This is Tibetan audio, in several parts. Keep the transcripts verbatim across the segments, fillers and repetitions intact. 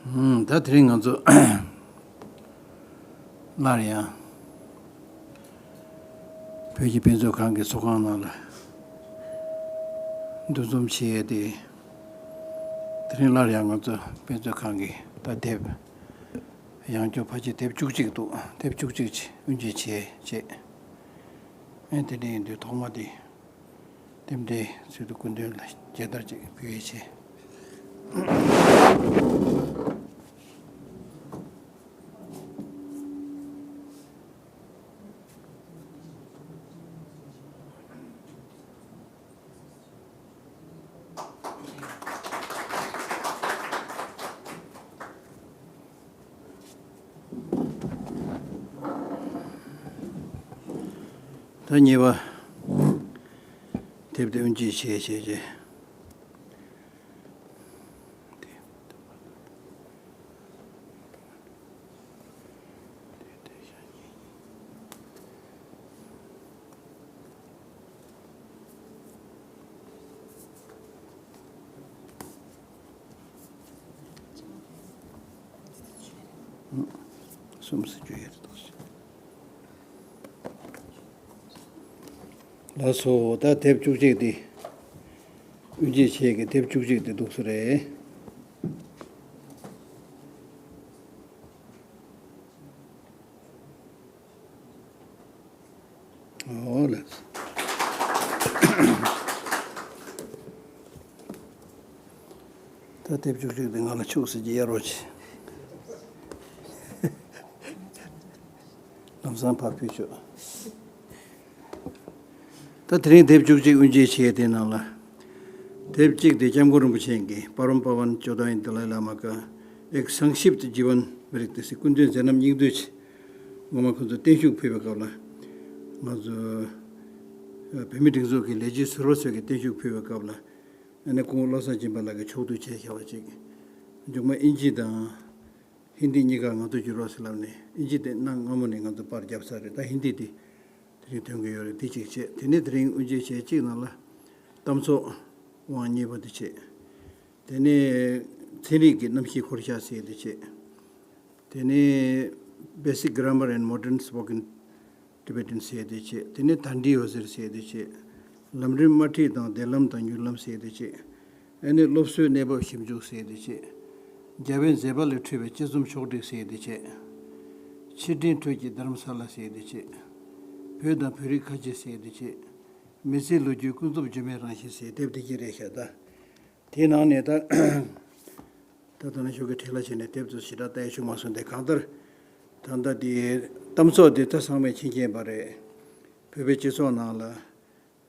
ཨུམ། ད་དེ་རིང་ང་ཚོ་སླར་ཡང་བོད་ཀྱི་དཔེ་མཛོད་ཁང་གི་ཚོགས་ཁང་ནང་ལ་འདུ་འཛོམས་བྱས་ཏེ། དེ་རིང་སླར་ཡང་ང་ཚོ་དཔེ་མཛོད་ཁང་གི་ད་དེབ་ཡང་བསྐྱར་ཕལ་ཆེར་དེབ་བཅུ་གཅིག་འདུག་དེབ་བཅུ་གཅིག་ཅིག་དབུ་འབྱེད་བྱས་བྱས། ཨེ་དེ་འདྲ་ཡིན་དུས་ཐོག་མ་དེ། རྟེན་འབྲེལ་ཚུལ་དུ་སྐུ་མདུན་ལ་མཇལ་དར་ཅིག་ཕུལ་ཡས་བྱས། ད་གཉིས་པ། དེབ་དེ་དབུ་འབྱེད་བྱས་བྱས་བྱས། གསུམ་སུ་བརྗོད་ཡོད་དོ། ལགས་སོ། ད་དེབ་བཅུ་གཅིག་དེ། དབུ་འབྱེད་བྱེད་ཀྱི་དེབ་བཅུ་གཅིག་དེ་འདུག་སེ་རེད། ཨོ་ལགས། ད་དེབ་བཅུ་གཅིག་དེ་ང་ལ་ཕྱུགས་ཟེར་གྱི་གཡར་རོགས་གྱིས། ལམ་སང་ཕར་ཕུལ་ཆོག་ད་དེ་རིང་དེབ་བཅུ་གཅིག་དབུ་འབྱེད་བྱས་དེ་ནང་ལ། དེབ་གཅིག་དེ་སྐྱབས་མགོན་རིན་པོ་ཆེ་གིས་པ་རམ་པ་ཝན་ཇོ་དཱ་ཡན་དཱ་ལའི་བླ་མ་ཀ་ཨེག་སང་ཤིབ་ཏུ་ཇི་བན་བི་རིག་ཏི་སི་སྐུ་མདུན་མཛད་རྣམ་སྙིང་བསྡུས་ཆེ། ངོ་མ་ཁོང་ཚོ་བརྟན་བཞུགས་ཕུལ་བའི་སྐབས་ལ། ང་ཚོ་བོད་མིའི་སྒྲིག་འཛུགས་ཀྱི་ལས་བྱེད་ཟུར་པ་ཚོས་ཀྱི་བརྟན་བཞུགས་ཕུལ་བའི་སྐབས་ལ། ཨ་ནི་སྐུ་ངོ་བློ་བཟང་སྦྱིན་པ་ལགས་ཀྱིས་ཕྱོགས་བསྡུས་བྱས་བཞག་པ་ཅིག་མཇུག་མ་ཨིན་ཇི་དང་ཧིན་དི་གཉིས་ཀ་ང་ཚོ་བསྒྱུར་རོགས་ཟེར་ལབ་ནས། ཨིན་ཇི་དེ་གནའ་སྔ་མོ་ནས་ང་ཚོ་པར་བརྒྱབ་ཚར་རེད། ད་ཧིན་དི་དེ་དེ་རིང་ཐོན་གྱི་ཡོད་རེད། དེ་གཅིག་བྱས། དེ་ནས་དེ་རིང་དབུ་འབྱེད་བྱས་གཅིག་ནང་ལ་གཏམ་ཚོགས་དབང་གཉིས་པ་དེ་བྱས། དེ་ནས་ཚན་རིག་གི་རྣམ་ཤེས་འཁོར་ཤགས་ཟེར་དེ་བྱས། དེ་ནས་Basic Grammar and Modern Spoken Tibetan ཟེར་དེ་བྱས། དེ་ནས་དཱན་ཌི་ཡོད་ཟེར་ཟེར་དེ་བྱས། ལམ་རིམ་དམར་ཁྲིད་དང་བདེན་ལམ་དང་མྱུར་ལམ་ཟེར་དེ་བྱས། ཨ་ནི་སློབ་གསོའི་གནས་བབ་ཞིབ་འཇུག་ཟེར་དེ་བྱས། རྒྱལ་བའི་མཛད་པ་ལས་འཕྲོས་པའི་དཔྱད་རྩོམ་ཕྱོགས་བསྒྲིགས་ཟེར་དེ་བྱས། ཕྱིར་དྲན་ཁྲོད་ཀྱི་དྷ་རམ་ས་ལ་ཟེར་དེ་བྱས། བོད་དང་བོད་རིགས་ཁ་ཆེ་ཟེར་དེ་བྱས། མི་ཚེའི་ལོ་རྒྱུས་ཀུན་རྫོབ་བརྗོད་མེད་རང་བཞིན་ཟེར་དེབ་དེ་གཅིག་རེད་ཤག་ད། དེའི་ནང་ནས་ད། ད་ལྟ་ན་ཤོག་གི་བྲེལ་བ་བྱས་ནས་དེབ་ཚོ་ཞེ་དྲག་ལྟ་ཡ་བྱུང་མ་སོང་སྟེ། གང་ལྟར་ད་ལྟ་དེ་གཏམ་ཚོགས་དེ་ད་ཚང་མས་མཁྱེན་མཁྱེན་པ་རེད། བོད་པའི་སྤྱི་ཚོགས་ནང་ལ་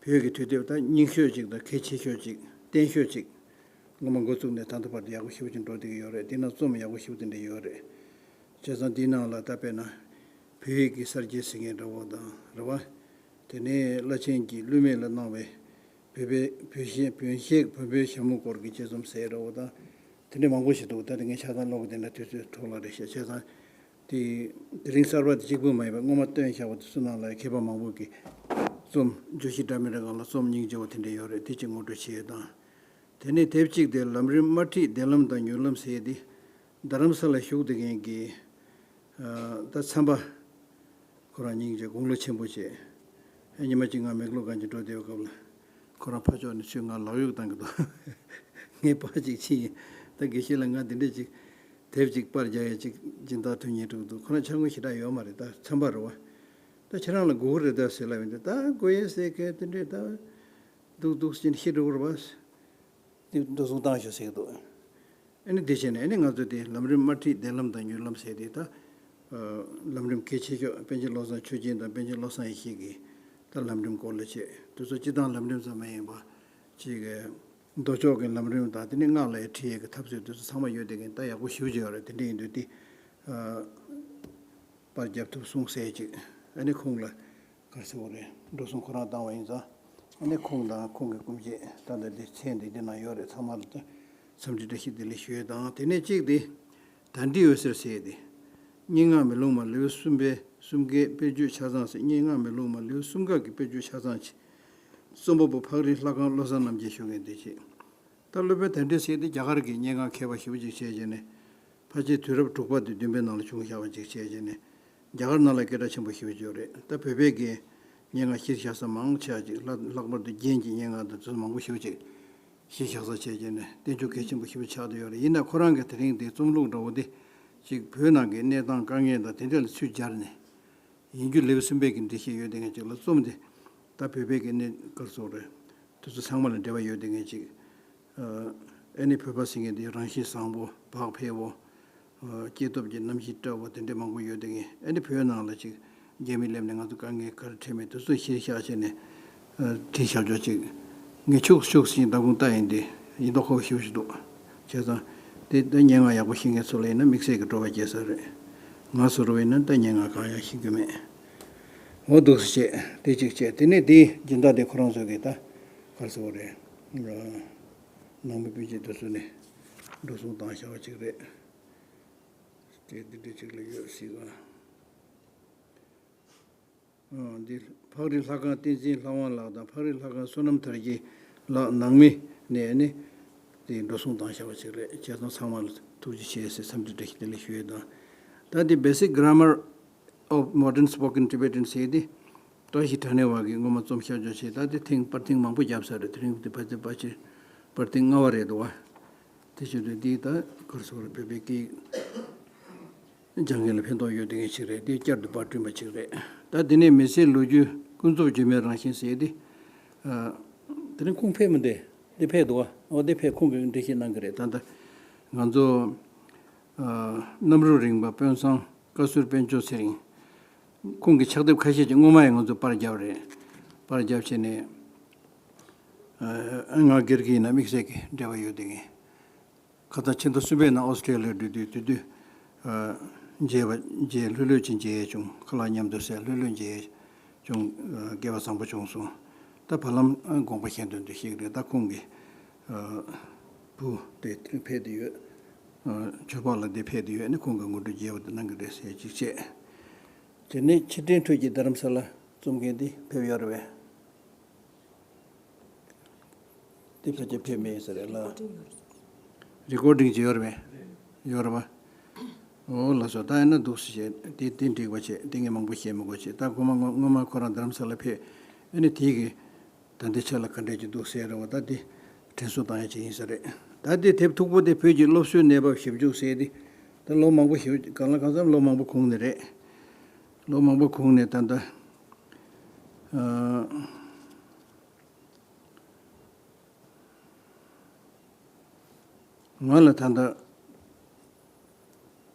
བོད་ཀྱི་དུས་དེབ་ད་རྙིང་ཤོས་ཅིག་དང་གལ་ཆེ་ཤོས་ཅིག་བརྟན་ཤོས་ཅིག་སྔོན་མ་འགོ་བཙུགས་ནས་ད་ལྟ་བར་དུ་ཡག་པོ་ཞེ་པོ་ཅིག་འགྲོ་བསྡད་ཀྱི་ཡོད་རེད། དེ་ནང་རྩོམ་ཡག་པོ་ཞེ་པོ་དེ་འདྲ་ཡོད་རེད། བྱས་ཙང་དེའི་ནང་ལ་ད་དཔེར་ན་བོད་ཡིག་གི་གསར་བརྗེ་ཟེར་མཁན་འདྲ་བོ་དང་རེད་བ། དེ་ནས་བླ་ཆེན་གྱིས་བསླུ་མེད་ལ་གནང་བའི་བོད་པའི་བོད་གཞས་བོད་གཞས་བོད་པའི་ཞྭ་མོ་སྐོར་གྱི་དཔྱད་རྩོམ་ཟེར་འདྲ་བོ་དང་། དེ་འདྲ་མང་པོ་ཞིག་འདུག་ད་དེ་ངས་ཆ་ཚང་ཀློག་གི་བསྡད་ན་དུས་ཚོད་འཕྲོ་བརླག་རེད་ཤག་བྱས་ཙང་། དེ་དེ་རིང་གསར་པ་དེ་གཅིག་པུ་མ་ཡིན་པར་སྔོན་མ་བཏོན་བཞག་པ་དེ་ཚོ་ནང་ལ་མཁས་པ་མང་པོ་གིས་རྩོམ་བརྗོད་གཞི་འདྲ་མི་འདྲ་སྒང་ལ་རྩོམ་སྙིང་རྗེ་བོ་དེ་འདྲ་ཡོད་རེད། དེ་གཅིག་ངོ་སྤྲོད་བྱས་ཡོད་དང་། དེ་ནས་དེབ་གཅིག་དེ་ལམ་རིམ་དམར་ཁྲིད་བདེན་ལམ་དང་མྱུར་ལམ་ཟེར་ཡས་དེ། རྡ་རམ་ས་ལ་བཞུགས་བསྡད་མཁན་གྱི་ད་ཚན་པ་ཁོ་རང་སྙིང་རྗེ་དགུང་ལོ་ཆེན་པོ་བྱས། ཨ་ཉི་མ་གཅིག་ང་མེག་ལོར་གང་ཅིག་འགྲོ་བསྡད་པའི་སྐབས་ལ་ཁོ་རང་ཕར་ཕྱོགས་ནས་ཚུར་ང་ལག་གཡུག་བཏང་གི་འདུག་ངས་ཕར་ཅིག་ཕྱིན་ཡིན། ད་དགེ་བཤེས་ལགས་ང་འདི་འདྲ་ཅིག་དེབ་ཅིག་པར་རྒྱག་ཡས་ཅིག་སྦྱིན་བདག་ཐོན་མཁན་འདྲ་འདུག་ཁོ་རང་འཆར་ངོ་ཞེ་དྲག་ཡོད་མ་རེད། ད་ཚན་པ་རེད་བ། ད་ཁྱེད་རང་ལ་དགོས་ཀྱི་རེད་ད་ཟེར་ལབ་ཡིན། ད་ད་དགོས་ཡས་ཟེར་མཁན་དེ་འདྲས་ད་འདུག་འདུག་ཟེར་ནས་ཤི་འགྲོ་གི་རེད་བ། དེ་འགྲོ་སོང་བཏང་ཤོག་ཟེར་གྱི་འདུག་ཨ་ནི་དེ་བྱས་ནས་ཨ་ནི་ང་ཚོ་དེ་ལམ་རིམ་དམར་ཁྲིད་བདེན་ལམ་དང་མྱུར་ལམ་ཟེར་དེ་ད། ལམ་རིམ་གལ་ཆེ་ཤོས་པཎ་ཆེན་བློ་བཟང་ཆོས་རྒྱན་དང་པཎ་ཆེན་བློ་བཟང་ཡེ་ཤེས་ཀྱི་ད་ལམ་རིམ་སྐོར་ལ་བྱས། དེ་ཚོ་སྤྱིར་བཏང་ལམ་རིམ་ཙམ་མ་ཡིན་པ། ཅིག་མདོ་ཕྱོགས་ཀྱི་ལམ་རིམ་དང་དེ་ནས་སྔགས་ལ་ཡང་ཁྲིད་ཡས་ཀྱི་ཐབས་ཚུལ་དེ་ཚོ་ཚང་མ་ཡོད་བསྡད་མཁན་ད་ཡག་པོ་ཞེ་པོ་ཅིག་ཡོད་རེད། དེ་འདྲ་ཡིན་དུས་དེ། པར་རྒྱབ་ཐུབ་སོང་ཟེར་ཅིག་ཨ་ནི་ཁོང་ལ་ག་རེ་ཟེར་དགོས་རེད། འགྲོ་སོང་ཁོ་རང་བཏང་བ་ཡིན་ཙང་། ཨ་ནི་ཁོང་དང་ཁོང་གི་སྐུ་མཆེད་ད་ལྟ་འདི་མཚན་འདི་འདི་ན་ཡོད་རེད། ཚང་མ་ལ་ད་འཚམས་འདྲི་བཀྲ་ཤིས་བདེ་ལེགས་ཞུ་ཡས་དང་། དེ་ནས་གཅིག་དེ་དཱན་ཌི་འོད་ཟེར་ཟེར་ཡས་དེ། སྙན་ངག་མེ་ལོང་མ་ལེའུ་གསུམ་པའི་གསུམ་ཀའི་དཔེར་བརྗོད་ཆ་ཚང་ཟེར། སྙན་ངག་མེ་ལོང་མ་ལེའུ་གསུམ་ཀ་གི་དཔེར་བརྗོད་ཆ་ཚང་ཆེ། རྩོམ་པ་པོ་ཕག་རི་ལྷ་ཁང་བློ་བཟང་རྣམ་རྒྱལ་ཞུ་མཁན་དེ་བྱས། ད་སློབ་དཔོན་དཱན་ཌི་ཟེར་དེ་རྒྱ་གར་གྱི་སྙན་ངག་མཁས་པ་ཞེ་པོ་ཅིག་བྱས་བྱས་ནས། ཕལ་ཆེར་དུས་རབས་དྲུག་པ་དང་བདུན་པའི་ནང་ལ་བྱུང་བཞག་པ་ཅིག་བྱས་བྱས་ནས། རྒྱ་གར་ནང་ལ་སྐད་གྲགས་ཆེན་པོ་ཞེ་པོ་ཅིག་ཡོད་རེད། ད་བོད་པའི་གི་སྙན་ངག་གཞིར་བཞག་ས་མང་ཆེ་བ་ཅིག་ལྷག་ལྷག་པར་དུ་རྒྱན་གྱི་སྙན་ངག་དང་དེ་ཚོ་མང་པོ་ཞེ་པོ་ཅིག་གཞིར་བཞག་ས་བྱས་བྱས་ནས་བསྟན་བཅོས་གལ་ཆེན་པོ་ཞེ་པོ་ཆགས་བསྡད་ཡོད་རེད། ཡིན་ན་ཁོ་རང་གི་དེ་རིང་དེ་རྩོམ་ལུགས་འདྲ་བོ་དེ་ཅིག་བོད་ནང་གི་གནས་སྟངས་དཀའ་ངལ་དང་དེ་འདྲ་ལ་ཚུར་སྦྱར་ནས། ཡིན་རྒྱུ་ལེའུ་གསུམ་པའི་གི་འགྲེལ་བཤད་ཡོད་དེ་ངས་ཅིག་ལ་རྩོམ་དེ། ད་བོད་པའི་གི་གནས་སྐབས་སུ་རེད། དེ་ཚོ་ཚང་མ་ལ་འབྲེལ་བ་ཡོད་དེ་ངས་ཅིག་ཨ་ཨེ་ནི་བོད་པ་ཟེར་མཁན་དེ་རང་བཞིན་བཟང་པོ་བག་ཕེབས་པོ། ཨ་སྐྱེས་སྟོབས་ཀྱི་རྣམ་ཤེས་བཀྲ་བོ་དེ་འདྲ་མང་པོ་ཡོད་དེ་ངས་ཨེ་ནི་བོད་ནང་ལ་ཅིག་རྒྱ་མི་སླེབས་ནས་ང་ཚོ་དཀའ་ངལ་ག་རེ་འཕྲད་མེད་དེ་ཚོ་གཞིར་བཞག་བྱས་ནས་ཨ་བྲིས་བཞག་ཆོག་ཅིག་ངས་ཆུག་ཆུག་ཟིན་ད་གུང་ལྟ་ཡིན་ཏེ་ཡིན་མདོག་ཁ་པོ་ཞེ་པོ་ཞིག་འདུག་བྱས་ཙང་དེ་ད་སྙན་ངག་ཡག་པོ་ཤེས་མཁན་ཚོ་ལ་ཡིན་ན་དམིགས་བསལ་གྱི་སྤྲོ་བ་སྐྱེ་ས་རེད། ང་ཚོ་རུ་ཡིན་ན་ད་སྙན་ངག་གང་ཡང་ཤེས་ཀྱི་མེད། འོ་འདུག་སེ་བྱས་དེ་གཅིག་བྱས་དེ་ནས་དེའི་སྦྱིན་བདག་དེ་ཁོ་རང་ཚོ་གིས་ད་ག་རེ་ཟེར་བ་རེད། ནང་མི་སྤུན་མཆེད་དེ་ཚོ་ནས་འགྲོ་སོང་བཏང་བཞག་པ་ཅིག་རེད། དེ་འདི་འདྲ་ཅིག་ལ་ཡོད་སྲིད་ཨ། འདི་ཕག་རི་ལྷ་ཁང་བསྟན་འཛིན་ལྷ་དབང་ལགས་དང་ཕག་རི་ལྷ་ཁང་བསོད་ནམས་དར་རྒྱས་ལགས་ནང་མི་ནས་ནི་དེ་འགྲོ་སོང་བཏང་བཞག་པ་ཅིག་རེད། བྱས་ཙང་ཚང་མ་ལ་ཐུགས་རྗེ་ཆེ་ཟེར་འཚམས་འདྲི་བཀྲ་ཤིས་བདེ་ལེགས་ཞུ་ཡས་དང་། ད་འདི་Basic Grammar of Modern Spoken Tibetan ཟེར་ཏེ། བཀྲ་ཤིས་དྲ་གནས་བ་གིས་སྔོན་མ་རྩོམ་ཤར་སྦྱོར་བྱས། ད་དེ་ཐེངས་པར་ཐེངས་མང་པོ་བརྒྱབ་ཚར་རེད། དེ་རིང་དེ་ཕལ་ཆེར་པར་ཆེར་པར་ཐེངས་ལྔ་པ་རེད་འདུག་བ། དེ་བཞིན་དུ་འདི་ད་གར་སོགས་བོད་པའི་སྐད་སྦྱང་མཁན་ལ་ཕན་ཐོགས་ཡོད་དེ་ངེས་ཅིག་རེད། དེ་བསྐྱར་དུ་པར་བསྐྲུན་པ་ཅིག་རེད། ད་དེ་ནས་མི་ཚེའི་ལོ་རྒྱུས་ཀུན་རྫོབ་བརྗོད་མེད་རང་བཞིན་ཟེར་ཏེ། དེ་རིང་ཁོང་ཕེབས་མི་འདི་འདི་ཕེབས་འདུག་བ། འོ་འདི་ཕེབས་ཁོང་གིས་འགྲེལ་བཤད་གནང་གི་རེད། ད་ལྟ་ང་ཚོ་གནམ་རུ་རིང་པ་དཔོན་ཚང་བཀའ་ཟུར་དཔལ་འབྱོར་ཚེ་རིང་། ཁོང་གི་ཕྱག་དེབ་ཁ་ཤས་ཅིག་སྔོན་མ་ཡང་ང་ཚོས་པར་བརྒྱབ་རེད། པར་བརྒྱབ་བྱས་ནས། ཨ་ང་སྒེར་གྱི་ཡིན་ན་དམིགས་བསལ་གྱི་འབྲེལ་བ་ཡོད་དེ་ངས། ཁ་སང་ཕྱི་ཟླ་གསུམ་པའི་ནང་ཨོ་སི་ཀྲེ་ལི་ཡར་འགྲོ་དུས་དེ་དུས། ཨ་མཇལ་བ་མཇལ་ལྷོད་ལྷོད་ཅིག་མཇལ་ཡས་བྱུང་། ཁ་ལག་མཉམ་དུ་བཟས་ལྷོད་ལྷོད་མཇལ་ཡས་བྱུང་། ཨ་སྐལ་བ་བཟང་པོ་བྱུང་སོང་། ད་བར་ལམ་ཨ་དགོངས་པ་གཞན་དོན་དུ་གཤེགས་རེད། ད་ཁོང་གི་ཨ་བུ་དེ་ཕེབས་བསྡད་ཡོད། ཨ་ཇོ་ཕག་ལ་དེ་ཕེབས་བསྡད་ཡོད་ནི་ཁོང་གི་ངོ་སྤྲོད་རྒྱས་པ་དེ་གནང་གི་རེད་ཟེར་ཅིག་བྱས། དེ་ནས་ཕྱིར་དྲན་ཁྲོད་ཀྱི་རྡ་རམ་ས་ལ་རྩོམ་མཁན་དེ་ཕེབས་ཡོད་རེད་པས། དེ་ཕལ་ཆེར་ཕེབས་མེད་ས་རེད་ལ། རི་ཀོར་ཌིང་ཅིག་ཡོད་རེད་པས། ཡོད་རེད་པ། འོ་ལགས་སོ། ད་ཡིན་ན་འདུག་སེ་བྱས་དེ་དེ་འགྲིག་པ་བྱས། དེ་ངས་མང་པོ་བཤད་མི་དགོས་བྱས། ད་སྔོན་མ་སྔོན་སྔོན་མ་ཁོ་རང་རྡ་རམ་ས་ལ་ཕེབས་ཨ་ནི་དེ་གི་ད་འདི་ཆ་ལ་ག་འདྲས་ཀྱི་འདུག་ཟེར་རེད་པ། ད་འདི་དྲན་གསོ་བཏང་ཡ་ཅིག་ཡིན་ས་རེད། ད་འདི་དེབ་མཐུག་པོ་དེ་བོད་ཀྱི་སློབ་གསོའི་གནས་བབ་ཞིབ་འཇུག་ཟེར་ཏེ། ད་ལོ་མང་པོ་ཞིག་གང་ལ་གང་འཚམ་ལོ་མང་པོ་གོང་ནས་རེད། ལོ་མང་པོ་གོང་ནས་ད་ལྟ་ཨ་ང་ལ་ད་ལྟ་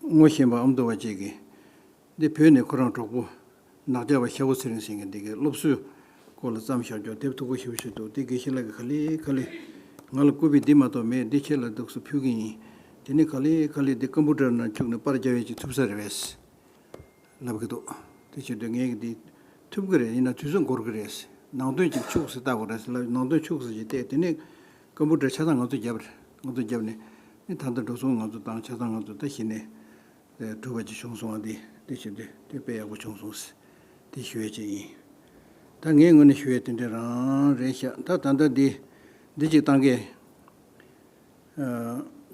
ངོ་ཤེས་པ་ཨ་མདོ་བ་ཅིག་གིས། འདི་བོད་ནས་ཁོ་རང་གྲོགས་པོ་ནག་ཇག་པ་ཤ་བོ་ཚེ་རིང་ཟེར་མཁན་འདི་གའི་སློབ་གསོའི་སྐོར་ལ་བརྩམས་བཞག་རྒྱུ་དེབ་མཐུག་པོ་ཞེ་པོ་ཞིག་འདུག་དེ་དགེ་བཤེས་ལགས་ཀྱིས་ག་ལེ་ག་ལེ་ང་ལ་སྐུར་པས་འདི་མ་གཏོགས་མེད། འདི་ཁྱེད་ལ་འདུག་སེ་ཕུལ་གི་ཡིན། དེ་ནས་ག་ལེ་ག་ལེ་འདི་ཀམ་པུ་ཊར་ནང་བཅུག་ནས་པར་རྒྱབ་ཡས་ཅིག་ཐུབ་ས་རེད་པས། ལབ་ཀྱི་འདུག་དེ་བྱེད་དུས་ངས་འདི་ཐུབ་ཀྱི་རེད། ཡིན་ན་དུས་ཚོད་འགོར་གྱི་རེད། ནང་དོན་ཅིག་ཕྱུགས་སུ་བལྟ་དགོས་རེད་ཟེར་ལབ། ནང་དོན་ཕྱུགས་སུ་ཅིག་བལྟས། དེ་ནས་ཀམ་པུ་ཊར་ཆ་ཚང་ང་ཚོ་བརྒྱབ་རེད། ང་ཚོ་བརྒྱབ་ནས་ནི་ད་ལྟ་འགྲོ་སོང་ང་ཚོ་བཏང་། ཆ་ཚང་ང་ཚོ་ད་གཞི་ནས་གྲུབ་པ་ཅིག་བྱུང་སོང་བ། འདི་འདི་བྱེད་དུས་དེ་དཔེ་ཡག་པོ་བྱུང་སོང་ཟེར་དེ་ཞུ་ཡས་ཅིག་ཡིན། ད་ངའི་ངོས་ནས་ཞུ་ཡས་དེ་འདྲ་རང་རེད་ཤག་ད་ད་ལྟ་འདི་འདི་ཅིག་བཏང་གས།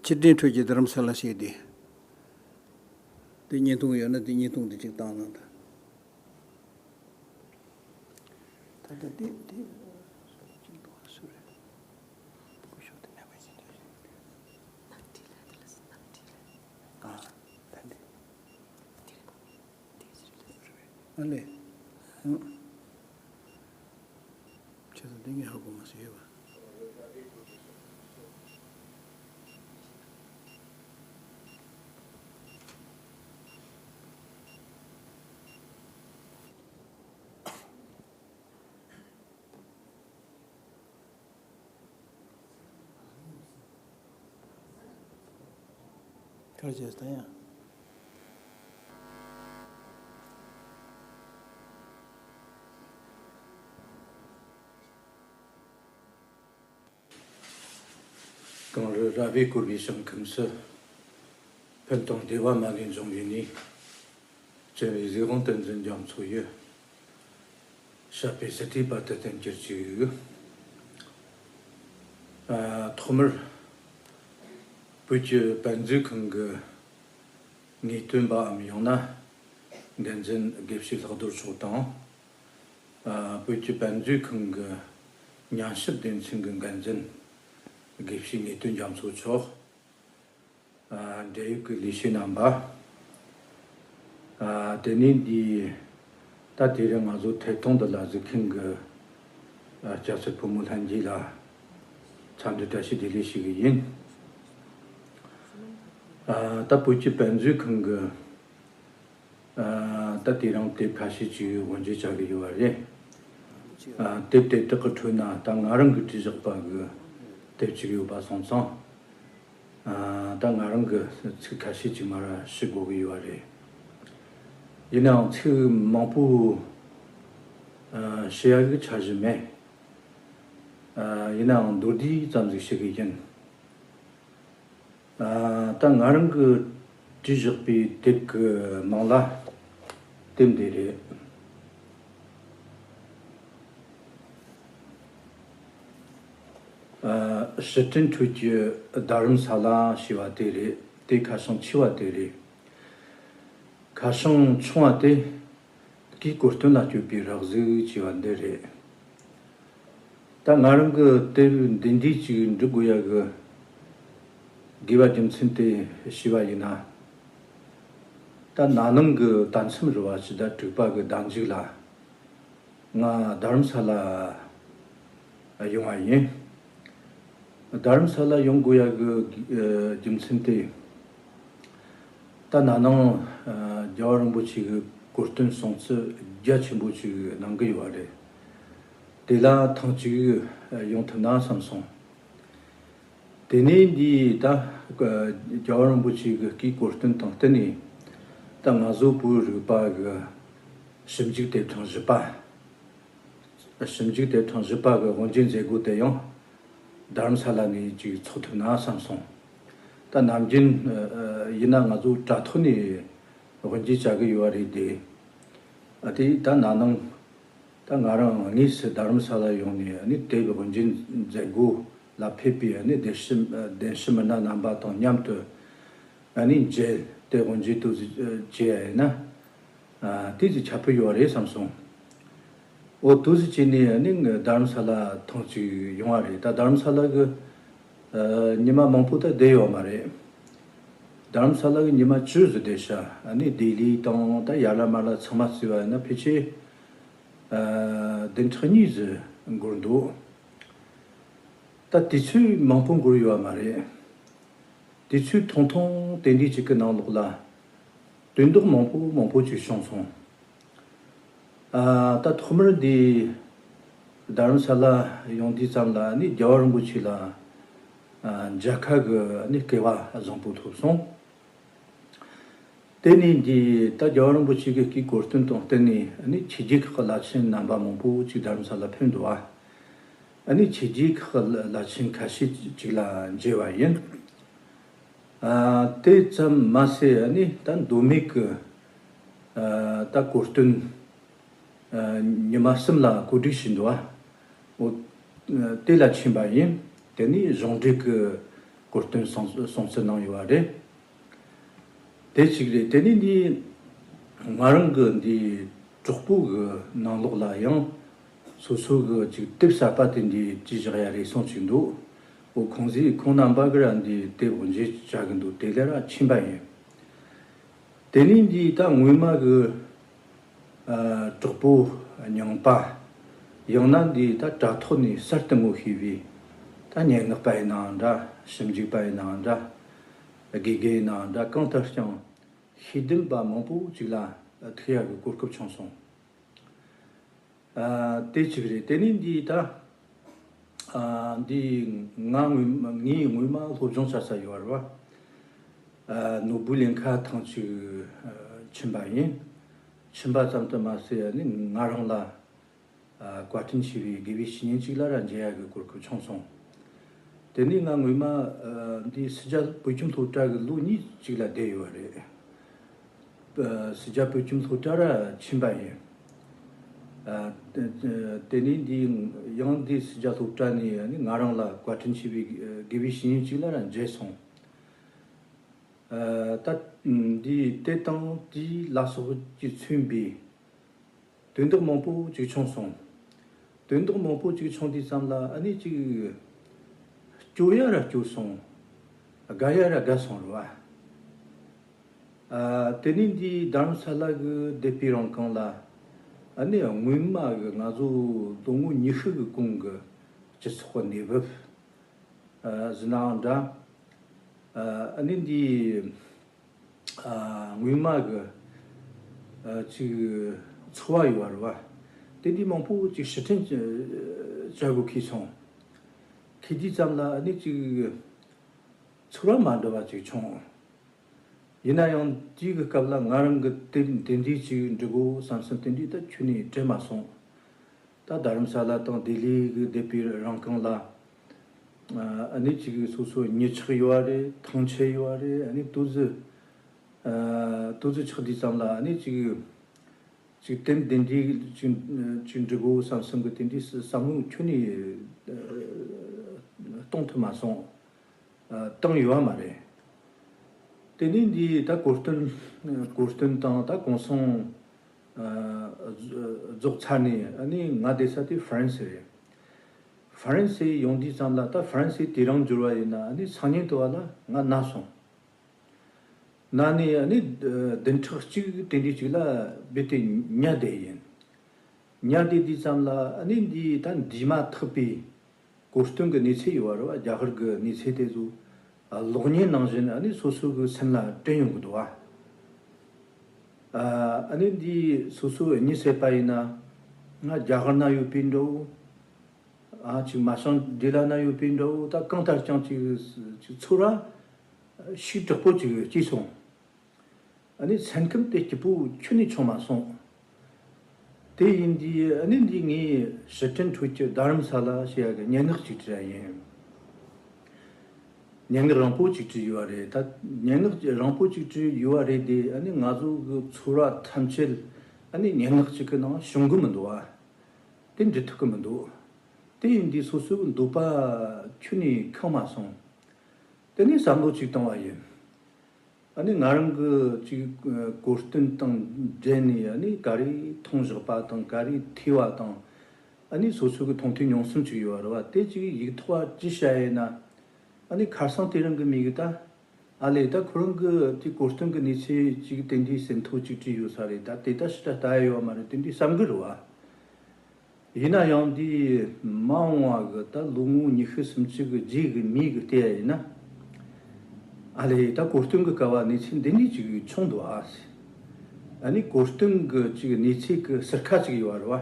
ཕྱིར་དྲན་ཁྲོད་ཀྱི་རྡ་རམ་ས་ལ་ཞེས་ཏེ། དེ་བརྙན་ཐུང་ཡོད་ན་དེ་བརྙན་ཐུང་དེ་གཅིག་བཏང་གནང་དང་། ད་ལྟ་དེ་དེ་གཅིག་འདུག་སུ་རེད། སྐུ་ཞབས་དེ་མེད་པ་ཡིན་དུས། ཨ་ད་འདི། ཨ་ལས། ཨང་། ཁྱེད་ཚོ་འདི་ངས་ཧ་གོ་མ་སོང་ཡོད་པ། ཁར་བྱས་ད་ཡང་། གངས་རི་ར་བས་བསྐོར་བའི་ཞིང་ཁམས་སུ། ཕུན་དང་བདེ་བ་མ་ལུས་འབྱུང་བའི་གནས། སྤྱན་རས་གཟིགས་དབང་བསྟན་འཛིན་རྒྱ་མཚོ་ཡི། བཤད་པའི་སི་ཏཱའི་དཔལ་དུ་བསྟན་གྱུར་ཅིག་ཨ། ཐོག་མར་བོད་ཀྱི་དཔེ་མཛོད་ཁང་གི་ ངེས་སྟོན་པའམ་ཡང་ན་འགན་འཛིན་དགེ་བཤེས་ལྷག་རྡོར་མཆོག་དང་། ཨ། བོད་ཀྱི་དཔེ་མཛོད་ཁང་གི་ཉམས་ཞིབ་སྡེ་ཚན་གྱི་འགན་འཛིན་དགེ་བཤེས་ངེས་སྟོན་རྒྱ་མཚོ་མཆོག་ཨ། འབྲེལ་ཡོད་ཀྱི་ལས་བྱེད་རྣམ་པ། ཨ། དེ་ནས་འདི་ད་དེ་རིང་ང་ཚོ་ཐད་གཏོང་དུ་ལ་གཟིགས་མཁན་གྱི། ཨ། སྐྱ་སེར་ཕོ་མོ་ལྷན་རྒྱས་ལ་འཚམས་འདྲི་བཀྲ་ཤིས་བདེ་ལེགས་ཞུ་གི་ཡིན། ཨ། ད་བོད་ཀྱི་དཔེ་མཛོད་ཁང་གི། ཨ། ད་དེ་རིང་དེབ་ཁ་ཤས་ཅིག་དབུ་འབྱེད་བྱ་གི་ཡོད་པ་རེད། ཨ། དེབ་དེ་དག་གི་ཁྲོད་ན་ད་ང་རང་གིས་བྲིས་བཞག་པ་གི་དེབ་ཅིག་ཡོད་པ་སོང་ཙང་། ཨ། ད་ང་རང་གིས་ཚིག་ཁ་ཤས་ཅིག་མར་ཞུ་དགོས་ཀྱི་ཡོད་པ་རེད། ཡིན་ནའང་ཚིག་མང་པོ། ཨ། ཞུ་ཡག་གི་འཆར་གཞི་མེད། ཨ། ཡིན་ནའང་མདོར་བསྡུས་ཙམ་ཞིག་ཞུ་གི་ཡིན། ཨ། ད་ང་རང་གིས་བྲིས་བཞག་པའི་དེབ་ཀྱི་ནང་ལ་དེབ་འདི་རེད། ཨ། ཕྱིར་དྲན་ཁྲོད་ཀྱི་རྡ་རམ་ས་ལ་ཞེས་པ་དེ་རེད། དེ་ཁ་བྱང་ཆེ་བ་དེ་རེད། ཁ་བྱང་ཆུང་བ་དེ། སྐུའི་གོ་སྟོན་ལ་སྤྱོད་པའི་རགས་གཟུགས་ཅེས་པ་འདི་རེད། ད་ང་རང་གིས་དེབ་འདི་འདྲ་ཅིག་འབྲི་དགོས་ཡག་གི་དགོས་པ་རྒྱུ་མཚན་དེ་ཞུས་པ་ཡིན་ན། ད་ན་ནིང་གི་ཟླ་མཚམས་རེད་པ། ཕྱི་ཟླ་དྲུག་པ་གི་ཟླ་མཇུག་ལ་ང་རྡ་རམ་ས་ལ་ཡོང་བ་ཡིན། རྡ་རམ་ས་ལ་ཡོང་དགོས་ཡག་གི་ཨ་རྒྱུ་མཚན་དེ། ད་ན་ནིང་ཨ་རྒྱལ་བ་རིན་པོ་ཆེ་གི་གོ་སྟོན་སྲུང་བརྩི་རྒྱ་ཆེན་པོ་ཞིག་གནང་གི་ཡོད་པ་རེད། དེ་ལ་ཐེངས་གཅིག་ཡོང་ཐུབ་ན་བསམ་སོང་། དེ་ནས་འདི་ད་རྒྱལ་བ་རིན་པོ་ཆེ་གི་སྐུའི་གོ་སྟོན་དང་བསྟུན་ནས། ད་ང་ཚོ་བོད་རིག་པ་གི་ཞིབ་འཇུག་དེབ་ཐེངས་བཞི་པ། ཞིབ་འཇུག་དེབ་ཐེངས་བཞི་པ་གི་དབུ་འབྱེད་མཛད་སྒོ་དེ་ཡང་རྡ་རམ་ས་ལ་ནས་ཅིག་ཚོགས་ཐུབ་ན་བསམ་སོང་། ད་ནམ་རྒྱུན་ཡིན་ན་ང་ཚོ་དྲ་ཐོག་ནས་དབུ་འབྱེད་བྱ་གི་ཡོད་པ་རེད་དེ། ཨ། དེ་ད་ན་ནིང་ད་ང་རང་དངོས་སུ་རྡ་རམ་ས་ལ་ཡོང་ནས་ཨ་ནི་དེབ་དབུ་འབྱེད་མཛད་སྒོ་ལ་ཕེབས་པའི་ཨ་ནི་སྡེ་སྲིད་སྡེ་སྲིད་མི་སྣ་རྣམ་པ་དང་མཉམ་དུ་ཨ་ནི་མཇལ་ཏེ་དབུ་འབྱེད་དུ་བྱས་ཡིན་ན། ཨ། དེ་ཅིག་ཁྱད་པར་ཡོད་རེད་བསམ་སོང་། འོ། དུས་ཚོད་བྱས་ནས་ནི་རྡ་རམ་ས་ལ་ཐེངས་གཅིག་ཡོང་བ་རེད། ད་རྡ་རམ་ས་ལ་གི་ཨ་ཉི་མ་མང་པོ་ད་བསྡད་ཡོད་མ་རེད། རྡ་རམ་ས་ལ་གི་ཉི་མ་བཅུ་ཙམ་བསྡད་ཤག་ཨ་ནི་ལྡི་ལི་དང་ད་ཡར་ལ་མར་ལ་ཚང་མ་བརྩིས་པ་ཡིན་ན་ཕལ་ཆེར་ཨ་བདུན་ཕྲག་གཉིས་ཙམ་འགོར་འདུག་ད་དུས་ཚོད་མང་པོ་འགོར་ཡོད་མ་རེད། དུས་ཚོད་ཐུང་ཐུང་དེ་འདྲ་ཅིག་གི་ནང་ལོགས་ལ་དོན་དག་མང་པོ་མང་པོ་ཅིག་བྱུང་སོང་། ཨ། ད་ཐོག་མར་འདི་རྡ་རམ་ས་ལ་ཡོང་དུས་ཙམ་ལ་ནི་རྒྱལ་བ་རིན་པོ་ཆེ་ལ་ཨ་མཇལ་ཁ་གི་ནི་སྐལ་བ་བཟང་པོ་ཐོབ་སོང་། དེ་ནས་འདི་ད་རྒྱལ་བ་རིན་པོ་ཆེ་གི་སྐུའི་གོ་སྟོན་དང་བསྟུན་ནས་ནི་ཆོས་བརྒྱུད་ཁག་གི་བླ་ཆེན་རྣམ་པ་མང་པོ་ཅིག་རྡ་རམ་ས་ལ་ཕེབས་འདུག་བ། ཨ་ནི་ཆོས་བརྒྱུད་ཁག་གི་བླ་ཆེན་ཁ་ཤས་ཅིག་ལ་མཇལ་བ་ཡིན། ཨ། དེ་ཙམ་མ་ཟད་ཨ་ནི་ད་མདོ་སྨད་ཀྱི་ཨ་ད་གོ་སྟོན་ཨ་ཉི་མ་གསུམ་ལ་གོ་སྒྲིག་བྱས་འདུག་བ། འོ། དེ་ལ་ཕྱིན་པ་ཡིན། དེ་ནས་གཞུང་འབྲེལ་གྱི་གོ་སྟོན་སྲུང་སྲུང་བརྩི་གནང་ཡོད་པ་རེད། དེ་གཅིག་རེད། དེ་ནས་འདི་ང་རང་གི་འདི་གྲོགས་པོ་གི་ནང་ལོགས་ལ་ཡང་སོ་སོ་གི་ཅིག་དེབ་གསར་པ་དེ་འདི་བྲིས་བཞག་ཡ་རེ་ཟུང་ཅིག་འདུག་འོ། ཁོང་ཚོས་ཁོང་རྣམ་པ་གི་ར་འདི་དེབ་དབུ་འབྱེད་བྱ་གི་འདུག་དེ་ལ་ར་ཕྱིན་པ་ཡིན། དེ་ནས་འདི་ད་སྔོན་མ་གི་ཨ་གྲོགས་པོ་རྙིང་པ། ཡང་ན་འདི་ད་དྲ་ཐོག་ནས་གསར་དུ་ངོ་ཤེས་པའི་ད་སྙན་ངག་པ་ཡིན་ནའང་འདྲ། ཞིབ་འཇུག་པ་ཡིན་ནའང་འདྲ། དགེ་རྒན་ཡིན་ནའང་འདྲ། གང་ལྟར་ཀྱང་ཤེས་ལྡན་པ་མང་པོ་ཅིག་ལ་ཐུག་ཡག་གི་གོ་སྐབས་བྱུང་སོང་། ཨ། དེ་གཅིག་རེད། དེ་ནས་འདི་ད་ཨ་འདི་ང་སྔོན་ངའི་སྔོན་མ་སློབ་སྦྱོང་བྱ་ས་ཡོད་རེད་བ། ཨ། ནོར་བུ་གླིང་ཁ་ཐེངས་གཅིག་ཨ་ཕྱིན་པ་ཡིན། ཕྱིན་པ་ཙམ་དུ་མ་ཟད་ནི་ང་རང་ལ་ཨ་བཀའ་དྲིན་ཆེ་བའི་དགེ་བའི་བཤེས་གཉེན་གཅིག་ལ་ར་མཇལ་ཡག་གི་གོ་སྐབས་བྱུང་སོང་། དེ་ནས་ང་སྔོན་མ་ཨ་འདི་སྲིད་རྒྱལ་བོད་ཁྱིམ་སློབ་གྲྭ་གི་ལོ་གཉིས་གཅིག་ལ་བསྡད་ཡོད་རེད། ཨ། སྲིད་རྒྱལ་བོད་ཁྱིམ་སློབ་གྲྭ་ར་ཕྱིན་པ་ཡིན། ཨ། དེ་ནས་འདི་ཡང་འདི་སྲིད་རྒྱལ་སློབ་གྲྭ་ནས་ནི་ང་རང་ལ་བཀའ་དྲིན་ཆེ་བའི་དགེ་བའི་བཤེས་གཉེན་གཅིག་ལ་ར་མཇལ་སོང་། ཨ། ད་འདི་དེ་དང་དེའི་ལ་སོགས་ཀྱིས་མཚོན་པའི་དོན་དག་མང་པོ་ཅིག་བྱུང་སོང་། དོན་དག་མང་པོ་ཅིག་བྱུང་དུས་ཙམ་ལ་ཨ་ནི་ཅིག་སྐྱོ་ཡ་ར་སྐྱོ་སོང་། དགའ་ཡ་ར་དགའ་སོང་རེད་བ། ཨ། དེ་ནས་འདི་རྡ་རམ་ས་ལ་གི་སྡེ་པའི་རང་ཁང་ལ་ཨ་ནི་སྔོན་མ་གི་ང་ཚོ་ལོ་ངོ་ཉི་ཤུ་གི་གོང་གི་སྤྱི་ཚོགས་གནས་བབ། ཨ། ཟེར་ནའང་འདྲ། ཨ། ཨ་ནི་འདི། ཨ། སྔོན་མ་གི། ཨ། ཅིག་ཚོར་བ་ཡོད་པ་རེད་བ། དེ་འདི་མང་པོ་ཅིག་ཕྱིར་དྲན་བྱ་དགོས་ཁེལ་སོང་། ཁེལ་དུས་ཙམ་ལ་ཨ་ནི་ཅིག་ཚོར་བ་མ་འདྲ་བ་ཅིག་བྱུང་། ཡིན་ན་ཡང་དེའི་གི་སྐབས་ལ་ང་རང་གི་དེ་དེ་འདྲའི་ཅིག་འབྲི་དགོས་བསམ་བསམ་དེ་འདྲའི་ད་ཁྱོན་ནས་དྲན་མ་སོང་། ད་རྡ་རམ་ས་ལ་དང་ལྡི་ལི་གི་སྡེ་པའི་རང་ཁང་ལ། ཨ་ནི་ཅིག་སོ་སོ་མྱི་ཆགས་ཡོད་རེད། ཐང་ཆད་ཡོད་རེད། ཨ་ནི་ཏོག་ཙི། ཨ། ཏོག་ཙི་ཆགས་དུས་ཙམ་ལ་ཨ་ནི་ཅིག་ཅིག་དེ་འདི་འདྲའི་ཅིག་ཅིག་འབྲི་དགོས་བསམ་བསམ་གི་དེ་འདྲའི་བསམ་བློ་ཁྱོན་ནས་གཏོང་ཐུབ་མ་སོང་། ཨ། བཏང་ཡོད་མ་རེད། དེ་ནས་འདི་ད་གོ་སྟོན། གོ་སྟོན་དང་ད་གུང་སེང་། ཨ། རྫོགས་ཚར་ནས་ཨ་ནི་ང་བསྡད་ས་དེ་ཧྥ་རན་སི་རེད། ཧྥ་རན་སི་ཡོང་དུས་ཙམ་ལ་ད་ཧྥ་རན་སི་དེ་རིང་འབྱོར་བ་ཡིན་ན་ཨ་ནི་སང་ཉིན་དུ་བ་ལ་ང་ན་སོང་། ན་ནས་ཨ་ནི་བདུན་ཕྲག་གཅིག་དེ་འདྲའི་ཅིག་ལ་རྦད་དེ་ཉལ་བསྡད་ཡིན། ཉལ་བསྡད་དུས་ཙམ་ལ་ཨ་ནི་འདི་ད་འདས་མ་ཐག་པའི་གོ་སྟོན་གྱི་གནས་ཚུལ་ཡོད་པ་རེད་བ། རྒྱ་གར་གྱི་གནས་ཚུལ་དེ་ཚོ་གློག་བརྙན་ནང་བཞིན་ཨ་ནི་སོ་སོ་གི་སེམས་ལ་དྲན་ཡོང་གི་འདུག་བ། ཨ་ནི་འདི་སོ་སོ་གཉིད་སད་པ་ཡིན་ན་ང་རྒྱ་གར་ན་ཡོད་པའི་འདྲ་བོ། ཨ། ཅིག་མ་ཤང་འདི་ལ་ན་ཡོད་པའི་འདྲ་བོ། ད་གང་ལྟར་ཀྱང་ཅིག་ཅིག་ཚོར་བ་ཞིག་དྲག་པོ་ཅིག་སྐྱེས་སོང་། ཨ་ནི་སེམས་ཁམས་དེ་སྐྱིད་པོ་ཁྱོན་ནས་བྱུང་མ་སོང་། དེ་ཡིན་དུས་ཨ་ནི་འདི་ངའི་ཕྱིར་དྲན་ཁྲོད་ཀྱི་རྡ་རམ་ས་ལ་ཞེས་ཡ་གི་སྙན་ངག་ཅིག་བྲིས་ཡིན། སྙན་ངག་རིང་པོ་ཅིག་བྲིས་ཡོད་རེད། ད་སྙན་ངག་རིང་པོ་ཅིག་བྲིས་ཡོད་རེད་དེ། ཨ་ནི་ང་ཚོ་གི་ཚོར་བ་ཐམས་ཅད་ཨ་ནི་སྙན་ངག་ཅིག་གི་ནང་ཤོང་གི་མི་འདུག་བ། དེ་འབྲི་ཐུབ་ཀྱི་མི་འདུག། དེ་ཡིན་དུས་སོ་སོའི་འདོད་པ་ཁྱོན་ནས་ཁེངས་མ་སོང་། དེ་ནས་བསམ་བློ་ཅིག་བཏང་བ་ཡིན། ཨ་ནི་ང་རང་གི་ཅིག་གོ་སྟོན་དང་འབྲེལ་ནས་ཨ་ནི་ག་རེ་མཐོང་བཞག་པ་དང་། ག་རེ་ཐོས་པ་དང་། ཨ་ནི་སོ་སོ་གི་མཐོང་ཐོས་མྱོང་གསུམ་ཅིག་ཡོད་རེད་བ། དེ་ཅིག་ཡིག་ཐོག་བྲིས་བཞག་ཡིན་ན། ཨ་ནི་ཁ་སང་དེ་རིང་གི་མི་གི་ད། ཨ་ལས་ད་ཁོ་རང་གི་དེ་གོ་སྟོན་གི་གནས་ཚུལ་ཅིག་དེ་འདྲའི་ཟིན་ཐོ་ཅིག་བྲིས་ཡོད་ས་རེད། ད་དེ་ད་ཕྱི་ད་ལྟ་ཡོད་མ་རེད། དེ་འདྲའི་བསམ་གི་རེད་བ། ཡིན་ན་ཡང་འདི་མ་འོངས་པ་གི་ད་ལོ་ངོ་ཉི་ཤུ་སུམ་ཅུ་གི་རྗེས་གི་མི་གི་བལྟས་ཡིན་ན། ཨ་ལས་ད་གོ་སྟོན་གི་སྐབས་བ་གནས་ཚུལ་འདི་འདྲའི་ཅིག་བྱུང་འདུག་ཨ་ཟེར། ཨ་ནི་གོ་སྟོན་གི་ཅིག་གནས་ཚུལ་གི་ཟུར་ཁ་ཅིག་ཡོད་རེད་བ།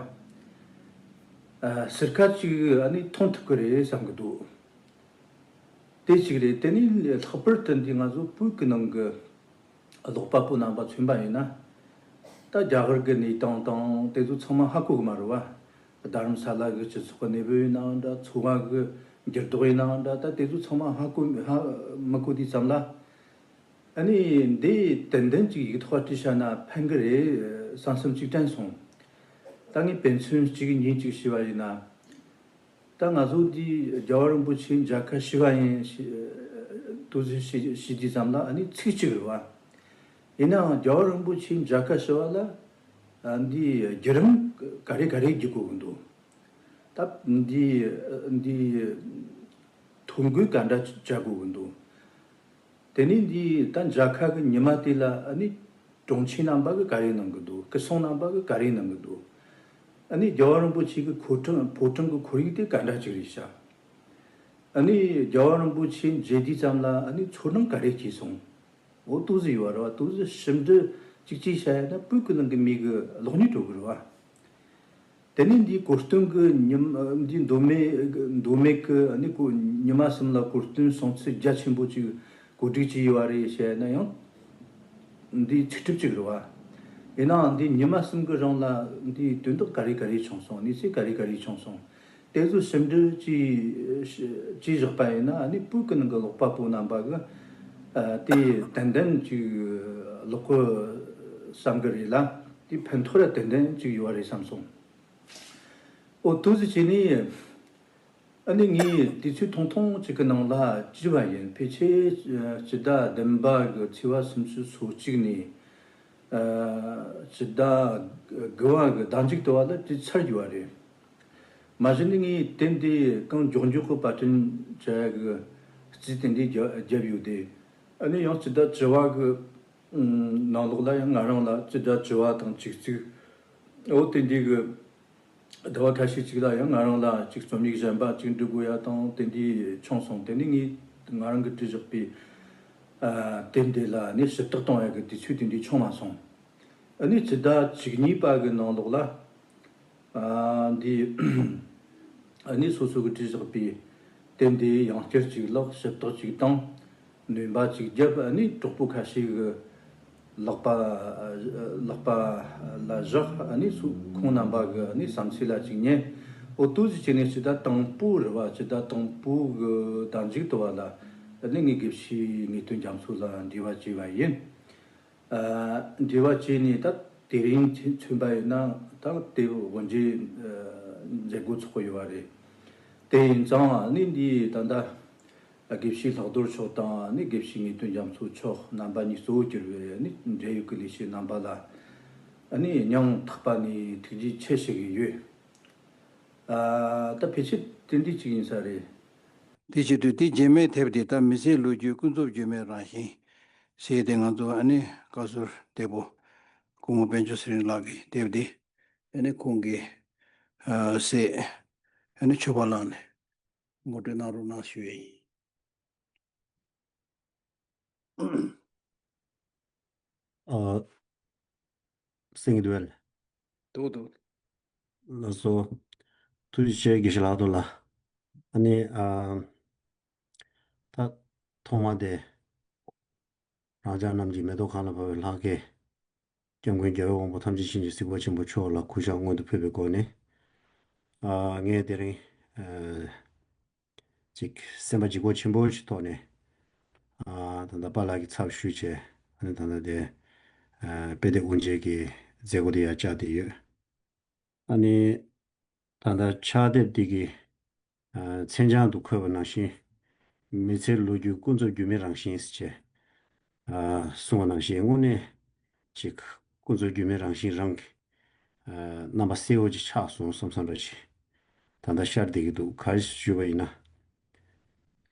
ཨ། ཟུར་ཁ་ཅིག་ཨ་ནི་མཐོང་ཐུབ་གི་རེད་བསམ་གི་འདུག། དེ་གཅིག་རེད། དེ་ནས་ལྷག་པར་དུ་འདི་ང་ཚོ་བོད་ཀྱི་ནང་གི་ཀློག་པ་པོ་རྣམ་པ་མཚོན་པ་ཡིན་ན། ད་རྒྱ་གར་གྱི་གནས་སྟངས་དང་དེ་ཚོ་ཚང་མ་ཧ་གོ་གི་མ་རེད་བ། རྡ་རམ་ས་ལ་གི་སྤྱི་ཚོགས་ཀྱི་གནས་བབ་ཡིན་ནའང་འདྲ། འཚོ་བ་གི་འགྱུར་ལྡོག་ཡིན་ནའང་འདྲ། ད་དེ་ཚོ་ཚང་མ་ཧ་གོ་ཧ་མི་གོ་དུས་ཙམ་ལ། ཨ་ནི་འདི་ཏན་ཏན་ཅིག་ཡིག་ཐོག་བྲིས་བཞག་ན་ཕན་གི་རེད་བསམ་བསམ་ཅིག་དྲན་སོང་། ད་ངས་དཔེ་མཚོན་གཅིག་གཉིས་ཅིག་ཞུས་པ་ཡིན་ན། ད་ང་ཚོ་འདི་རྒྱལ་བ་རིན་པོ་ཆེ་མཇལ་ཁ་ཞུ་བ་ཡིན་ཞེས་དུ་ཞུ་ཞུ་དུས་ཙམ་ལ་ཨ་ནི་ཚིག་གཅིག་རེད་བ། ཡིན་ནའང་རྒྱལ་བ་རིན་པོ་ཆེ་མཇལ་ཁ་ཞུ་བ་ལ་ཨ་འདི་བརྒྱུད་རིམ་ག་རེ་ག་རེ་བརྒྱུད་དགོས་ཀྱི་འདུག། ད་འདི་འདི་ཐོ་འགོད་ག་འདྲ་བྱ་དགོས་ཀྱི་འདུག། དེ་ནས་འདི་ད་མཇལ་ཁ་གི་ཉི་མ་དེ་ལ་ཨ་ནི་དྲུང་ཆེ་རྣམ་པ་གི་ག་རེ་གནང་གི་འདུག། སྐུ་སྲུང་རྣམ་པ་གི་ག་རེ་གནང་གི་འདུག། ཨ་ནི་རྒྱལ་བ་རིན་པོ་ཆེ་གི་ཕོ་བྲང་ཕོ་བྲང་གི་ཁོར་ཡུག་དེ་ག་འདྲ་ཅིག་རེད་ཤག། ཨ་ནི་རྒྱལ་བ་རིན་པོ་ཆེ་མཇལ་དུས་ཙམ་ལ་ཨ་ནི་ཚོར་སྣང་ག་རེ་སྐྱེས་སོང་། འོ་ཏོག་ཙམ་ཡོད་རེད་བ། ཏོག་ཙམ་ཞིབ་འབྲི་ཅིག་ཅིག་བྱ་ཡ་ན་བོད་ཀྱི་ནང་གི་མི་གི་གློག་བརྙན་འགྲོ་གི་རེད་བ། དེ་ནས་འདིའི་གོ་སྟོན་གྱི་ཉི་མ་འདིའི་མདོ་སྨད་མདོ་སྨད་ཀྱི་ཨ་ནི་གོ་ཉི་མ་གསུམ་ལ་གོ་སྟོན་སྲུང་བརྩི་རྒྱ་ཆེན་པོ་ཅིག་གོ་སྒྲིག་བྱས་ཡོད་རེད་བཤད་ན་ཡང་འདི་ཚིག་གྲུབ་ཅིག་རེད་བ། ཡིན་ནའང་འདི་ཉི་མ་གསུམ་གྱི་རིང་ལ་འདིའི་དོན་དག་ག་རེ་ག་རེ་བྱུང་སོང་། གནས་ཚུལ་ག་རེ་ག་རེ་བྱུང་སོང་། དེ་ཚོ་ཞིབ་འབྲི་ཅིག་བྱས་བཞག་པ་ཡིན་ན་ཨ་ནི་བོད་ཀྱི་ནང་གི་ཀློག་པ་པོ་རྣམ་པ་གི་ཨ་དེ་ཏན་ཏན་ཅིག་ཀློག་གི་བསམ་གི་རེད་ལ། དེ་ཕན་ཐོགས་ར་ཏན་ཏན་ཅིག་ཡོད་རེད་བསམ་སོང་། ཨོ་ཏོག་ཙམ་བྱས་ནས་ ཨ་ནི་ངས་དུས་ཚོད་ཐུང་ཐུང་ཅིག་གི་ནང་ལ་བྲིས་པ་ཡིན། ཕལ་ཆེར་སྤྱི་ཟླ་བདུན་པ་གི་ཚེས་པ་སུམ་ཅུ་སོ་གཅིག་ནས་ཨ་སྤྱི་ཟླ་དགུ་པ་གི་ཟླ་མཇུག་ཏུ་བ་ལ་བྲིས་ཚར་ཡོད་པ་རེད། མ་གཞི་ནས་ངས་དེབ་འདི་གང་མགྱོགས་མགྱོགས་ཀྱི་པར་སྐྲུན་བྱ་ཡག་གི་རྩིས་དེ་འདྲའི་རྒྱབ་རྒྱབ་ཡོད་དེ། ཨ་ནི་ཡང་སྤྱི་ཟླ་བཅུ་པ་གི་ནང་ལོགས་ལ་ཡང་ང་རང་ལ་སྤྱི་ཟླ་བཅུ་པ་དང་བཅུ་གཅིག་འོ་དེ་འདྲའི་གི་ཟླ་བ་ཁ་ཤས་ཅིག་ལ་ཡང་ང་རང་ལ་ཅིག་རྩོམ་ཡིག་གཞན་པ་ཅིག་འབྲི་དགོས་ཡ་དང་དེ་འདྲའི་བྱུང་སོང་། དེ་ནི་ངས་ང་རང་གིས་བྲིས་བཞག་པའི་ཨ་དེབ་འདི་ལ་ནི་ཞིབ་བརྟག་གཏོང་ཡ་གི་དུས་ཚོད་དེ་འདྲའི་བྱུང་མ་སོང་། ཨ་ནི་སྤྱི་ཟླ་བཅུ་གཉིས་པ་གི་ནང་ལོགས་ལ་ཨ་འདི་ཨ་ནི་སོ་སོ་གིས་བྲིས་བཞག་པའི་དེབ་འདི་ཡང་བསྐྱར་ཅིག་ཀློག་ཞིབ་བརྟག་ཅིག་བཏང་། ནོན་པ་ཅིག་བརྒྱབ། ཨ་ནི་གྲོགས་པོ་ཁ་ཤས་ཀྱི་ལག་པ་ལག་པ་ལ་བཞག་ཨ་ནི་སུ་ཁོང་རྣམ་པ་གི་ཨ་ནི་བསམ་ཚུལ་ལ་ཅིག་ཉན། འོ་ཏོག་ཙམ་བྱས་ནས་སྤྱི་ཟླ་དང་པོ་རེད་བ། སྤྱི་ཟླ་དང་པོ་གི་ཟླ་མཇུག་ཏུ་བ་ལ་ཨ་ནི་ངས་དགེ་བཤེས་ངེས་དོན་རྒྱ་མཚོ་ལ་འབྲེལ་བ་བྱས་པ་ཡིན། ཨ་འབྲེལ་བ་བྱས་ནས་ད་དེ་རིང་མཚོན་པ་ཡིན་ན་ད་དེ་དབུ་འབྱེད་ཨ་མཛད་སྒོ་ཚོགས་ཡོད་པ་རེད། དེ་ཡིན་ཙང་ཨ་ནི་འདི་ད་ལྟ་དགེ་བཤེས་ལྷག་རྡོར་མཆོག་དང་ཨ་ནི་དགེ་བཤེས་ངེས་དོན་རྒྱ་མཚོ་མཆོག་རྣམ་པ་གཉིས་གཙོ་བོ་གྱུར་བའི་ཨ་ནི་འབྲེལ་ཡོད་ཀྱི་ལས་བྱེད་རྣམ་པ་ལ་ཨ་ནི་སྙིང་ཐག་པ་ནས་ཐུགས་རྗེ་ཆེ་ཞུ་གི་ཡོད། ཨ་ད་ཕལ་ཆེར་དེ་འདྲ་ཅིག་ཡིན་ས་རེད། དེ་བྱེད་དུས་དེ་རྗེས་མའི་དེབ་དེ་ད་མི་ཚེའི་ལོ་རྒྱུས་ཀུན་རྫོབ་སྒྱུ་མའི་རང་བཞིན་ཞེས་དེ་ང་ཚོ་ཨ་ནི་བཀའ་ཟུར་དེ་པོ་སྐུ་ངོ་དཔལ་འབྱོར་ཚེ་རིང་ལགས་ཀྱི་དེབ་དེ་ཨ་ནི་ཁོང་གི་ཨ་སྲས་ཨ་ནི་ཆོས་པ་ལགས་ནས་ངོ་སྤྲོད་གནང་རོགས་གནང་ཞུ་ཡས་ཡིན། ཨ། གསན་གྱི་འདུག་གས། འདུག་འདུག་ལགས་སོ། ཐུགས་རྗེ་ཆེ་དགེ་བཤེས་ལགས། ཐུགས་ལ། ཨ་ནི་ཨ། ད་ཐོག་མ་དེ། རང་ཅག་རྣམས་ཀྱི་མེ་ཏོག་གང་ལ་བབས་པའི་ལྷ་སྐལ། སྐྱབས་མགོན་རྒྱལ་བའི་དབང་པོ་ཐམས་ཅད་མཁྱེན་ཅིང་གཟིགས་པ་ཆེན་པོ་མཆོག་ལ་གུས་ཕྱག་སྔོན་དུ་ཕུལ་བའི་སྒོ་ནས། ཨ། ངས་དེ་རིང་ཨ། ཅིག་སེམས་པ་འཇིགས་པ་ཆེན་པོ་ཞིག་ཐོག་ནས། ཨ། ད་ལྟ་པཱ་ལགས་ཀྱི་ཚབ་ཞུས་བྱས། ཨ་ནི་ད་ལྟ་དེ་ཨ་དཔེ་དེབ་དབུ་འབྱེད་ཀྱི་མཛད་སྒོ་དེ་ཡར་བཅར་བསྡད་ཡོད། ཨ་ནི་ད་ལྟ་ཕྱག་དེབ་འདི་གི་ཨ་མཚན་བྱང་དུ་འཁོད་པ་ནང་བཞིན། མི་ཚེའི་ལོ་རྒྱུས་ཀུན་རྫོབ་སྒྱུ་མའི་རང་བཞིན་ཟེར་བྱས། ཨ་གསུངས་པ་ནང་བཞིན་དངོས་གནས་ཅིག་ཀུན་རྫོབ་སྒྱུ་མའི་རང་བཞིན་རང་གི་ཨ་རྣམ་པ་གསལ་བོ་ཅིག་ཆགས་སོང་བསམ་བསམ་འདྲ་ཞིག་ད་ལྟ་ཤར་བསྡད་ཀྱི་འདུག་ག་རེ་ཞུས་པ་ཡིན་ན།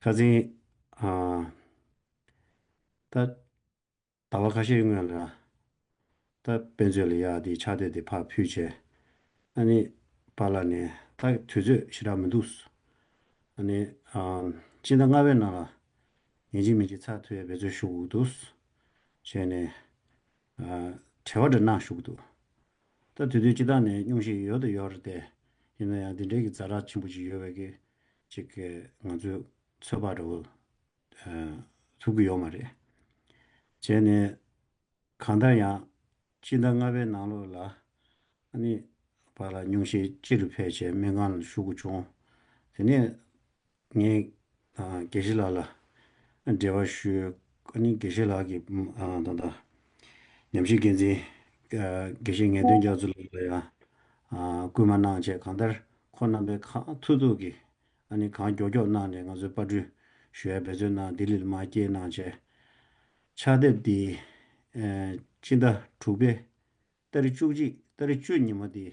ཁ་སང་ཨ་ད། ཟླ་བ་ཁ་ཤས་སྔོན་ལ། ད་དཔེ་མཛོད་ལ་ཡར་དེ་ཕྱག་དེབ་དེ་ཕར་ཕུལ་བྱས། ཨ་ནི་པཱ་ལགས་ནས་ད་དུས་ཚོད་ཞེ་དྲག་མི་འདུག་ཨ་ནི་ཨ་སྤྱི་ཟླ་ལྔ་པའི་ནང་ལ་ཡིན་གཅིག་མིན་གཅིག་ཚར་ཐུབ་ཡ་འབད་རྩོལ་ཞུ་དགོས་འདུག་བྱས་ནས་ཨ་དྲི་བ་འདྲ་གནང་ཞུ་གི་འདུག་ད་དུས་ཚོད་སྤྱི་བཏང་ནས་སྙུང་གཞི་ཡོད་དང་ཡོད་རེད་དེ། ཡིན་ན་ཡང་འདི་འདྲའི་གི་ཛ་དྲག་ཆེན་པོ་ཅིག་ཡོད་པའི་གི་ཅིག་གི་ང་ཚོའི་ཚོད་དཔག་འདྲ་བོ། ཐུབ་ཀྱི་ཡོད་མ་རེད། བྱས་ནས་གང་ལྟར་ཡང་སྤྱི་ཟླ་ལྔ་པའི་ནང་ལོགས་ལ་ཨ་ནི་པཱ་ལགས་སྙུང་གཞི་ལྕི་རུ་ཕེབས་བྱས་སྨན་ཁང་ལ་བཞུགས་དགོས་བྱུང་། དེ་ནས་ངས་ཨ་དགེ་བཤེས་ལགས་ལ་འབྲེལ་བ་ཞུས། ཨ་ནི་དགེ་བཤེས་ལགས་ཀྱིས་ཨ་ད་ལྟ་ཉམས་ཞིབ་འགན་འཛིན་ཨ་དགེ་བཤེས་ངེས་དོན་རྒྱ་མཚོ་ལགས་ལ་ཡང་ཨ་སྐུལ་མ་གནང་བྱས། གང་ལྟར་ཁོང་རྣམ་པས་གང་ཐུབ་ཐུབ་ཀྱིས། ཨ་ནི་གང་མགྱོགས་མགྱོགས་གནང་ནས་ང་ཚོའི་པར་སྐྲུན་ཞུ་ཡ་འབད་བརྩོན་གནང་། ལྡི་ལི་ལ་མར་སྐྱེལ་གནང་བྱས། ཕྱག་དེབ་འདི་ཨ་སྤྱི་ཟླ་དྲུག་པའི་ཏ་རིག་བཅུ་གཅིག་ཏ་རིག་བཅུ་ཉིན་མོ་འདི་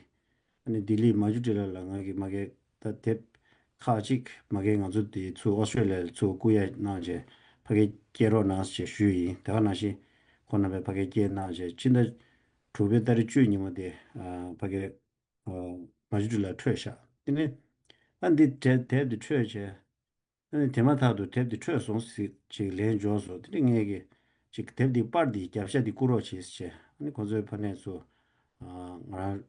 ཨ་ནི་ལྡི་ལི་མ་ཇུ་ཊི་ལ་ལ་ང་གི་མ་གི་ད་དེབ་ཁག་ཅིག་མ་གི་ང་ཚོ་འདི་ཚུར་ཨོ་སི་ཊྲེ་ལི་ཡ་ལ་ཚུར་བསྐུར་ཡ་གནང་བྱས་ཕ་གིར་སྐྱེལ་རོགས་གནང་ཞེས་ཞུས་ཡིན། དེ་ག་ནང་བཞིན་ཁོང་རྣམ་པས་ཕ་གིར་སྐྱེལ་གནང་བྱས་སྤྱི་ཟླ་དྲུག་པའི་ཏ་རིག་བཅུ་ཉིན་མོ་འདི་ཨ་ཕ་གིར་མ་ཇུ་ཊི་ལ་འཕྲོད་བཞག་དེ་ནས་ཨ་འདི་དེབ་དེབ་འདི་འཕྲོད་བྱས། ཨ་ནི་དེ་མ་ཐག་ཏུ་དེབ་འདི་འཕྲོད་སོང་ཟིག་ཅིག་ལན་འབྱོར་སོང་། དེ་ནས་ངས་ཀྱི་ཅིག་དེབ་འདི་པར་འདི་རྒྱབ་ཤ་འདི་བསྐུར་རོགས་བྱེད་ཟེར་བྱས། ཨ་ནི་ཁོ་ཚོའི་ཕ་ནས་ཚུར་ང་རང་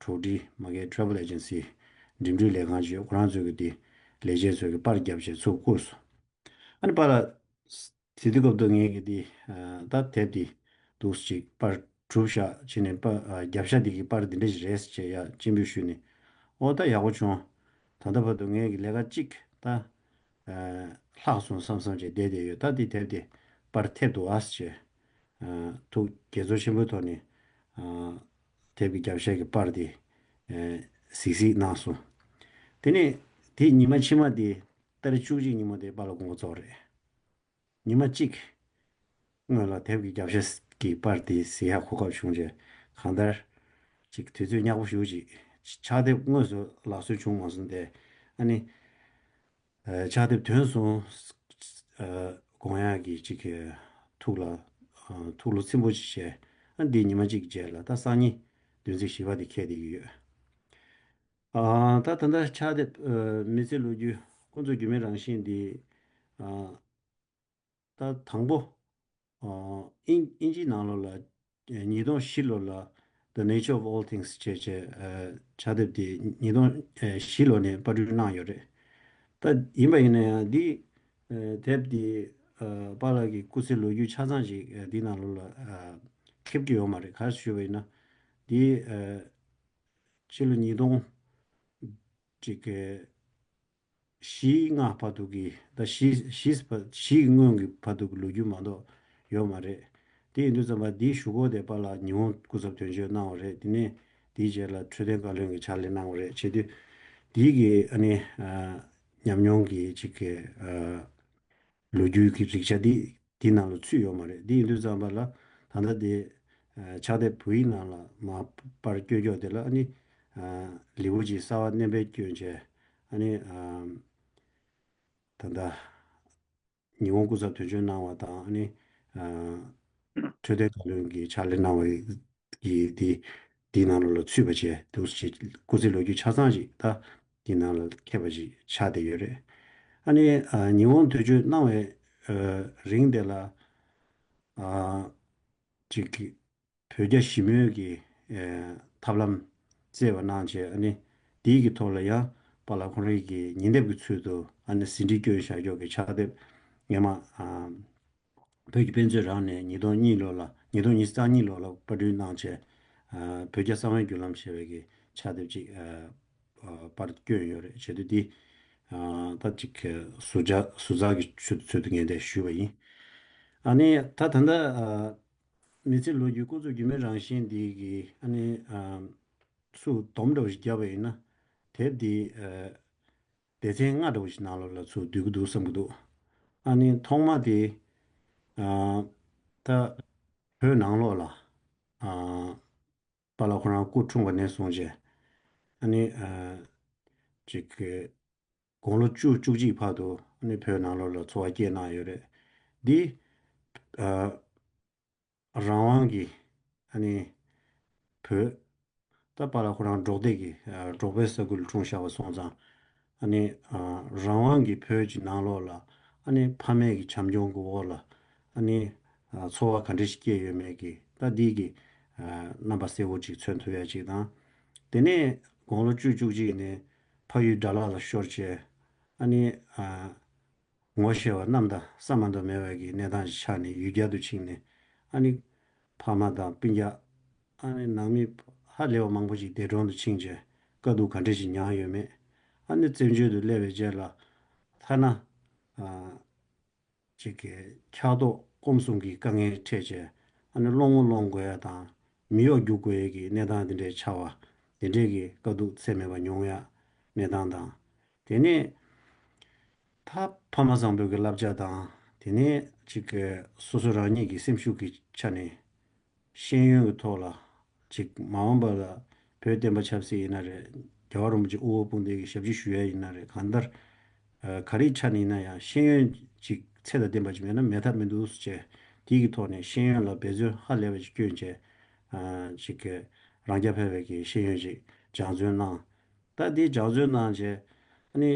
གྲོགས་འདྲིས་མ་གི་ཊེ་རེ་ཝལ་ཨེ་ཇེན་སི་འགྲིམ་འགྲུལ་ལས་ཁང་ཅིག་ཡོད། ཁོ་རང་ཚོས་ཀྱི་འདི་ལས་བྱེད་ཚོས་ཀྱི་པར་རྒྱབ་བྱས་ཚུར་བསྐུར་སོང་། ཨ་ནི་པཱ་ལགས། དེ་དུས་སྐབས་དུ་ངས་ཀྱི་འདི་ད་དེབ་འདི་འདུག་ཅིག་པར་གྲུབ་བཞག་བྱས་ནས་པར་རྒྱབ་ཤ་འདི་གི་པར་འདི་འདྲ་ཞིག་རེད་ཟེར་བྱས་ཡ་སྤྱན་འབུལ་ཞུས་ནས། ཨོ་ད་ཡག་པོ་བྱུང་། ད་ལྟ་བར་དུ་ངས་ཀྱི་ལས་ཀ་གཅིག་ད་ལྷག་སོང་བསམ་བསམ་བྱས་བསྡད་བསྡད་ཡོད། ད་འདི་དེབ་འདི་པར་ཐེབས་འདུག་ཨ་ཟེར་བྱས། ཐུགས་དགྱེས་ཚོར་ཆེན་པོའི་ཐོག་ནས་དེབ་ཀྱི་རྒྱབ་ཤ་གི་པར་དེ་གཟིགས་གཟིགས་གནང་སོང་། དེ་ནས་ དེ་ཉི་མ་ཕྱི་མ་དེ་ཏ་རིག་བཅུ་གཅིག་ཉིན་མོ་དེ་པཱ་ལགས་དགུང་ལོ་རྫོགས་རེད། ཉི་མ་གཅིག་སྔོན་ལ་དེབ་ཀྱི་རྒྱབ་ཤ་གི་པར་དེ་གཟིགས་ཡག་གོ་སྐབས་བྱུང་རྗེས་གང་ལྟར་ཅིག་དུས་ཚོད་ཉག་པོ་ཞེ་པོ་ཅིག་ཕྱག་དེབ་དངོས་སུ་ལག་སོན་བྱུང་མ་སོང་སྟེ། ཨ་ནི་ཨ་ཕྱག་དེབ་ཐོན་སོང་། ཨ་དགོངས་ཡག་གི་ཅིག་གི་ཐུགས་ལ་ཨ་ཐུགས་བློ་ཚིམ་པོ་ཅིག་བྱས། ཨ་འདི་ཉི་མ་གཅིག་རྗེས་ལ་ད་སང་ཉིན་བདུན་ཚིགས་བཞི་པ་དེ་འཁེལ་བསྡད་ཀྱི་ཡོད། ཨ་ད་ད་ལྟ་ཕྱག་དེབ་ཨ་མི་ཚེ་ལོ་རྒྱུས་ཀུན་རྫོབ་སྒྱུ་མའི་རང་བཞིན་འདི་ཨ་ད་དང་པོ་ཨ་ཨིན་ཨིན་ཇིའི་ནང་ལོགས་ལ་ཉིས་སྟོང་བཞི་ལོ་ལ་The Nature of All Things བྱས་བྱས་ཨ་ཕྱག་དེབ་དེ་ཉིས་སྟོང་བཞི་ལོ་ནས་པར་སྐྲུན་གནང་ཡོད་རེད། ད་ཡིན་པ་ཡིན་ན་ཡང་འདི་ཨ་དེབ་དེ་ཨ་པཱ་ལགས་ཀྱི་སྐུ་ཚེ་ལོ་རྒྱུས་ཆ་ཚང་ཞིག་ཨ་འདི་ནང་ལོགས་ལ་ཨ་ཁེབས་ཀྱི་ཡོད་མ་རེད། ག་རེ་ཞུས་པ་ཡིན་ན་འདི་ཨ་ཕྱི་ལོ་ཉིས་སྟོང་ཅིག་གི་བཞི་ལྔ་བར་དུ་གི་ད་བཞི་བཞི་བཞི་གི་སྔོན་གྱི་བར་དུ་གི་ལོ་རྒྱུས་མ་གཏོགས་ཡོད་མ་རེད། དེ་ཡིན་དུས་ཙམ་པ་འདིའི་གཞུག་གུ་དེ་པཱ་ལགས་ཉི་ཧོང་སྐུ་ཚབ་དོན་གཅོད་གནང་བ་རེད། དེ་ནས་དེའི་རྗེས་ལ་འཕྲོད་བསྟེན་བཀའ་བློན་གྱི་ཕྱག་ལས་གནང་བ་རེད། བྱེད་དུས་འདིའི་གི་ཨ་ནི་ཨ་ཉམས་མྱོང་གི་ཅིག་གི་ཨ་ལོ་རྒྱུས་ཀྱི་རིག་ཆ་འདི་འདི་ནང་ལ་ཚུད་ཡོད་མ་རེད། འདི་ཡིན་དུས་ཙམ་པ་ལ་ད་ལྟ་དེ་ཨ་ཕྱག་དེབ་བོད་ཡིག་ནང་ལ་མར་པར་བསྐྱོད་རྒྱུ་དེ་ལ་ཨ་ནི་ཨ་ལེའུ་གཅིག་གསར་པ་བསྣན་པའི་སྐྱོན་བྱས། ཨ་ནི་ཨ་ད་ལྟ་ཉི་ཧོང་སྐུ་ཚབ་དོན་གཅོད་གནང་བ་དང་ཨ་ནི་ཨ་འཕྲོད་བསྟེན་བཀའ་བློན་གྱི་ཕྱག་ལས་གནང་བའི་གི་དེ་དེའི་ནང་ལོགས་ལ་ཚུད་པ་བྱས་འདུག་ཅེས་སྐུ་ཚེ་ལོ་རྒྱུས་ཆ་ཚང་ཞིག་ད་དེའི་ནང་ལ་ཁེབས་པ་ཞིག་ཆགས་བསྡད་ཡོད་རེད། ཨ་ནི་ཨ་ཉི་ཧོང་དོན་གཅོད་གནང་བའི་ཨ་རིང་དེ་ལ་ཨ་ཅིག་གི་བོད་རྒྱ་ཞི་མོལ་གྱི་ཨ་ཐབས་ལམ་བརྩེ་བ་གནང་བྱས། ཨ་ནི་དེའི་གི་ཐོག་ལ་ཡང་པཱ་ལགས་ཁོང་རང་གི་ཉིན་དེབ་ཀྱི་ཚུལ་དུ་ཨ་ནི་ཟིན་བྲིས་བསྐྱོན་བཞག་རྒྱུ་གི་ཕྱག་དེབ་སྔས་མ་ཨ་བོད་ཀྱི་དཔེ་མཛོད་རང་ནས་ཉིས་སྟོང་གཉིས་ལོ་ལ་ཉིས་སྟོང་ཉི་ཤུ་རྩ་གཉིས་ལོ་ལ་པར་སྐྲུན་གནང་བྱས། ཨ་བོད་རྒྱ་གསང་བའི་རྒྱུད་ལམ་ཞེས་པའི་གི་ཕྱག་དེབ་ཅིག་ཨ་ཨ་པར་བསྐྱོན་ཡོད་རེད། བྱེད་དུས་འདི་ཨ་ད་ཅིག་གི་ཟུར་ཆ་ཟུར་ཚགས་ཀྱི་ཚུལ་ཚུལ་དུ་ངས་འདིར་ཞུས་པ་ཡིན། ཨ་ནི་ད་ད་ལྟ་ཨ་མི་ཚེ་ལོ་རྒྱུས་ཀུན་རྫོབ་སྒྱུ་མའི་རང་བཞིན་འདི་གི་ཨ་ནི་ཨ་ཚུར་སྡོམ་འདྲ་བོ་ཞིག་བརྒྱབ་པ་ཡིན་ན། དེབ་འདི་ཨ་སྡེ་ཚན་ལྔ་འདྲ་བོ་ཞིག་ནང་ལོགས་ལ་ཚུར་བསྡུ་གི་འདུག་བསམ་གྱི་འདུག་ཨ་ནི་ཐོག་མ་དེ་ཨ་ད་བོད་ནང་ལོགས་ལ་ཨ་པཱ་ལགས་ཁོ་རང་སྐུ་འཁྲུངས་པ་ནས་བཟུང་བྱས་ཨ་ནི་ཨ་ཅིག་གི་དགུང་ལོ་བཅུ་བཅུ་གཅིག་བར་དུ་ཨ་ནི་བོད་ནང་ལོགས་ལ་འཚོ་བ་སྐྱེལ་གནང་ཡོད་རེད། འདི་ཨ་རང་དབང་གི་ཨ་ནི་བོད་ད་པཱ་ལགས་ཁོ་རང་འབྲོག་སྡེ་གི་ཨ་འབྲོག་པའི་ས་ཁུལ་འཁྲུངས་བཞག་པ་སོང་ཙང་ཨ་ནི་ཨ་རང་དབང་གི་བོད་ཀྱི་ནང་ལོགས་ལ་ཨ་ནི་ཕ་མེས་ཀྱི་བྱམས་སྐྱོང་གི་འོག་ལ་ཨ་ནི་ཨ་འཚོ་བ་ག་འདྲ་ཞིག་སྐྱེལ་ཡོད་མེད་ཀྱི་ད་འདི་གི་ཨ་རྣམ་པ་གསལ་པོ་ཅིག་མཚོན་ཐུབ་ཡ་ཅིག་དང་། དེ་ནས་དགུང་ལོ་བཅུ་བཅུ་གཅིག་ནས་ཕ་ཡུལ་དགྲ་ལག་ལ་ཤོར་བྱས་ཨ་ནི་ཨ་ངོ་ཤེས་པ་གནམ་དང་ས་མ་གཏོགས་མེད་པའི་གི་གནས་སྟངས་ཤིག་ཆགས་ནས་ཡུལ་གྱར་དུ་ཕྱིན་ནས་ཨ་ནི་ཕ་མ་དང་སྤུན་ཀྱག་ཨ་ནི་ནང་མི་ཧ་ལས་པ་མང་པོ་ཞིག་འདས་གྲོངས་དུ་ཕྱིན་བྱས་དཀའ་སྡུག་ག་འདྲ་ཞིག་མྱངས་ཡོད་མེད། ཨ་ནི་བཙན་བྱོལ་དུ་སླེབས་པའི་རྗེས་ལ་ཐ་ན་ཨ་ཅིག་གི་འཁྱག་ལྟོགས་སྐོམ་གསུམ་གྱི་དཀའ་ངལ་འཕྲད་བྱས་ཨ་ནི་སློང་མོ་སློང་དགོས་ཡ་དང་མི་གཡོག་རྒྱུག་དགོས་ཡ་གི་གནས་སྟངས་དེ་འདྲའི་ཆགས་པ་དེ་འདྲའི་གི་དཀའ་སྡུག་ཚད་མེད་པ་མྱོང་ཡ་གནས་སྟངས་དང་། དེ་ནས་ད་ཕ་མ་བཟང་པོའི་གི་བསླབ་བྱ་དང་དེ་ནས་ཅིག་གི་སོ་སོ་རང་ཉིད་ཀྱི་སེམས་ཤུགས་ཀྱི་ཆ་ནས་ཤེས་ཡོན་གྱི་ཐོག་ལ་ཅིག་མ་འོངས་པ་ལ་བོད་བསྟན་པ་ཆབ་སྲིད་ཡིན་ན་རེད། རྒྱལ་བ་རིན་པོ་ཆེ་དབུ་འོག་དཔུང་སྡེ་གི་ཞབས་ཕྱི་ཞུ་ཡ་ཡིན་ན་རེད། གང་ལྟར་ཨ་ག་རེའི་ཆ་ནས་ཡིན་ན་ཡང་ཤེས་ཡོན་ཅིག་ཚད་དང་ལྡན་པ་ཅིག་མེད་ན་མེད་ཐབས་མི་འདུག་ཟེར་བྱས་དེའི་གི་ཐོག་ནས་ཤེས་ཡོན་ལ་འབད་བརྩོན་ཧ་ལས་པ་ཅིག་བསྐྱོན་བྱས་ཨ་ཅིག་གི་རང་རྐྱ་འཕེར་བའི་གི་ཤེས་ཡོན་ཅིག་སྦྱང་བརྩོན་གནང་། ད་འདི་སྦྱང་བརྩོན་གནང་བྱས་ཨ་ནི་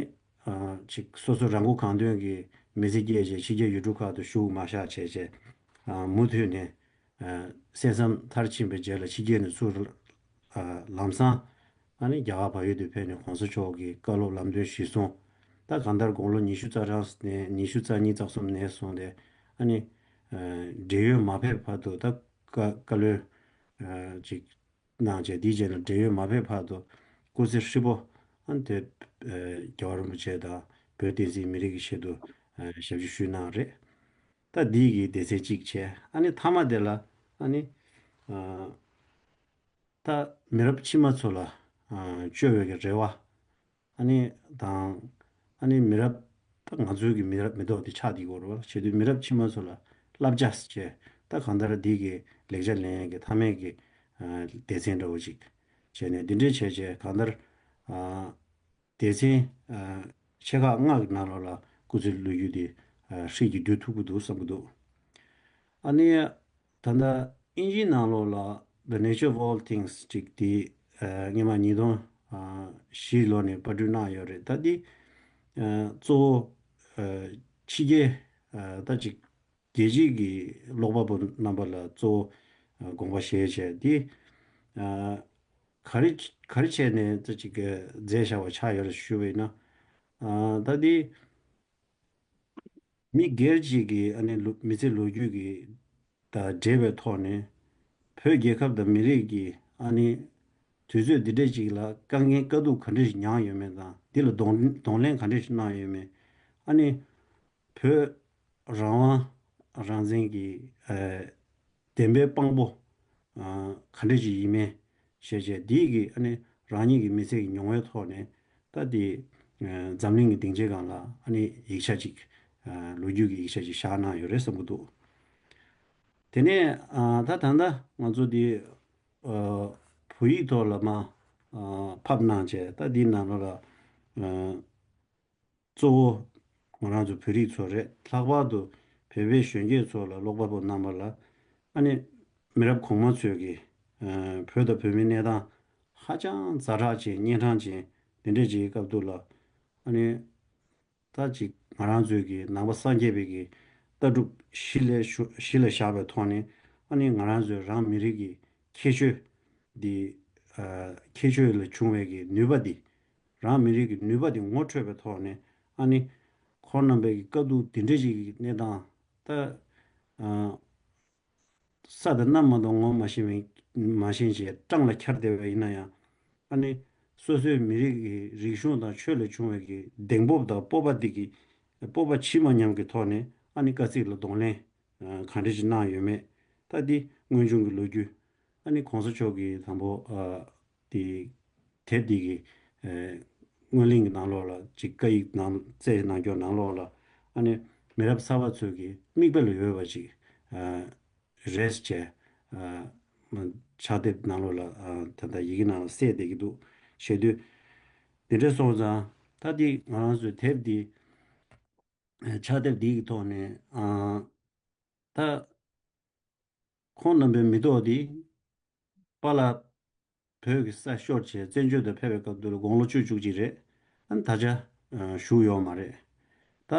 ཨ་ཅིག་སོ་སོ་རང་མགོ་གང་ཐོན་གྱི་མི་ཚེ་སྐྱེལ་བྱས་ཕྱི་རྒྱལ་ཡུལ་གྲུ་ཁག་ཏུ་བཞུགས་མ་བཞག་བྱས་བྱས་ཨ་མུ་མཐུད་ནས་ཨ་གསན་བསམ་མཐར་ཕྱིན་པའི་རྗེས་ལ་ཕྱི་རྒྱལ་ནས་ཚུར་ཨ་ལམ་སང་ཨ་ནི་རྒྱ་གར་བལ་ཡུལ་དུ་ཕེབས་ནས་གོང་ས་མཆོག་གི་བཀའ་སློབ་ལམ་སྟོན་གཞིར་བཟུང་ད་གང་ལྟར་དགུང་ལོ་ཉི་ཤུ་རྩ་གྲངས་ནས་ཉི་ཤུ་རྩ་གཉིས་རྩ་གསུམ་ནས་བཟུང་སྟེ་ཨ་ནི་ཨ་བགྲེས་ཡོལ་མ་ཕེབས་བར་དུ་ད་བཀའ་བཀའ་བློན་ཨ་ཅིག་གནང་བྱས་དེའི་རྗེས་ལ་བགྲེས་ཡོལ་མ་ཕེབས་བར་དུ་སྐུ་ཚེ་ཧྲིལ་པོ་ཨ་ནི་དེ་ཨ་རྒྱལ་བ་རིན་པོ་ཆེ་དང་བོད་བསྟན་སྲིད་མི་རིགས་ཀྱི་ཆེད་དུ་ཨ་ཞབས་ཕྱི་ཞུས་གནང་རེད། ད་འདི་གི་སྡེ་ཚན་གཅིག་བྱས་ཨ་ནི་མཐའ་མ་དེ་ལ་ཨ་ནི་ཨ་ད་མི་རབས་ཕྱི་མ་ཚོ་ལ་ཨ་བཅོལ་བའི་གི་རེ་བ་ ཨ་ནི་དང་ཨ་ནི་མི་རབས། ད་ང་ཚོའི་གི་མི་རབས་མི་ཐོག་དེ་ཆགས་བསྡད་ཡོད་རེད་བ། བྱེད་དུས་མི་རབས་ཕྱི་མ་ཚོ་ལ་བསླབ་བྱ་བྱས། ད་གང་ལྟར་འདི་གི་ལེགས་ཆ་ལེན་ཡས་ཀྱི་མཐའ་མའི་གི་ཨ་སྡེ་ཚན་འདྲ་བོ་ཅིག་བྱས་ནས་འདི་འདྲའི་བྱས་བྱས་གང་ལྟར་ཨ་སྡེ་ཚན་ཨ་ཆེ་ཁག་ལྔ་གི་ནང་ལོགས་ལ་སྐུ་ཚེའི་ལོ་རྒྱུས་དེ་ཨ་ཧྲིལ་གྱིས་བསྡུ་ཐུབ་ཀྱི་འདུག་བསམ་གྱི་འདུག་ཨ་ནི་ད་ལྟ་དབྱིན་ཇིའི་ནང་ལོགས་ལ་The Nature of All Things ཅིག་དེ་ཨ་སྔོན་མ་ཉིས་སྟོང་བཞི་ལོ་ནས་པར་སྐྲུན་གནང་ཡོད་རེད། ད་འདི་ཨ་གཙོ་བོ་ཨ་ཕྱི་རྒྱལ་ཨ་ད་ཅིག་རྒྱལ་སྤྱིའི་གི་ཀློག་པ་པོ་རྣམ་པ་ལ་གཙོ་བོ་ཨ་དགོངས་པ་བཞེས་བྱས་འདི་ཨ་ག་རེ་ག་རེ་བྱས་ནས་ད་ཅིག་གི་མཛད་བཞག་པ་ཆགས་ཡོད་རེད་ཞུས་པ་ཡིན་ན། ཨ་ད་འདི་མི་སྒེར་གཅིག་གི་ཨ་ནི་ལོ་མི་ཚེ་ལོ་རྒྱུས་ཀྱི་དང་འབྲེལ་བའི་ཐོག་ནས་བོད་རྒྱལ་ཁབ་དང་མི་རིགས་ཀྱི་ཨ་ནི་དུས་ཚོད་འདི་འདྲ་ཅིག་ལ་དཀའ་ངལ་དཀའ་སྡུག་ག་འདྲ་ཞིག་མྱངས་ཡོད་མེད་དང་འདི་ལ་གདོང་གདོང་ལེན་ག་འདྲ་ཞིག་གནང་ཡོད་མེད། ཨ་ནི་བོད་རང་དབང་རང་བཙན་གྱི་ཨ་བདེན་པའི་དཔང་པོ་ཨ་ག་འདྲ་ཞིག་ཡིན་མིན་ཞེས་བྱས་འདིའི་གི་ཨ་ནི་རང་ཉིད་ཀྱི་མི་ཚེ་གི་མྱོང་བའི་ཐོག་ནས་ད་དེ་ཨ་འཛམ་གླིང་གི་སྡིངས་ཆའི་སྒང་ལ་ཨ་ནི་ཡིག་ཆ་ཅིག་ཨ་ལོ་རྒྱུས་ཀྱི་ཡིག་ཆ་ཅིག་བཞག་གནང་ཡོད་རེད་བསམ་གྱི་འདུག་དེ་ནས་ཨ་ད་ད་ལྟ་ང་ཚོ་འདི་ཨ་བོད་ཡིག་ཐོག་ལ་མ་ཨ་ཕབ་གནང་བྱས་ད་འདི་ནང་ལོགས་ལ་ཨ་གཙོ་བོ་ང་རང་ཚོ་བོད་རིགས་ཚོ་རེད། ལྷག་པར་དུ་བོད་པའི་གཞོན་སྐྱེས་ཚོ་ལ་ཀློག་པ་པོ་རྣམ་པ་ལ་ཨ་ནི་མི་རབས་གོང་མ་ཚོས་ཀྱི་ཨ་བོད་དང་བོད་མིའི་གནས་སྟངས་ཧ་ཅང་ཛ་དྲག་ཅན་གཉན་འཕྲང་ཅན་འདི་འདྲས་ཅིག་གི་སྐབས་དུས་ལ་ཨ་ནི་ད་ཅིག་ང་རང་ཚོའི་གི་ནང་པ་སངས་རྒྱས་པའི་གི་ལྟ་གྲུབ་གཞི་ལ་ཞུ་གཞི་ལ་བཞག་པའི་ཐོག་ནས་ཨ་ནི་ང་རང་ཚོའི་རང་མི་རིགས་ཀྱི་ཁྱད་ཆོས་འདི་ཨ་ཁྱད་ཆོས་ལ་བྱུང་བའི་གི་ནུས་པ་འདི་རང་མི་རིགས་ཀྱི་ནུས་པ་འདི་ངོ་འཕྲོད་པའི་ཐོག་ནས་ཨ་ནི་ཁོང་རྣམ་པའི་གི་དཀའ་སྡུག་འདི་འདྲ་ཞིག་གི་གནས་སྟངས་ད་ཨ་ས་དང་གནམ་མ་གཏོགས་ངོ་མ་ཤེས་པའི་མ་ཤེས་ཅེས་སྤྲང་ལ་འཁྱར་བསྡད་པ་ཡིན་ན་ཡང་ཨ་ནི་སོ་སོའི་མི་རིགས་ཀྱི་རིག་གཞུང་དང་ཆོས་ལས་བྱུང་བའི་གི་གདེང་སྤོབས་དང་སྤོབས་པ་འདི་གི་སྤོབས་པ་ཇི་མ་ཉམས་ཀྱི་ཐོག་ནས་ཨ་ནི་དཀའ་ཚེགས་ལ་གདོང་ལེན་གང་འདྲ་ཞིག་གནང་ཡོད་མེད། ད་འདི་དངོས་བྱུང་གི་ལོ་རྒྱུས། ཨ་ནི་གོང་ས་མཆོག་གིས་དང་པོ་ཨ་དེ་དེབ་འདི་གི་ཨ་སྔོན་གླེང་གི་ནང་ལོགས་ལ་ཅིག་བཀའ་ཡིག་ནང་བསྩལ་གནང་སྐྱོར་ནང་ལོགས་ལ་ཨ་ནི་མི་རབས་གསར་པ་ཚོས་ཀྱི་མིག་དཔེ་ལ་ཡོད་པ་ཅིག་ཨ་རེད་ཅེས་ཨ་ཕྱག་དེབ་ནང་ལོགས་ལ་ཨ་ད་ལྟ་ཡི་གེ་ནང་ལ་གསལ་བསྡད་ཀྱི་འདུག་བྱེད་དུས་འདི་འདྲ་སོང་ཙང་ད་འདི་ང་རང་ཚོའི་དེབ་འདི་ཕྱག་དེབ་འདི་གི་ཐོག་ནས་ཨ་ད་ཁོང་རྣམ་པའི་མི་ཐོག་འདི་པཱ་ལགས་བོད་ཀྱི་ས་ཤོར་བྱས་བཙན་བྱོལ་དུ་ཕེབས་པའི་སྐབས་དུ་ལ་དགུང་ལོ་བཅུ་བཅུ་གཅིག་རེད། ཨ་ནི་ད་ཆ་ཨ་བཞུགས་ཡོད་མ་རེད། ད་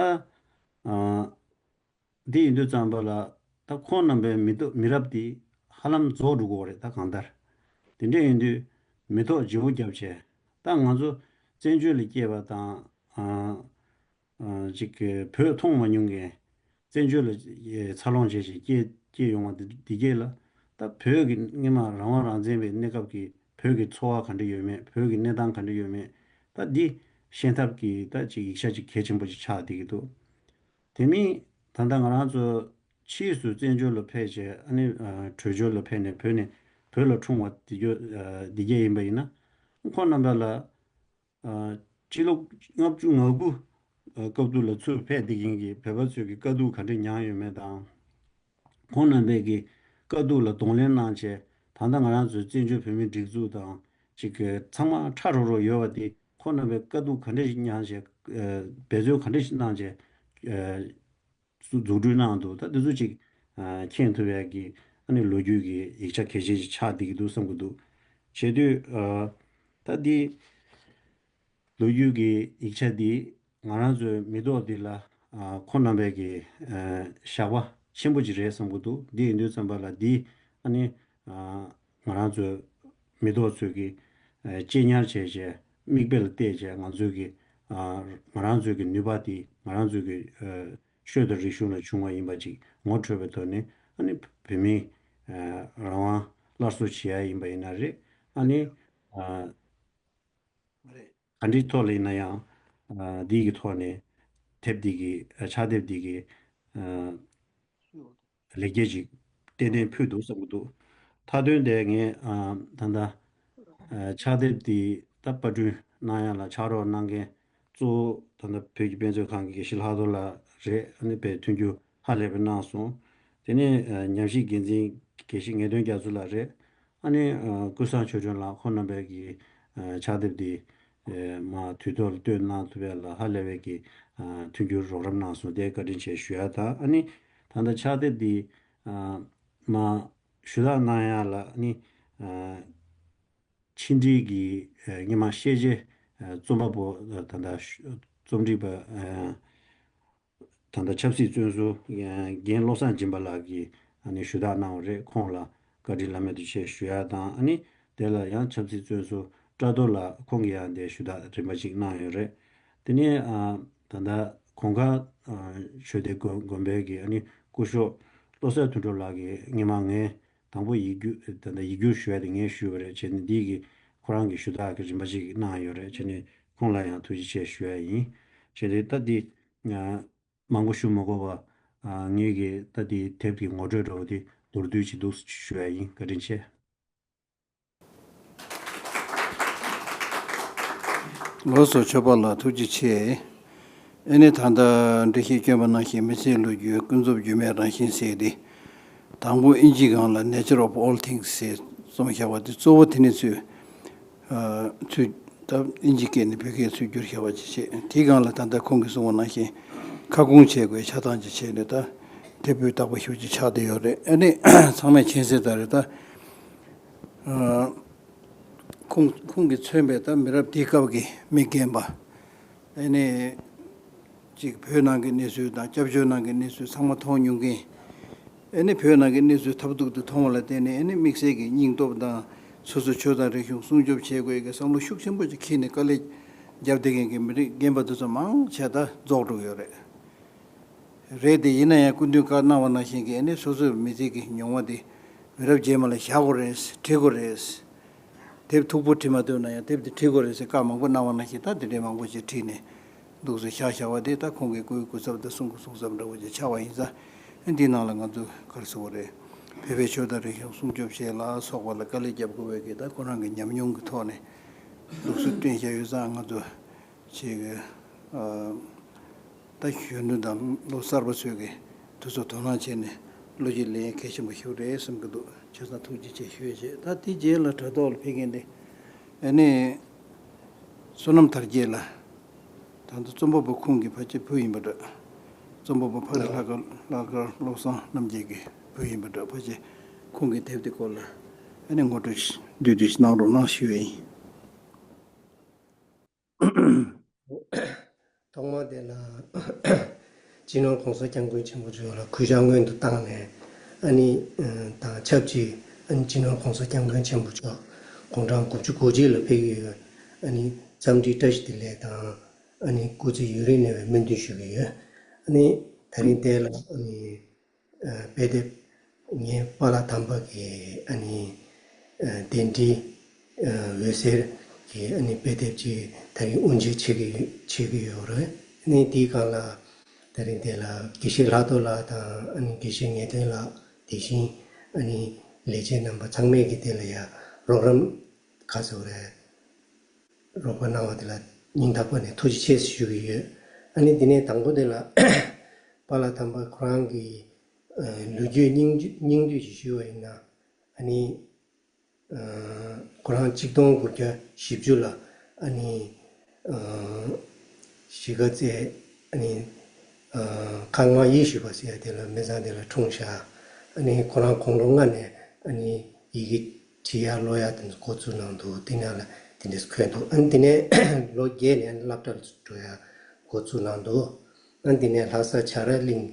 ཨ་འདི་ཡིན་དུས་ཙམ་པ་ལ་ད་ཁོང་རྣམ་པའི་མི་ཐོག་མི་རབས་འདི་ཧ་ལམ་རྫོགས་འགྲོ་གི་རེད། ད་གང་ལྟར་དེ་འདྲ་ཡིན་དུས་མི་ཐོག་བརྗེ་པོ་བརྒྱབ་བྱས་ད་ང་ཚོ་བཙན་བྱོལ་ལ་སྐྱེས་པ་དང་ཨ། ཨ་ཅིག་གི་བོད་མཐོང་མ་མྱོང་མཁན་བཙན་བྱོལ་ལ་འཚར་ལོངས་བྱས་ཤིང་སྐྱེས་སྐྱེས་ཡོང་བ་འདི་འདི་གས་ལ་ད་བོད་ཀྱི་སྔོན་མ་རང་དབང་རང་བཙན་པའི་གནས་སྐབས་ཀྱི་བོད་ཀྱི་འཚོ་བ་ག་འདྲ་ཡོད་མེད། བོད་ཀྱི་གནས་སྟངས་ག་འདྲ་ཡོད་མེད། ད་འདི་ཤེས་ཐབས་ཀྱི་ད་ཅིག་ཡིག་ཆ་ཅིག་གལ་ཆེན་པོ་ཅིག་ཆགས་བསྡད་ཀྱི་འདུག་དེ་མིན་ད་ལྟ་ང་རང་ཚོ་ཕྱིས་སུ་བཙན་བྱོལ་ལ་ཕེབས་བྱས་ཨ་ནི་ཨ་བྲོས་བྱོལ་ལ་ཕེབས་ནས་བོད་ནས་བོད་ལ་འཁྲུངས་པ་འདི་གས་ཨ་འདི་གས་ཡིན་པ་ཡིན་ན་ཁོང་རྣམ་པ་ལ། ཨ་སྤྱི་ལོ་ལྔ་བཅུ་ང་དགུ་ཨ་སྐབས་དུས་ལ་ཚུར་ཕེབས་བསྡད་མཁན་གྱི་བོད་པ་ཚོས་ཀྱི་དཀའ་སྡུག་ག་འདྲ་མྱངས་ཡོད་མེད་དང་། ཁོང་རྣམ་པས་ཀྱི་དཀའ་སྡུག་ལ་གདོང་ལེན་གནང་བྱས་ད་ལྟ་ང་རང་ཚོའི་བཙན་བྱོལ་བོད་མིའི་སྒྲིག་འཛུགས་དང་ཅིག་གི་ཚང་མ་ཁྲ་རོ་རོ་ཡོད་པ་དེ་ཁོང་རྣམ་པས་དཀའ་སྡུག་ག་འདྲ་ཞིག་མྱངས་བྱས་ཨ་འབད་བརྩོན་ག་འདྲ་ཞིག་གནང་བྱས་ཨ་འཛུགས་སྐྲུན་གནང་འདུག་ད་འདི་ཚོ་ཅིག་ཨ་མཁྱེན་ཐུབ་ཡག་གི་ཨ་ནི་ལོ་རྒྱུས་ཀྱི་ཡིག་ཆ་གལ་ཆེན་ཞིག་ཆགས་བསྡད་ཀྱི་འདུག་བསམ་གྱི་འདུག་བྱེད་དུས་ཨ་ད་འདི་ལོ་རྒྱུས་ཀྱི་ཡིག་ཆ་འདི་ང་རང་ཚོའི་མི་ཐོག་འདི་ལ་ཨ་ཁོང་རྣམ་པས་ཀྱི་ཨ་བཞག་པ་ཆེན་པོ་ཅིག་རེད་བསམ་གྱི་འདུག་འདི་ཡིན་དུས་ཙམ་པ་ལ་འདི་ཨ་ནི་ཨ་ང་རང་ཚོའི་མི་ཐོག་ཚོས་ཀྱི་ཨ་གཅེས་ཉར་བྱས་བྱས་མིག་དཔེ་ལ་བལྟས་བྱས་ང་ཚོས་ཀྱི་ཨ་ང་རང་ཚོའི་གི་ནུས་པ་འདི་ང་རང་ཚོའི་གི་ཨ་ཆོས་དང་རིག་གཞུང་ལ་བྱུང་བ་ཡིན་པ་ཅིག་ངོ་འཕྲོད་པའི་ཐོག་ནས་ཨ་ནི་བོད་མིའི་ཨ་རང་དབང་སླར་གསོ་བྱེད་ཡ་ཡིན་པ་ཡིན་ན་རེད། ཨ་ནི་ཨ་ག་འདྲའི་ཐོག་ལ་ཡིན་ན་ཡང་ཨ་འདི་གི་ཐོག་ནས་དེབ་འདི་གི་ཨ་ཕྱག་དེབ་འདི་གི་ཨ་ལེགས་སྐྱེས་ཅིག་ཏན་ཏན་ཕུལ་འདུག་བསམ་གྱི་འདུག་མཐའ་དོན་དེ་ངས་ཨ་ད་ལྟ་ཨ་ཕྱག་དེབ་འདི་ད་པར་སྐྲུན་ གནང་ཡག་ལ་ཕྱག་རོགས་གནང་མཁན་གཙོ་བོ་ད་ལྟ་བོད་ཀྱི་དཔེ་མཛོད་ཁང་གི་དགེ་བཤེས་ལྷག་རྡོར་ལགས་རེད། ཨ་ནི་དཔེ་མཐུན་འགྱུར་ཧ་ལས་པའི་གནང་སོང་། དེ་ནས་ཉམས་ཞིབ་འགན་འཛིན་དགེ་བཤེས་ངེས་དོན་རྒྱ་མཚོ་ལགས་རེད། ཨ་ནི་ཀུན་བཟང་ཆོས་སྒྲོན་ལགས་ཁོང་རྣམ་པས་ཀྱི་ཕྱག་དེབ་འདི་མ་དུས་ཐོག་ལ་བཏོན་གནང་ཐུབ་ཡག་ལ་ཧ་ལས་པའི་ཀྱི་མཐུན་འགྱུར་རོགས་རམ་གནང་སོང་། དེ་བཀའ་དྲིན་ཆེ་ཞུ་ཡག་དང་། ཨ་ནི་ད་ལྟ་ཕྱག་དེབ་འདི་མ་ཞུ་དག་གནང་ཡག་ལ་ཨ་ནི་ཕྱི་འབྲེལ་གྱི་སྔོན་མ་ཤེས་བྱའི་རྩོམ་པ་པོ་ད་ལྟ་རྩོམ་སྒྲིག་པ་ད་ལྟ་ཆབ་སྲིད་བཙོན་ཟུར་རྒན་བློ་བཟང་སྦྱིན་པ་ལགས་ཀྱིས་ཨ་ནི་ཞུ་དག་གནང་བ་རེད། ཁོང་ལ་བཀའ་དྲིན་བླ་མེད་དུ་ཆེ་ཞུ་ཡག་དང་། ཨ་ནི་དེ་ལ་ཡང་ཆབ་སྲིད་བཙོན་ཟུར་བཀྲ་རྡོར་ལགས་ཁོང་གིས་ཡང་དེ་ཞུ་དག་རིམ་པ་གཅིག་གནང་ཡོད་རེད། དེ་ནས་ད་ལྟ་གོང་ཁ་ཆོས་སྡེ་དགོན་དགོན་པའི་གི་ཨ་ནི་སྐུ་ཞབས་བློ་གསལ་དོན་གྲུབ་ལགས་ཀྱིས་སྔོན་མ་ངས་དང་པོ་ཡིག་སྒྱུར་ད་ལྟ་ཡིག་སྒྱུར་ཞུ་ཡག་དེ་ངས་ཞུས་པ་རེད། བྱས་ནས་འདི་གི་ཁོ་རང་གི་ཞུ་དག་གི་རིམ་པ་ཞིག་གནང་ཡོད་རེད། བྱས་ནས་ཁོང་ལ་ཡང་ཐུགས་རྗེ་ཆེ་ཞུ་ཡག་ཡིན། བྱས་ནས་ད་འདི་མང་པོ་ཞུ་མ་དགོས་པ་ངས་ཀྱི་ད་འདི་དེབ་ཀྱི་ངོ་སྤྲོད་འདྲ་བོ་དེ་མདོར་བསྡུས་ཅིག་འདུག་ཞུ་ཡག་ཡིན། བཀའ་དྲིན་ཆེ། ལགས་སོ། ཆོས་པ་ལགས་ཐུགས་རྗེ་ཆེ། ཨ་ནི་ད་ལྟ་འགྲེལ་བཤད་བསྐྱོན་པ་ནང་བཞིན་མི་ཚེའི་ལོ་རྒྱུས་ཀུན་རྫོབ་སྒྱུ་མའི་རང་བཞིན་ཟེར་ཏེ། དང་པོ་ཨིན་ཇི་སྒང་ལ་Nature of All Things ཟེར་རྩོམ་བཞག་པ་དེ་གཙོ་བོ་དེ་ནི་ཚུལ་ཚུལ་ད་ཨིན་ཇི་སྐད་ནས་བོད་སྐད་ཚུལ་བསྒྱུར་བཞག་པ་ཅིག་བྱས། དེའི་སྒང་ལ་ད་ལྟ་ཁོང་གིས་གསུངས་པ་ནང་བཞིན་ཁ་སྐོང་བྱེད་དགོས་ཆ་ཚང་ཅིག་བྱས་ནས་ད་དེབ་སྤུས་དག་པོ་ཞེ་པོ་ཅིག་ཆགས་བསྡད་ཡོད་རེད། ཨ་ནི་ཚང་མས་མཁྱེན་གསལ་ལྟར་རེད་ད། ཁོང་ཁོང་གིས་མཚོན་པའི་ད་མི་རབས་དེའི་སྐབས་ཀྱི་མི་རྒན་པ། ཨ་ནི་གཅིག་བོད་ནང་གི་གནས་ཚུལ་དང་སྐྱབས་བཅོལ་ནང་གི་གནས་ཚུལ་ཚང་མ་མཐོང་མྱོང་མཁན། ཨ་ནི་བོད་ནང་གི་གནས་ཚུལ་ཐབས་སྡུག་ཏུ་མཐོང་བ་ལ་བརྟེན་ནས། ཨ་ནི་དམིགས་བསལ་གྱི་སྙིང་སྟོབས་དང་སོ་སོའི་ཆོས་དང་རིག་གཞུང་སྲུང་སྐྱོབ་བྱེད་དགོས་ཀྱི་བསམ་བློ་ཤུགས་ཆེན་པོ་ཅིག་འཁྱེར་ནས་དཀའ་ལས་བརྒྱབ་བསྡད་མཁན་གྱི་མི་རིགས་རྒན་པ་དེ་ཚོ་མང་ཆེ་ད་རྫོགས་འགྲོ་གི་ཡོད་རེད། རེད་དེ། ཡིན་ན་ཡང་སྐུ་མདུན་བཀའ་གནང་བ་ནང་བཞིན་གྱི་ཨ་ནི་སོ་སོའི་མི་ཚེ་གི་མྱོང་བ་དེ་མི་རབས་རྗེས་མ་ལ་བཞག་དགོས་རེད། བྲི་དགོས་རེད། དེབ་མཐུག་པོ་བྲིས་མ་ཐུབ་ན་ཡང་དེབ་དེ་བྲི་དགོས་རེད་ཟེར་བཀའ་མང་པོ་གནང་བ་ནང་བཞིན་ད་དེ་འདྲའི་མང་པོ་ཞིག་བྲིས་ནས་འདུག་སེ་བཞག་བཞག་པ་དེ་ད་ཁོང་གི་སྐུའི་སྐུ་ཚབ་དང་གསུང་གི་གསུང་ཚབ་འདྲ་བོ་ཅིག་ཆགས་པ་ཡིན་ཙང་། ཨ་འདིའི་ནང་ལ་ང་ཚོ་ག་རེ་ཟེར་དགོས་རེད། བོད་པའི་ཆོས་དང་རིག་གཞུང་སྲུང་སྐྱོབ་བྱེད་ལ་སོགས་པ་ལ་དཀའ་ལས་རྒྱབ་དགོས་པའི་གི་ད་ཁོ་རང་གི་ཉམས་མྱོང་གི་ཐོག་ནས་འདུག་སེ་བསྟན་བཞག་ཡོད་ཙང་། ང་ཚོ་ཅིག་ཨ་ད་གཞོན་ནུ་དང་ལོ་གསར་པ་ཚོས་ཀྱི་དུས་ཚོད་དོ་སྣང་བྱས་ནས་བློ་སྐྱེད་ལེན་ཡ་གལ་ཆེན་པོ་ཞིག་རེད་བསམ་གྱི་འདུག་བྱས་ཙང་ཐུགས་རྗེ་ཆེ་ཞུ་ཡ་བྱས། ད་དེ་རྗེས་ལ་དྲ་ཐོག་ལ་ཕེབས་མཁན་དེ་ཨ་ནི་བསོད་ནམས་དར་རྒྱས་ལགས། ད་ལྟ་རྩོམ་པ་པོ་ཁོང་གི་ཕལ་ཆེར་བུ་ཡིན་པ་འདྲ། རྩོམ་པ་པོ་ཕ་རི་ལྷག་དཀར་ལྷག་དཀར་བློ་བཟང་རྣམ་རྒྱལ་གྱི་བུ་ཡིན་པ་འདྲ། ཕལ་ཆེར་ཁོང་གི་དེབ་དེ་སྐོར་ལ་ཨ་ནི་ངོ་སྤྲོད་བསྡུས་བསྡུས་ཤིག་གནང་རོགས་གནང་ཞུ་ཡ་ཡིན། ཐོག་མར་དེ་ལ་སྤྱི་ནོར་༸གོང་ས་༸སྐྱབས་མགོན་ཆེན་པོ་མཆོག་ལ་གུས་ཕྱག་སྔོན་དུ་བཏང་ནས། ཨ་ནི་དང་ཆབས་ཅིག་ཨ་ནི་སྤྱི་ནོར་༸གོང་ས་༸སྐྱབས་མགོན་ཆེན་པོ་མཆོག་དགུང་གྲངས་དགུ་བཅུ་གོ་གཅིག་ལ་ཕེབས་ཀྱི་ཡོད། ཨ་ནི་འཚམས་འདྲིའི་བཀྲ་ཤིས་བདེ་ལེགས་དང་། ཨ་ནི་སྐུ་ཚེ་ཡུན་རིང་གནས་པའི་སྨོན་འདུན་ཞུ་གི་ཡོད། ཨ་ནི་དེ་རིང་དེ་ལ་ཨ་ནི་ཨ་དཔེ་དེབ་ངའི་པཱ་ལགས་དམ་པ་གི་ཨ་ནི་ཨ་གདན་འདྲེན་ཨ་འོད་ཟེར་གྱི་ཨ་ནི་དཔེ་དེབ་ཅིག་དེ་རིང་དབུ་འབྱེད་བྱེད་ཀྱི་ཡོད་བྱེད་ཀྱི་ཡོད་རེད། ཨ་ནི་དེའི་སྒང་ལ་དེ་རིང་དེ་ལ་དགེ་བཤེས་ལྷག་རྡོར་ལགས་དང་། ཨ་ནི་དགེ་བཤེས་ངེས་དོན་ལགས། དེ་བཞིན་ཨ་ནི་ལས་བྱེད་རྣམ་པ་ཚང་མས་ཀྱི་དེ་ལ་ཡ་རོགས་རམ་ག་ཚོད་རེད། རོགས་པ་གནང་བ་དེ་ལ་སྙིང་ཐག་པ་ནས་ཐུགས་རྗེ་ཆེ་ཞུ་གི་ཡོད། ཨ་ནི་དེ་ནས་དང་པོ་དེ་ལ་པཱ་ལགས་དམ་པ་ཁོ་རང་གི་ཨ་ལོ་རྒྱུས་སྙིང་བསྡུས་སྙིང་བསྡུས་ཤིག་ཞུ་བ་ཡིན་ན། ཨ་ནི་ཨ་ཁོ་རང་གཅིག་སྟོང་དགུ་བརྒྱ་བཞི་བཅུ་ལ་ཨ་ནི་ཨ་གཞིས་ཀ་རྩེ་ཨ་ནི་ཨ་ཁ་རྔ་ཡེ་ཤེས་པ་ཟེར་ཡ་དེ་ལ་མི་ཚང་དེ་ལ་འཁྲུངས་ཤག་ཨ་ནི་ཁོ་རང་དགུང་ལོ་ལྔ་ནས་ཨ་ནི་ཡི་གེ་བྲིས་ཡ་ཀློག་ཡ་དེ་ཚོ་འགོ་བཙུགས་གནང་འདུག་དེ་ནས་ལ་དེ་འདྲས་འཁོད་འདུག་ཨ་ནི་དེ་ནས་ལོ་བརྒྱད་ནས་སློབ་གྲྭར་འགྲོ་ཡ་འགོ་བཙུགས་གནང་འདུག་ཨ་ནི་དེ་ནས་ལྷ་ས་བྱ་ར་གླིང་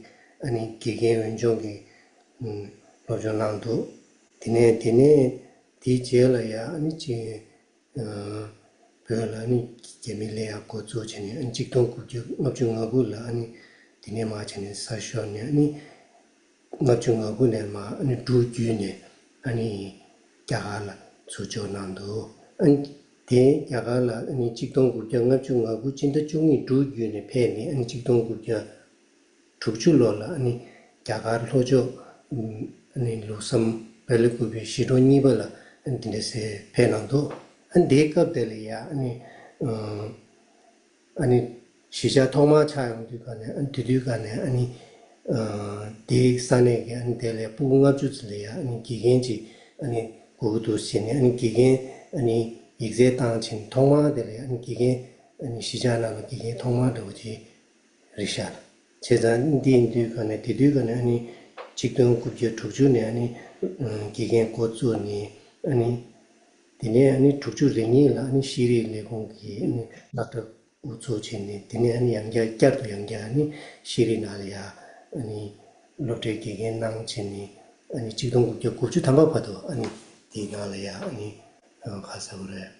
ཨ་ནི་དགེ་རྒན་འོས་སྦྱོང་གི་ཨ་སློབ་སྦྱོང་གནང་འདུག་དེ་ནས་དེ་ནས་དེའི་རྗེས་ལ་ཡ་ཨ་ནི་ཅིག་ཨ་བོད་ལ་ཨ་ནི་རྒྱ་མི་སླེབས་ཡ་འགོ་བཙུགས་བྱས་ནས། ཨ་ནི་གཅིག་སྟོང་དགུ་བརྒྱ་ལྔ་བཅུ་ང་དགུ་ལ་ཨ་ནི་དེ་ནས་མར་བྱས་ནས་ས་ཤོར་ནས། ཨ་ནི་ལྔ་བཅུ་ང་དགུ་ནས་མར་ཨ་ནི་འབྲུག་བརྒྱུད་ནས་ཨ་ནི་རྒྱ་གར་ལ་ཚུར་འབྱོར་གནང་འདུག་ཨ་ནི་དེ་རྒྱ་གར་ལ་ཨ་ནི་གཅིག་སྟོང་དགུ་བརྒྱ་ལྔ་བཅུ་ང་དགུ་སྤྱི་ཟླ་བཅུ་གཉིས་འབྲུག་བརྒྱུད་ནས་ཕེབས་ནས། ཨ་ནི་གཅིག་སྟོང་དགུ་བརྒྱ་དྲུག་ཅུ་ལོ་ལ་ཨ་ནི་རྒྱ་གར་ལྷོ་ཕྱོགས་ཨ་ནི་ལུགས་བསམ་བེ་ལ་ཀུ་པའི་ཞི་ཁྲོ་གཉིས་པ་ལ་ཨ་ནི་དེ་འདྲ་སེ་ཕེབས་གནང་འདུག་ཨ་ནི་དེའི་སྐབས་དེ་ལ་ཡ་ཨ་ནི་ ཨ་ནི་གཞིས་ཆགས་ཐོག་མར་ཆགས་ཡོང་དུས་ག་ནས། ཨ་ནི་དེ་དུས་ག་ནས་ཨ་ནི་དེའི་ས་གནས་ཀྱི་ཨ་ནི་དེ་ལས་སྤུ་གུ་ལྔ་བཅུ་ཙམ་ལ་ཡ་ཨ་ནི་དགེ་རྒན་ཅིག་ཨ་ནི་དགོས་ཀྱི་འདུག་ཟེར་ནས། ཨ་ནི་དགེ་རྒན་ཨ་ནི་ཡིག་ཚད་བཏང་ཕྱིན། ཐོག་མར་དེ་ལ་ཡ་ཨ་ནི་དགེ་རྒན་ཨ་ནི་གཞིས་ཆགས་ནང་ལ་དགེ་རྒན་ཐོག་མར་འདྲ་བོ་ཅིག་རེད་ཤག། བྱས་ཙང་འདི་ཡིན་དུས་ག་ནས། དེ་དུས་ག་ནས་ཨ་ནི་གཅིག་སྟོང་དགུ་བརྒྱ་དྲུག་ཅུ་ནས་ཨ་ནི་དགེ་རྒན་འགོ་བཙུགས་ནས། ཨ་ནི་དེ་ནས་ཨ་ནི་དྲུག་ཅུ་རེ་གཉིས་ལ་ཨ་ནི་ཤེས་རིག་ལས་ཁུངས་ཀྱི་ཨ་ནི་སློབ་གྲྭ་དབུ་འཛུགས་བྱས་ནས། དེ་ནས་ཨ་ནི་ཡང་བསྐྱར་བསྐྱར་དུ་ཡང་བསྐྱར་ཨ་ནི་ཤེས་རིག་ནང་ལ་ཡ་ཨ་ནི་སློབ་གྲྭའི་དགེ་རྒན་གནང་བྱས་ནས། ཨ་ནི་གཅིག་སྟོང་དགུ་བརྒྱ་དགུ་བཅུ་ཐམ་པ་བར་དུ་ཨ་ནི་དེའི་ནང་ལ་ཡ་ཨ་ནི་ག་ཟེར་དགོས་རེད།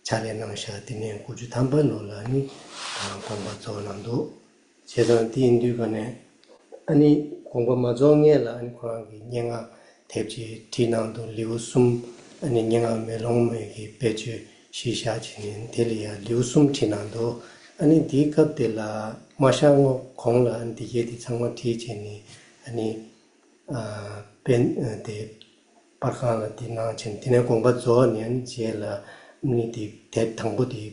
ཕྱག་ལས་གནང་ཤག། དེ་ནས་དགུ་བཅུ་ཐམ་པ་ལོ་ལ་ནི་དགོངས་པ་རྫོགས་གནང་འདུག། བྱས་ཙང་དེ་ཡིན་དུས་ག་ནས་ཨ་ནི་དགོངས་པ་མ་རྫོགས་སྔོན་ལ་ཨ་ནི་ཁོ་རང་གིས་སྙན་ངག་དེབ་ཅིག་བྲིས་གནང་འདུག། ལེའུ་གསུམ། ཨ་ནི་སྙན་ངག་མེ་ལོང་མའི་གི་དཔེ་བརྗོད་གཞིར་བཞག་བྱས་ནས། དེ་ལ་ཡང་ལེའུ་གསུམ་བྲིས་གནང་འདུག། ཨ་ནི་དེའི་སྐབས་དེ་ལ་མ་གཤགས་སྔོན་གོང་ལ་ཨ་ནི་དེ་གས་དེ་ཚང་མ་བྲིས་བྱས་ནས། ཨ་ནི་ཨ་པེན་ཨ་དེ་པར་ཁང་ལ་དེ་གནང་བྱས་ནས། དེ་ནས་དགོངས་པ་རྫོགས་ནས་ཨ་ནི་རྗེས་ལ་ཨ་ནི་དེ་དེབ་དང་པོ་དེ་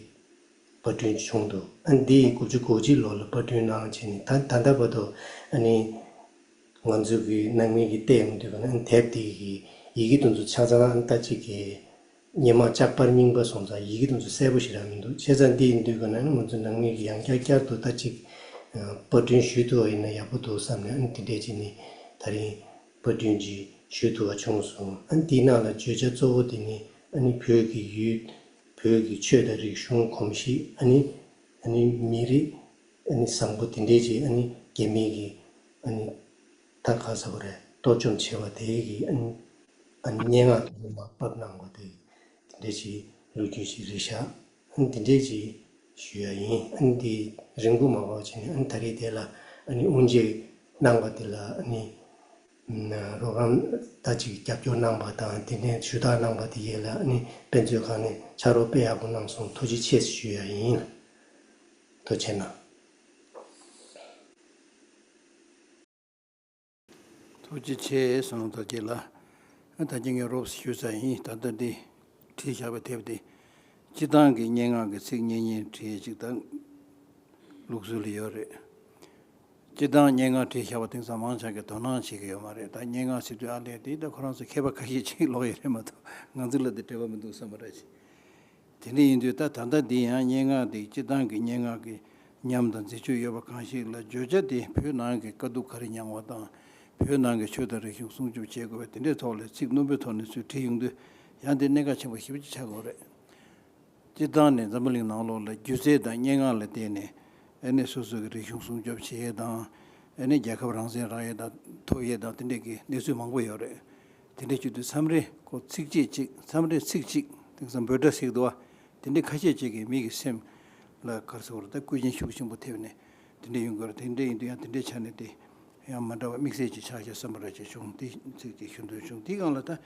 པར་སྐྲུན་བྱུང་འདུག། ཨ་ནི་དེ་དགུ་བཅུ་གོ་གཅིག་ལོ་ལ་པར་སྐྲུན་གནང་བྱས་ནས། ད་ད་ལྟ་བར་དུ་ཨ་ནི་ང་ཚོ་གི་ནང་མི་གིས་བལྟས་ཡོང་དུས་ག་ནས་ཨ་ནི་དེབ་དེ་གི་ཡི་གེ་དེ་ཚོ་ཆ་ཚང་ཨ་ནི་ད་ཅིག་གི་སྔོན་མ་ལྕགས་པར་རྙིང་པ་སོང་ཙང་ཡི་གེ་དེ་ཚོ་གསལ་པོ་ཞེ་དྲག་མི་འདུག། བྱས་ཙང་འདི་ཡིན་དུས་ག་ནས་ང་ཚོ་ནང་མི་གིས་ཡང་བསྐྱར་བསྐྱར་དུ་ད་ཅིག་ཨ་པར་སྐྲུན་ཞུས་ཐུབ་པ་ཡིན་ན་ཡག་པོ་འདུག་བསམ་ནས། ཨ་ནི་དེ་འདྲས་བྱས་ནས་ད་རིང་པར་སྐྲུན་ཅིག་ཞུས་ཐུབ་པ་བྱུང་སོང་། ཨ་ནི་དེའི་ནང་ལ་བརྗོད་བྱ་གཙོ་བོ་དེ་ནི་ཨ་ནི་བོད་ཀྱི་ཡུལ། བོད་ཀྱི་ཆོས་དང་རིག་གཞུང་གོམས་གཤིས། ཨ་ནི་ཨ་ནི་མི་རིགས་ཨ་ནི་བཟང་པོ་དེ་འདྲས་ཅིག་ཨ་ནི་རྒྱ་མི་གིས་ཨ་ནི་ད་ག་ཟེར་དགོས་རེད། གཏོར་བཅོམ་བྱས་པ་དེ་གི་ཨ་ནི་ཨ་ནི་སྙན་ངག་དེ་མར་ཕབ་གནང་བ་དེ། དེ་འདྲ་ཞིག་ལོ་རྒྱུས་ཤིག་རེད་ཤག། ཨ་ནི་དེ་འདྲ་ཞིག་ཞུ་ཡ་ཡིན། ཨ་ནི་དེ་རིང་པོ་མ་འགོར་བྱས་ནས། ཨ་ནི་ད་རེས་དེ་ལ་ཨ་ནི་དབུ་འབྱེད་གནང་བ་དེ་ལ་ཨ་ནི་རོགས་རམ་ད་ཅིག་རྒྱབ་སྐྱོར་གནང་བ་དང་། དེ་ནས་ཞུ་དག་གནང་བ་དེ་ཡས་ལ་ཨ་ནི་དཔེ་མཛོད་ཁང་ནས་ཕྱག་རོགས་དཔེ་ཡག་པོ་གནང་སོང་། ཐུགས་རྗེ་ཆེ་ཞུ་ཡ་ཡིན། ཐུགས་རྗེ་གནང་། ཐུགས་རྗེ་ཆེ་གསུངས། ད་ཁྱེད་ལ་ད་ཁྱེད་ངས་རོབ་ཞུས་ཚར་ཡིན། ད་ལྟ་འདི་བྲིས་བཞག་པའི་དེབ་འདི་སྤྱིར་བཏང་གི་སྙན་ངག་གི་ཚིག་སྙན་སྙན་བྲིས་ཅིག་དང་ལུགས་སྲོལ་ཡོད་རེད། སྤྱིར་བཏང་སྙན་ངག་བྲིས་བཞག་པ་དེང་སང་མང་ཆེ་གིས་དོ་སྣང་བྱེད་ཀྱི་ཡོད་མ་རེད། ད་སྙན་ངག་ཟེར་དུས་ཨ་ལས་དེ་ད་ཁོ་རང་ཚོ་མཁས་པ་ཁ་ཤས་ཅིག་ཀློག་ཡོད་རེད་མ་གཏོགས། ང་ཚོ་ལ་དེ་འབྲེལ་བ་མི་འདུག་བསམ་པ་རེད། དེ་འདྲ་ཡིན་དུས་ད་ད་ལྟ་འདི་ཡང་སྙན་ངག་འདི་སྤྱིར་བཏང་གི་སྙན་ངག་གི་ཉམས་དང་མཛེས་དཔྱོད་ཡོད་པ་གང་ཞིག་ལ་བརྗོད་བྱ་དེ་བོད་ནང་གི་དཀའ་སྡུག་ག་རེ་མྱངས་པ་དང་། བོད་ནང་གི་ཆོས་དང་རིག་གཞུང་སྲུང་སྐྱོབ་བྱེད་དགོས་པ་དེ་འདྲའི་ཐོག་ལ་ཚིག་རྣོན་པོའི་ཐོག་ནས་ཚུར་བྲིས་ཡོང་དུས་ཡང་དེ་གནད་འགག་ཆེན་པོ་ཞེ་པོ་ཅིག་ཆགས་ཀྱི་ཡོད་རེད། སྤྱིར་བཏང་ནས་འཛམ་བུ་གླིང་ནང་ལོགས་ལ་སྒྱུ་རྩལ་དང་སྙན་ངག་ལ་བརྟེན་ནས་ཨ་ནི་སོ་སོ་གི་རིག་གཞུང་སྲུང་སྐྱོབ་བྱེད་ཡས་དང་། ཨ་ནི་རྒྱལ་ཁབ་རང་བཙན་རག་ཡས་དང་ཐོབ་ཡས་དང་དེ་འདྲས་ཀྱི་གནས་ཚུལ་མང་པོ་ཡོད་རེད། དེ་འདྲས་བྱེད་དུས་མཚམས་རེ་ཁོ་ཚིགས་བཅད་གཅིག་མཚམས་རེ་ཚིག་གཅིག་དེང་སང་འབོད་སྒྲ་ཟེར་གྱི་འདུག་བ། དེ་འདྲས་ཁ་ཤས་ཅིག་གིས་མི་གི་སེམས་ལ་ག་རེ་ཟེར་དགོས་རེད། ད་བསྐུལ་ཞིང་ཤུགས་ཆེན་པོ་ཐེབས་ནས་དེ་འདྲས་ཡོང་གི་རེད། དེ་འདྲས་ཡིན་དུས་ཡང་དེ་འདྲས་ཆགས་ནས་དེ། ཡང་མ་འདྲ་བ་དམིགས་བསལ་གྱི་ཆ་ཤས་བསམ་པ་ར་ཅིག་བྱུང་། དེ་ཚིག་ཅིག་ཞུ་འདོད་བྱུང་། དེའི་སྒང་ལ་ད་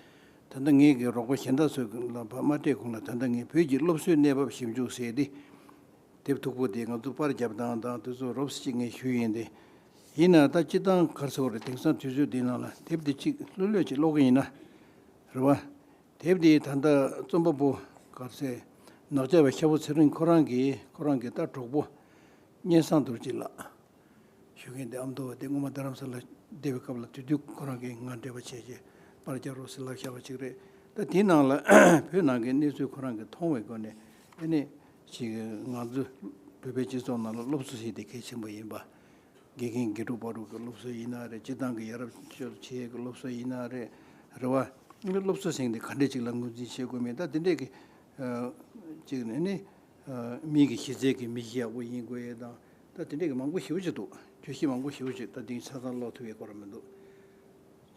ད་ལྟ་ངེད་ཀྱི་རོགས་པ་གཞན་དག་ཚོས་ལ་ཕར་མ་སྤྲད་གོང་ལ། ད་ལྟ་ངས་བོད་ཀྱི་སློབ་གསོའི་གནས་བབ་ཞིབ་འཇུག་ཟེར་ཏེ་དེབ་མཐུག་པོ་དེ་ང་ཚོ་པར་བརྒྱབ་སྟངས་དང་དེ་ཚོ་རོབ་ཙམ་ཅིག་ངས་ཞུས་ཡིན་ཏེ། ཡིན་ན་ད་སྤྱིར་བཏང་ག་རེ་ཟེར་དགོས་རེད། དེང་སང་དུས་ཚོད་འདི་ནང་ལ་དེབ་འདི་གཅིག་ལྷོད་ལྷོད་ཅིག་ཀློག་གི་ཡིན་ན་རེད་བ། དེབ་འདི་ད་ལྟ་རྩོམ་པ་པོ་ག་རེ་ཟེར། ནག་ཇག་པའི་ཤ་བོ་ཚེ་རིང་ཁོ་རང་གིས་ཁོ་རང་གི་ད་གྲོགས་པོ་སྙན་བཟང་རྡོ་རྗེ་ལགས། ཞུ་མཁན་དེ་ཨ་མདོ་བ་དེ་སྔོན་མ་རྡ་རམ་ས་ལ་བསྡད་པའི་སྐབས་ལ་དེ་དུས་ཁོ་རང་གིས་ང་འབྲེལ་བ་བྱས་རྗེས་པར་རྒྱག་རོགས་ཟེར་ལབ་བཞག་པ་ཅིག་རེད། ད་དེའི་ནང་ལ་བོད་ནང་གི་གནས་ཚུལ་ཁོ་རང་གིས་མཐོང་བའི་སྒོ་ནས་ཨ་ནི་ཅིག་ང་ཚོ་བོད་པའི་སྤྱི་ཚོགས་ནང་ལ་སློབ་གསོ་ཟེར་དེ་གལ་ཆེན་པོ་ཡིན་པ། དགེ་རྒན་དགེ་ཕྲུག་བར་དུ་གི་སློབ་གསོ་ཡིན་ན་རེད། སྤྱིར་བཏང་གི་ཡ་རབས་སྤྱོད་ཆས་ཀྱི་སློབ་གསོ་ཡིན་ན་རེད། རེད་བ། ཨ་ནི་སློབ་གསོ་ཟེར་དེ་ག་འདྲས་ཅིག་ལ་ངོས་འཛིན་བྱེད་དགོས་མིན། ད་དེ་འདྲས་ཀྱི་ཅིག་ནས་ནི། མི་གི་གཞི་རྩའི་གི་མི་གཞི་ཡག་པོ་ཡིན་དགོས་ཡས་དང་། ད་དེ་འདྲས་ཀྱི་མང་པོ་ཞེ་པོ་ཅིག་འདུག། གྱོད་གཞི་མང་པོ་ཞེ་པོ་ཅིག་ད་དེང་ཆ་ཚང་ཀློག་ཐུབ་ཡས་སྐོར་མི་འདུག།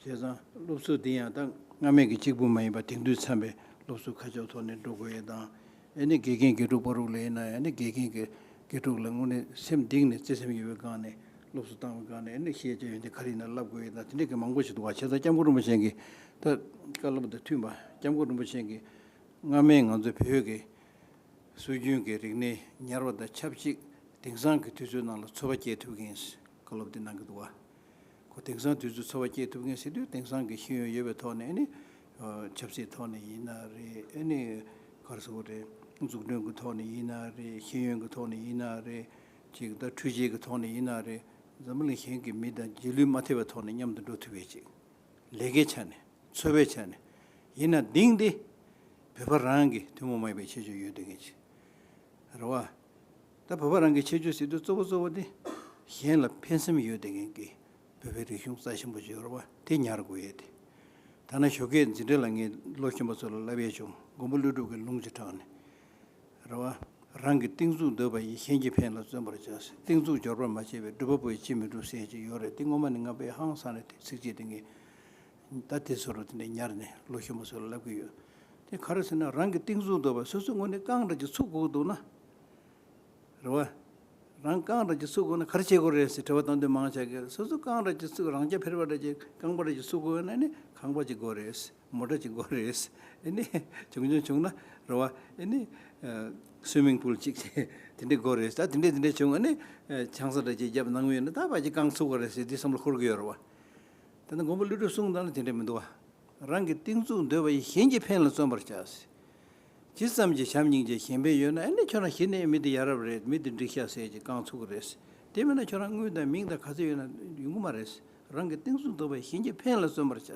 བྱས་ཙང་སློབ་གསོ་འདི་ཡང་ད་སྔ་མའི་གི་གཅིག་པུ་མ་ཡིན་པ་དེང་དུས་འཚམ་པའི་སློབ་གསོ་ཁ་ཕྱོགས་ཐོག་ནས་འགྲོ་དགོས་ཡས་དང་། ཨ་ནི་དགེ་རྒན་དགེ་ཕྲུག་བར་དུ་ལ་ཡིན་ན་ཡང་ཨ་ནི་དགེ་རྒན་གྱི་དགེ་ཕྲུག་ལ་དངོས་གནས་སེམས་གཏིང་ནས་བརྩེ་སེམས་ཡོད་པའི་སྒང་ནས་སློབ་གསོ་བཏང་བའི་སྒང་ནས་ཨ་ནི་ཤེས་བྱ་ཡོན་ཏན་ག་རེ་ཡིན་ན་བསླབ་དགོས་ཡས་དང་དེ་འདྲས་ཀྱི་མང་པོ་ཞིག་འདུག་བ། བྱས་ཙང་སྐྱབས་མགོན་རིན་པོ་ཆེ་གིས་ད་བཀའ་སློབ་དང་མཐུན་པ། སྐྱབས་མགོན་རིན་པོ་ཆེ་གིས་སྔ་མའི་ང་ཚོའི་བོད་ཀྱི་སྲོལ་རྒྱུན་གྱི་རིག་གནས་ཉར་བ་དང་ཆབས་ཅིག་དེང་སང་གི་དུས་ཚོད་ནང་ལ་འཚོ་བ་སྐྱེལ་ཐུབ་མཁན་བཀའ་སློབ་དེ་གནང་གི་འདུག་བ། ཁོ་དེང་སང་དུས་ཚོད་འཚོ་བ་སྐྱེལ་ཐུབ་མཁན་ཟེར་དུས་དེང་སང་གི་ཤེས་ཡོན་ཡོད་པའི་ཐོག་ནས་ཨ་ནི་ཆབ་སྲིད་ཐོག་ནས་ཡིན་ན་རེད། ཨ་ནི་ག་རེ་ཟེར་དགོས་རེད། འཛུགས་སྐྲུན་གྱི་ཐོག་ནས་ཡིན་ན་རེད། ཤེས་ཡོན་གྱི་ཐོག་ནས་ཡིན་ན་རེད། ཅིག་ད་འཕྲུལ་ཆས་ཀྱི་ཐོག་ནས་ཡིན་ན་རེད། འཛམ་བུ་གླིང་གཞན་གྱི་མི་དང་རྗེས་ལུས་མ་ཐེབས་པའི་ཐོག་ནས་མཉམ་དུ་འགྲོ་ཐུབ་པའི་ཅིག་ལས་ཀའི་ཆ་ནས། འཚོ་བའི་ཆ་ནས། ཡིན་ན་གཏིང་དེ་བོད་པ་རང་གི་ཐུན་མོང་མ་ཡིན་པའི་ཁྱད་ཆོས་ཡོད་བསྡད་མཁན་ཅིག་རེད་བ། ད་བོད་པ་རང་གི་ཁྱད་ཆོས་ཟེར་དུས་གཙོ་བོ་གཙོ་བོ་དེ་གཞན་ལ་ཕན་སེམས་ཡོད་བསྡད་མཁན་གྱི་བོད་པའི་རིག་གཞུང་རྩ་ཆེན་པོ་ཅིག་ཡོད་རེད་བ། དེ་ཉར་དགོས་ཡས་དེ། ཐ་ན་ཞོགས་ཀས་འཛིན་གྲྭ་ལ་ངས་ལོ་གཞོན་པ་ཚོ་ལ་བསླབ་ཡས་བྱུང་། མགོན་པོ་ཀླུ་སྒྲུབ་ཀྱི་ལུང་ཅིག་དྲངས་ནས། རེད་བ། རང་གི་གཏིང་ཟུག་འདོད་པ་ཡིས། གཞན་གྱི་ཕན་ལ་བརྩོན་པར་བྱ། གཏིང་ཟུག་འབྱོར་པར་མ་བྱས་པའི། སྒྲུབ་པ་པོ་ཡིས་ཅིས་མི་འགྲུབ་ཟེར་ཅིག་ཡོད་རེད། དེ་སྔོན་མ་ནས་ང་དཔེ་ཧང་སང་ནས་དེ་ཚིགས་བཅད་དེ་ངས་ད་དེ་ཚོ་རུ་དེ་འདྲ་ཉར་ནས་ལོ་གཞོན་པ་ཚོ་ལ་བསླབ་ཀྱི་ཡོད། དེ་ག་རེ་ཟེར་ན། རང་གི་གཏིང་ཟུག་འདོད་པ། སོ་སོའི་ངོས་ནས་རྐང་འདྲ་ཅིག་ཚུགས་དགོས་འདུག་ན། རེད་བ། རང་རྐང་འདྲ་ཅིག་ཚུགས་དགོས་ན་ག་རེ་བྱེད་དགོས་རེད་ཟེར་དྲི་བ་བཏང་དུས་མང་ཆེ་གིས། སོ་སོ་རྐང་འདྲ་ཅིག་ཚུགས། རང་རྐྱ་འཕེར་བ་འདྲ་ཅིག་རྐང་པ་འདྲ་ཅིག་ཚུགས་དགོས་ན་ནི་ཁང་པ་ཅིག་དགོས་རེད། མོ་ཊ་ཅིག་དགོས་རེད། ཨེ་ནི་བྱུང་བྱུང་བྱུང་ན་རེད་བ། ཨེ་ནི་ཨ་སུའི་མིང་པུལ་ཅིག་དེ་འདྲ་དགོས་རེད། ད་དེ་འདྲ་དེ་འདྲ་བྱུང་ཨ་ནི་ཨ་ཆང་ས་འདྲ་ཅིག་བརྒྱབ་གནང་གི་ཡོད་ན། ད་ཕལ་ཆེར་རྐང་ཚུགས་པ་རེད་ཟེར་དེ་བསམ་བློ་འཁོར་གི་ཡོད་རེད་བ། ད་ནི་མགོན་པོ་ཀླུ་སྒྲུབ་གསུངས་སྟངས་ལ་དེ་འདྲ་མི་འདུག་བ། རང་གི་གཏིང་ཟུག་འདོད་པ་ཡིས། གཞན་གྱི་ཕན་ལ་བརྩོན་པར་བྱ། ཇི་ཙམ་གྱི་བྱམས་སྙིང་རྗེ་གཞན་ཕན་ཡོད་ན། ཨ་ནི་ཁྱོད་རང་གཞི་ནས་མི་དེ་ཡ་རབས་རེད། མི་དེ་འགྲིག་ཤག་ཟེར་གྱི་རྐང་ཚུགས་ཀྱི་རེད། དེ་མིན་ན་ཁྱོད་རང་དངུལ་དང་མིང་དང་ག་ཚོད་ཡོད་ན་ཡོང་གི་མ་རེད། རང་གི་གཏིང་ཟུག་འདོད་པ་ཡིས། གཞན་གྱི་ཕན་ལ་བརྩོན་པར་བྱ།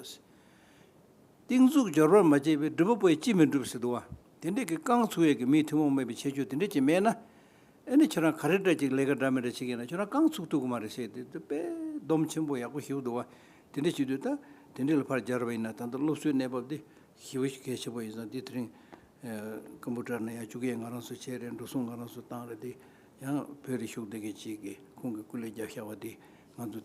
གཏིང་ཟུག་འབྱོར་པར་མ་བྱས་པའི། སྒྲུབ་པ་པོ་ཡིས་ཅིས་མི་འགྲུབ་ཟེར་འདུག་བ། དེ་འདྲས་ཀྱི་རྐང་ཚུགས་ཡས་ཀྱི་མིའི་ཐུན་མོང་མ་ཡིན་པའི་ཁྱད་ཆོས་དེ་འདྲས་ཅིག་མེད་ན། ཨ་ནི་ཁྱོད་རང་ག་རེ་འདྲ་ཅིག་ལས་ཀ་འདྲ་མི་འདྲ་བྱེད་ཀྱི་ཡིན་ན་ཁྱོད་རང་རྐང་ཚུགས་ཐུབ་ཀྱི་མ་རེད་ཟེར་དེ་དཔེ་སྡོམ་ཆེན་པོ་ཡག་པོ་ཞིག་འདུག་བ། དེ་འདྲས་བྱེད་དུས་ད་དེ་འདྲས་ལ་ཕར་སྦྱར་བ་ཡིན་ན། ད་ལྟ་སློབ་གསོའི་གནས་བབ་འདི་ཞེ་པོ་ཞིག་གལ་ཆེན་པོ་ཡིན་ཙང་། འདི་དེ་རིང་ཀམ་པུ་ཊར་ནང་ཡང་བཅུག་ཡས་ང་རང་ཚོ་བྱས་རེད། འགྲོ་སོང་ང་རང་ཚོ་བཏང་རེད། དེ་ཡང་བོད་རིགས་ཤུགས་ལྡན་གྱི་ཅིག་གིས་ཁོང་གིས་སྐུ་ལས་བརྒྱབ་བཞག་པ་དེ་ང་ཚོ་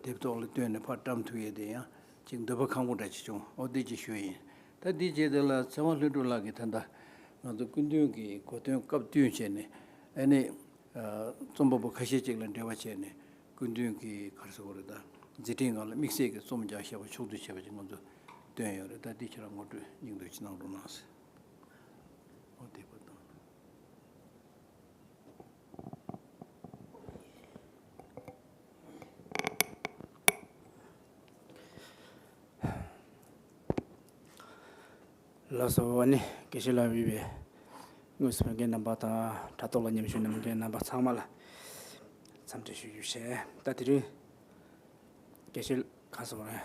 དེབ་ཐོག་ལ་བཏོན་ནས་ཕར་བཀྲམ་ཐུབ་ཡས་དེ་ཡང་ཅིག་འདོད་པ་ཁེངས་པོ་འདྲ་ཅིག་བྱུང་། ཨོ་དེ་ཅིག་ཞུ་ཡིན། ད་འདི་རྗེས་དེ་ལ་ཚེ་དབང་ལྷུན་གྲུབ་ལགས་ཀྱིས་ད་ལྟ་ང་ཚོ་སྐུ་མདུན་གྱི་གོ་སྟོན་སྐབས་བསྟུན་བྱས་ནས། ཨ་ནི་རྩོམ་པ་པོ་ཁ་ཤས་ཅིག་ལ་འབྲེལ་བ་བྱས་ནས་སྐུ་མདུན་གྱི་ག་རེ་ཟེར་དགོས་རེད། ད་མཛད་འཕྲིན་སྒང་ལ་དམིགས་བསལ་གྱི་རྩོམ་རྒྱག་བཞག་པ་ཕྱོགས་བསྡུས་བྱས་པ་ཅིག་ང་ཚོ་བཏོན་ཡོད་རེད། ད་འདི་ཁྱེད་རང་ངོ་སྤྲོད་སྙིང་བསྡུས་ཅིག་གནང་རོགས་གནང་ཟེར། ཨོ་དེ་པར་དང་། ལགས་སོ། ཨ་ནི་དགེ་བཤེས་ལགས་ཡོད་པའི་དངོས་སུ་ཕེབས་མཁན་རྣམ་པ་དང་། དྲ་ཐོག་ལ་མཉམ་ཞུགས་གནང་མཁན་རྣམ་པ་ཚང་མ་ལ་འཚམས་འདྲི་ཞུ་རྒྱུ་བྱས། ད་དེ་རིང་དགེ་བཤེས་ག་རེ་ཟེར་དགོས་རེད།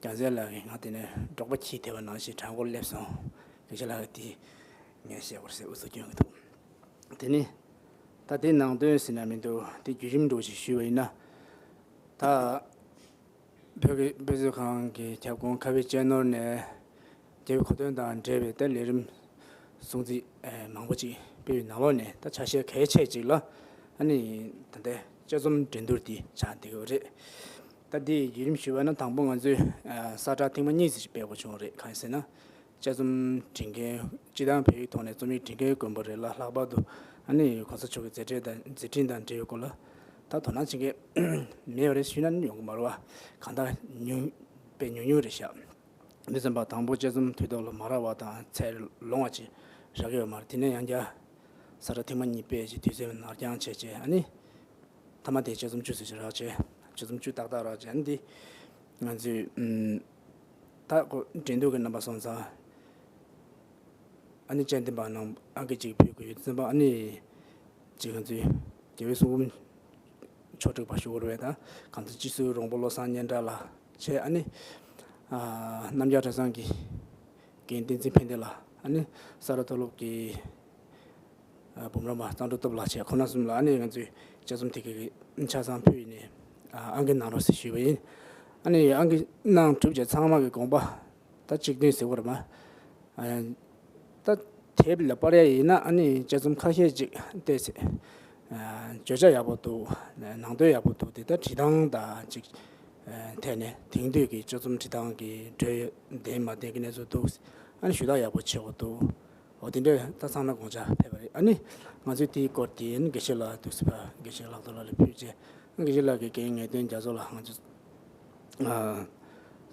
རྒྱལ་མཚན་ལགས་ཀྱིས་ང་དེ་ནས་འབྲོག་པ་ཁྱི་དེད་པ་ནང་བཞིན་དྲང་པོར་སླེབས་སོང་། དགེ་བཤེས་ལགས་ཀྱིས་དེ་ངས་བཤད་དགོས་རེད་ཟེར་ཨུ་ཚུགས་སྐྱོན་གྱི་འདུག་དེ་ནི་ད་དེ་ནང་དོན་ཟེར་ན་མི་འདུག་དེ་བརྒྱུད་རིམ་འདྲ་བོ་ཞིག་ཞུས་པ་ཡིན་ན། ད་བོད་ཀྱི་དཔེ་མཛོད་ཁང་གི་ཁྱབ་ཁོངས་ཁ་བའི་གཅེས་ནོར་ནས་རྒྱལ་བའི་གོ་སྟོན་དང་འབྲེལ་བའི་ད་ལས་རིམ་སྲུང་བརྩི་མང་པོ་ཅིག་སྤེལ་བའི་ནང་ལོགས་ནས། ད་ཆ་ཤས་གལ་ཆེ་ཅིག་ལ་ཨ་ནི་ད་ལྟའི་དཔྱད་རྩོམ་འགྲན་བསྡུར་འདི་ཆགས་བསྡད་ཡོད་རེད། ད་འདི་བརྒྱུད་རིམ་ཞུས་པ་ན། དང་པོ་ང་ཚོས་ས་བཀྲ་ཐེངས་མ་གཉིས་ཙམ་ཞིག་སྤེལ་དགོས་བྱུང་བ་རེད། གང་ཡིན་ཟེར་ན། དཔྱད་རྩོམ་འབྲི་མཁན། སྤྱིར་བཏང་བོད་ཡིག་ཐོག་ནས་རྩོམ་ཡིག་འབྲི་མཁན་དཀོན་པོ་རེད་ལ། ལྷག་པར་དུ་ཨ་ནི་གོང་ས་མཆོག་གི་མཛད་འཕྲིན་དང་མཛད་འཕྲིན་དང་འབྲེལ་བའི་སྐོར་ལ་ད་དོ་སྣང་བྱེད་མཁན་མེད་པ་རེད་ཞུས་ན་ཡོང་གི་མ་རེད་བ། གང་ལྟར་ཉུང་། དཔེ་ཉུང་ཉུང་རེད་ཤག་འདི་ཙམ་པ་དང་པོ་དཔྱད་རྩོམ་དུས་ཐོག་ལ་མ་རག་པ་དང་ཚད་ལོངས་པ་ཅིག་རག་གི་ཡོད་མ་རེད། དེ་ནས་ཡང་བསྐྱར་ས་བཀྲ་ཐེངས་མ་གཉིས་སྤེལ་བྱས། དུས་ཚོད་ནར་འགྱངས་བྱས་བྱས། ཨ་ནི་མཐའ་མ་དེ་དཔྱད་རྩོམ་བཅུ་ཙམ་ཞིག་རག་བྱས། དཔྱད་རྩོམ་བཅུ་ཏག་ཏག་རག་བྱས། ཨ་ནི་འདི་ང་ཚོས་ཨུམ་ད་ཁོ་འགྲན་བསྡུར་གྱི་རྣམ་པ་སོང་ཙང་། ཨ་ནི་དཔྱད་འདེམས་པ་རྣམས་ཨང་ཀི་གཅིག་ཕུལ་དགོས་ཡོད་ཙམ་པ། ཨ་ནི་ཅིག་ང་ཚོའི་རྒྱལ་བའི་གསུང་འབུམ་ཕྱོགས་སྒྲིག་པ་ཞུ་དགོས་རེད་པས། ད་གང་ལྟར་སྤྱི་ཟུར་རོང་པོ་བློ་བཟང་སྙན་གྲགས་ལགས་བྱས། ཨ་ནི་ཨ་རྣམ་རྒྱལ་གྲྭ་ཚང་གི་རྒན་བསྟན་འཛིན་ཕན་བདེ་ལགས། ཨ་ནི་ས་རཱ་མཐོ་སློབ་ཀྱི་ཨ་འབུམ་རམས་པ་གཙང་སྒྲོག་སྟོབས་ལགས་བྱས། ཁོང་རྣམ་གསུམ་ལ་ཨ་ནི་ང་ཚོས་དཔྱད་རྩོམ་དེ་གའི་ཆ་ཚང་ཕུལ་ནས་ཨ་ཨང་ཀི་གནང་རོགས་ཞེས་ཞུས་པ་ཡིན། ཨ་ནི་ཨང་ཀི་གནང་གྲུབ་རྗེས་ཚང་མ་གི་དགོངས་པ་ད་གཅིག་མཐུན་ཟེར་དགོས་རེད་མ། ཨ་ད་དེབ་ལ་པར་ཡ་ཡིན་ན་ཨ་ནི་དཔྱད་རྩོམ་ཁ་ཤས་ཅིག་བལྟས་ཚེ། ཨ་བརྗོད་བྱ་ཡག་པོ་འདུག་ནང་དོན་ཡག་པོ་འདུག་དེ་ད་འབྲི་སྟངས་དང་ཅིག་ཨ་ཐད་ནས་དེང་དུས་ཀྱི་དཔྱད་རྩོམ་འབྲི་སྟངས་ཀྱི་འགྲོས་ལྡན་མ་ལྡན་གྱི་གནས་ཚུལ་འདུག་ཨ་ནི་ཞུ་དག་ཡག་པོ་བྱེད་དགོས་འདུག་འོ་དེ་འདྲས་ད་ཚང་མ་དགོངས་འཆར་ཕེབས་པ་རེད། ཨ་ནི་ང་ཚོས་དེའི་སྐོར་དེ་ཨ་ནི་དགེ་བཤེས་ལགས་འདུག་སེ་ཕར་དགེ་བཤེས་ལགས་ཐོག་ལ་ལ་ཕུལ་རྗེས། ཨ་དགེ་བཤེས་ལགས་ཀྱིས་རྒན་ངེས་དོན་རྒྱ་མཚོ་ལགས། ང་ཚོ་ཨ་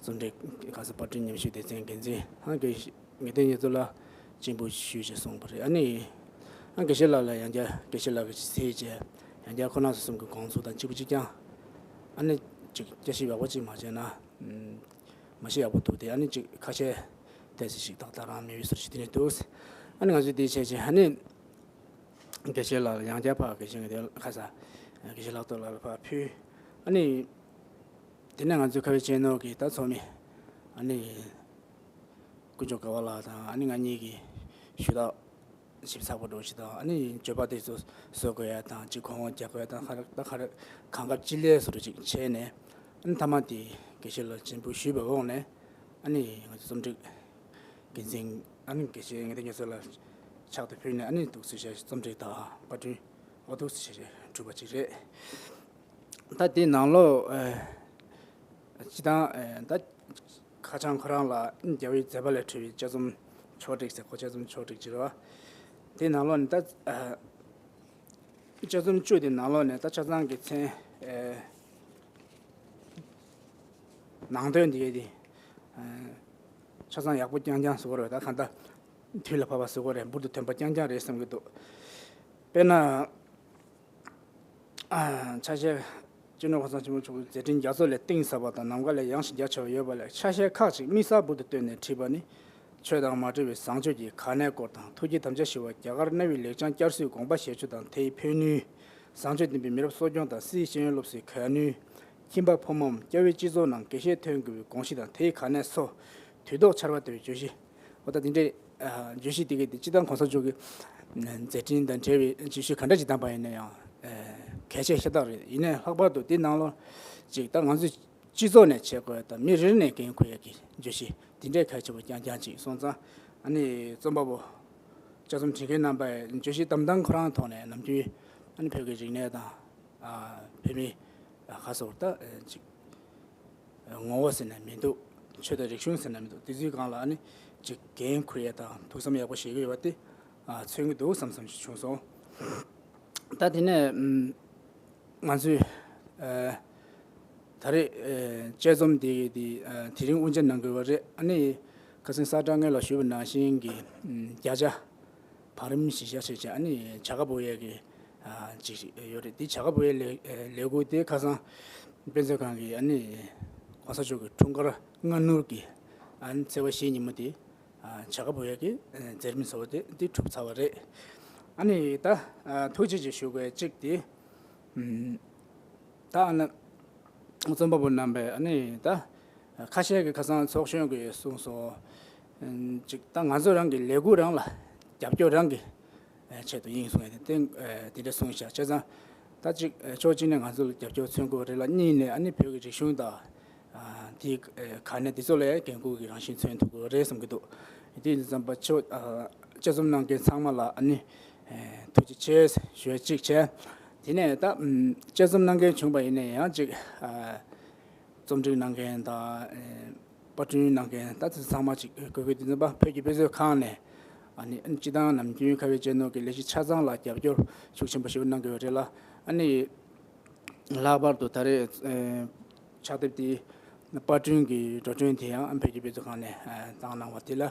རྩོམ་སྒྲིག་ག་ས་པར་སྐྲུན་ཉམས་ཞིབ་སྡེ་ཚན་འགན་འཛིན་ཨ་དགེ་ངེས་དོན་རྒྱ་མཚོ་ལགས་སྤྱན་འབུལ་ཞུས་བྱས་སོང་བ་རེད། ཨ་ནི་ཨ་དགེ་བཤེས་ལགས་ལ་ཡང་བསྐྱར་དགེ་བཤེས་ལགས་ཀྱིས་གཟིགས་བྱས་ཡང་བསྐྱར་ཁོང་རྣམ་ཚོ་གསུམ་གྱི་དགོངས་ཚུལ་དང་གཅིག་པ་གཅིག་རྐྱང་ཨ་ནི་ཅིག་བསྐྱར་ཞིབ་ཡག་པོ་ཅིག་མ་བྱས་ན། ཨ་མ་ཤེས་ཡག་པོ་འདུག་དེ་ཨ་ནི་ཅིག་ཁ་ཤས་ཏོག་ཙམ་ཞིག་ཏག་ཏག་རང་མེད་པའི་བཟོ་ཞིག་དེ་ནས་འདུག་ཨ་ནི་ང་ཚོས་དེ་བྱས་རྗེས་ཨ་ནི་དགེ་བཤེས་ལགས་ལ་ཡང་བསྐྱར་ཕར་དགེ་བཤེས་ངེས་དོན་ཁ་ས་དགེ་བཤེས་ལག་ཐོག་ལགས་ལ་ཕར་ཕུལ། ཨ་ནི་དེ་ནས་ང་ཚོའི་ཁ་བའི་གཅེས་ནོར་གྱི་ད་ཚོགས་མི་ཨ་ནི་དཀོན་མཆོག་དགའ་བ་ལགས་དང་ཨ་ནི་ང་གཉིས་ཀྱིས་ཞུ་དག་ཞིབ་ཚགས་པོ་འགྲོ་ཞིག་དང་ཨ་ནི་བརྗོད་པ་དེ་ཚོ་བཟོ་དགོས་ཡ་དང་གཅིག་གོང་འོག་རྒྱག་དགོས་ཡ་དང་ཧ་ར་ད་ཧ་ར་གང་སྐབས་ཅི་ལས་བཟོ་འདྲ་ཅིག་བྱས་ནས་ཨ་ནི་མཐའ་མ་དེ་དགེ་བཤེས་ལ་སྤྱན་འབུལ་ཞུས་པའི་འོག་ནས་ཨ་ནི་ང་ཚོ་རྩོམ་སྒྲིག་འགན་འཛིན་ཨ་ནི་དགེ་བཤེས་ངེས་དོན་རྒྱ་མཚོ་ལ་ཕྱག་ཏུ་ཕུལ་ནས་ཨ་ནི་འདུག་སེ་བྱས་རྩོམ་སྒྲིག་དང་པར་སྐྲུན་འོ་འདུག་སེ་བྱས་གྲུབ་པ་ཅིག་རེད། ད་དེའི་ནང་ལོགས་ཨ་སྤྱི་བཏང་ཨ་ད་ཁ་བྱང་ཁོ་རང་ལ་རྒྱལ་བའི་མཛད་པ་ལས་འཕྲོས་པའི་དཔྱད་རྩོམ་ཕྱོགས་བསྒྲིགས་ཟེར་ཁོ་དཔྱད་རྩོམ་ཕྱོགས་བསྒྲིགས་ཅིག་རེད་བ། དེའི་ནང་ལོགས་ནས་ད་ཨ་དཔྱད་རྩོམ་བཅུ་དེ་ནང་ལོགས་ནས་ད་ཆ་ཚང་གི་མཚན་ཨེ་ནང་དོན་འདི་གའི་དེ་ཨེ་ཆ་ཚང་ཡག་པོ་རྐྱང་རྐྱང་བཟོ་དགོས་རེད། ད་གང་ལྟར་དུས་ལ་བབ་པ་བཟོ་དགོས་རེད། འབུར་དུ་ཐོན་པ་རྐྱང་རྐྱང་རེད་བསམ་གྱི་འདུག་དཔེར་ན། ཨ་ཆ་ཤས། སྤྱི་ནོར་གོང་ས་ཆེན་པོ་མཆོག་གི་མཛད་འཕྲིན་རྒྱ་མཚོ་ལས་གཏིང་ཟབ་པ་དང་ནམ་མཁའ་ལས་ཡངས་ཤིང་རྒྱ་ཆེ་བ་ཡོད་པ་ལས་ཆ་ཤས་ཁག་ཅིག་དམིགས་བསལ་འབུར་དུ་བཏོན་ནས་བྲིས་པ་ནི། ཆོས་དང་མ་འབྲེལ་བའི་བཟང་སྤྱོད་ཀྱི་གལ་གནད་སྐོར་དང་ཐུགས་བསྐྱེད་དམ་བཅའ་ཞུ་བ། རྒྱ་གར་གནའ་བོའི་ལེགས་བྱང་བསྐྱར་གསོའི་དགོངས་པ་བཞེས་ཕྱོགས་དང་དེའི་ཕན་ནུས། བཟང་སྤྱོད་ལྡན་པའི་མི་རབས་གསོ་སྐྱོང་དང་སྲིད་ཤེས་ཡོན་སློབ་གསོའི་གལ་གནད། ཁྱིམ་པ་ཕོ་མོའམ་སྐྱ་བོའི་སྤྱི་ཚོགས་ནང་དགེ་བཤེས་ཐོན་དགོས་པའི་དགོངས་གཞི་དང་དེའི་གལ་གནད་སོགས་དུས་ཐོག་ཆར་པ་ལྟ་བུའི་བརྗོད་གཞི། འོ་ད་དེ་འདྲའི་ཨ་བརྗོད་གཞི་དེ་གའི་དེ་སྤྱི་བཏང་གོང་ས་མཆོག་གི་མཛད་འཕྲིན་དང་འབྲེལ་བའི་བརྗོད་གཞི་ག་འདྲ་ཅིག་བདམས་པ་ཡིན་ན་ཡང་ཨ་གལ་ཆེ་ཤ་སྟག་རེད། ཡིན་ནའི་ལྷག་པར་དུ་དེ་ནང་ལོགས་ཅིག་ད་ང་ཚོའི་སྤྱི་ཚོགས་ནས་བྱེད་དགོས་དང་མི་རེ་རེ་ནས་འགན་འཁུར་ཡས་ཀྱི་བརྗོད་གཞི་དེ་འདྲའི་གལ་ཆེ་བ་རྐྱང་རྐྱང་ཅིག་སོང་ཙང་ཨ་ནི་རྩོམ་པ་པོ་དཔྱད་རྩོམ་འབྲི་མཁན་རྣམ་པས་བརྗོད་གཞི་བདམས་སྟངས་ཁོ་རང་ཐོག་ནས་ནམ་རྒྱུན་ཨ་ནི་བོད་ཀྱི་རིག་གནས་དང་ཨ་བོད་མི་ཁ་སོར་ད་ཅིག་ངོ་བོ་ཟེར་ན་མི་འདུག་ཆོས་དང་རིག་གཞུང་ཟེར་ན་མི་འདུག་དེ་ཚོའི་སྒང་ལ་ཨ་ནི་ཅིག་འགན་འཁུར་ཡས་དང་ཐུགས་བསམ་ཡག་པོ་བཞེས་ཀྱི་ཡོད་པ་དེ་ཨ་མཚོན་གྱི་འདུག་བསམ་བསམ་ཞིག་བྱུང་སོང་། ད་དེ་ནས་ཨམ་ང་ཚོས་ཨ་ད་རེས་ཨ་དཔྱད་རྩོམ་འདི་འདི་ཨ་དེ་རིང་དབུ་འབྱེད་གནང་དགོས་པ་རེད། ཨ་ནི་ཁ་སང་གསལ་བསྒྲགས་སྔོན་ལ་ཞུས་པ་ནང་བཞིན་གྱི་ཨམ་བརྒྱ་ཆ་བང་རིམ་བཞི་ཆ་ཞེས་བྱ་ཨ་ནི་བྱ་དགའ་འབུལ་ཡས་ཀྱི་ཨ་ཅིག་ཡོད་རེད། དེ་བྱ་དགའ་འབུལ་ཡས་ལས་ཨ་ལས་འགུལ་དེ་ཁ་སང་དཔེ་མཛོད་ཁང་གི་ཨ་ནི་གོང་ས་མཆོག་གི་འཁྲུངས་སྐར་སྔ་སྣུར་གྱི་ཨ་ནི་ཚེས་པ་བཞི་ཉིན་མོ་དེ་ཨ་བྱ་དགའ་འབུལ་ཡས་ཀྱི་ཨ་མཛད་རིམ་ཚོགས་པ་དེ་འདི་གྲུབ་ཚར་བ་རེད། ཨ་ནི་ད་ཨ་ཐུགས་རྗེ་ཆེ་ཞུ་དགོས་གཅིག་དེ་ཨམ་ད་ཨ་ནི་རྩོམ་པ་པོ་རྣམ་པས་ཨ་ནི་ད་ཁ་ཤས་ཀྱིས་ཁ་སང་ཚོགས་གཞོན་གྱིས་གསུངས་སོང་། ཨམ་ཅིག་ད་ང་ཚོ་རང་གི་ལས་འགུལ་རང་ལ་རྒྱབ་སྐྱོར་རང་གི་ཆེད་དུ་ཡིན་གསུངས་ཡ་དེ་ཏན་དེ་འདྲ་གསུངས་ཤག་བྱས་ཙང་ད་ཅིག་ཕྱོགས་གཅིག་ནས་ང་ཚོ་ལ་རྒྱབ་སྐྱོར་མཚོན་དགོས་རེད་ལ་གཉིས་ནས་ཨ་ནི་བོད་ཀྱི་རིག་གཞུང་དང་དེའི་ག་ནས་དེ་ཚོ་ལ་འགན་འཁུར་གྱི་རང་བཞིན་མཚོན་ཐུབ་དགོས་རེད་བསམ་གྱི་འདུག་དེ་ཡིན་ཙམ་པ་ཆོས་དཔྱད་རྩོམ་གནང་མཁན་ཚང་མ་ལ་ཨ་ནི་ཐུགས་རྗེ་ཆེ་ཞུ་ཡ་གཅིག་བྱས། དེ་ནས་ད་དཔྱད་རྩོམ་གནང་མཁན་བྱུང་བ་ཡིན་ན་ཡང་ཅིག་རྩོམ་སྒྲིག་གནང་མཁན་དང་ཨེ་པར་སྐྲུན་གནང་མཁན་ད་དེ་ཚང་མ་ཅིག་དགོས་དགོས་དེ་ཚོ་བོད་ཀྱི་དཔེ་མཛོད་ཁང་ནས་ཨ་ནི་སྤྱི་བཏང་ནམ་རྒྱུན་ཁ་བའི་གཅེས་ནོར་གྱི་ལས་གཞི་ཆ་ཚང་ལ་རྒྱབ་སྐྱོར་ཤུགས་ཆེན་པོ་ཞིག་གནང་དགོས་པ་རེད་ལ། ཨ་ནི་ལྷག་པར་དུ་ད་རེས་ཨེ་ཕྱག་དེབ་དེ་པར་སྐྲུན་གྱི་འགྲོ་གྲོན་དེ་ཡང་བོད་ཀྱི་དཔེ་མཛོད་ཁང་ནས་ཨེ་བཏང་གནང་བ་དེ་ལ་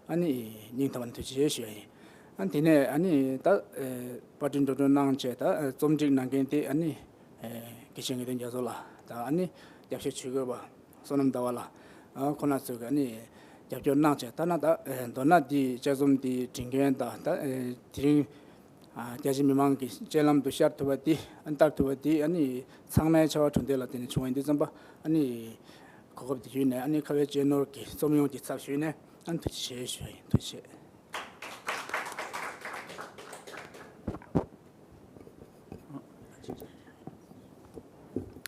ཨ་ནི་སྙིང་ཐག་པ་ནས་ཐུགས་རྗེ་ཆེ་ཞུ་ཡ་ཡིན། ཨ་དེ་ནས་ཨ་ནི་ད་ཨེ་པར་སྐྲུན་འགྲོ་གྲོན་གནང་བྱས་ད་ཨེ་རྩོམ་སྒྲིག་གནང་མཁན་དེ་ཨ་ནི་ཨེ་དགེ་བཤེས་ངེས་དོན་རྒྱ་མཚོ་ལགས་དང་ཨ་ནི་རྒྱབ་བཤད་ཞུ་དགོས་པ་བསོད་ནམས་ཟླ་བ་ལགས་ཨ་ཁོང་རྣམ་ཚོས་ཨ་ནི་རྒྱབ་སྐྱོར་གནང་བྱས་ད་ན་ད་ཨེ་མདོར་ན་འདི་དཔྱད་རྩོམ་འདི་འབྲི་མཁན་དང་ད་ཨེ་དེ་རིང་ཨ་རྒྱ་ཆེ་མི་མང་གི་སྤྱན་ལམ་དུ་ཤར་ཐུབ་པ་འདི་ཨ་བསྟར་ཐུབ་པ་འདི་ཨ་ནི་ཚང་མའི་ཆེ་བ་གྲུབ་འབྲས་ལ་བརྟེན་ནས་བྱུང་བ་ཡིན་དུས་ཙམ་པ་ཨ་ནི་གོ་སྐབས་འདི་བརྒྱུད་ནས་ཨ་ནི་ཁ་བའི་གཅེས་ནོར་གྱི་རྩོམ་ཡོངས་ཀྱི་ཚབ་ཞུས་ནས་ཨ་ནི་ཐུགས་རྗེ་ཆེ་ཞུ་བ་ཡིན། ཐུགས་རྗེ་ཆེ།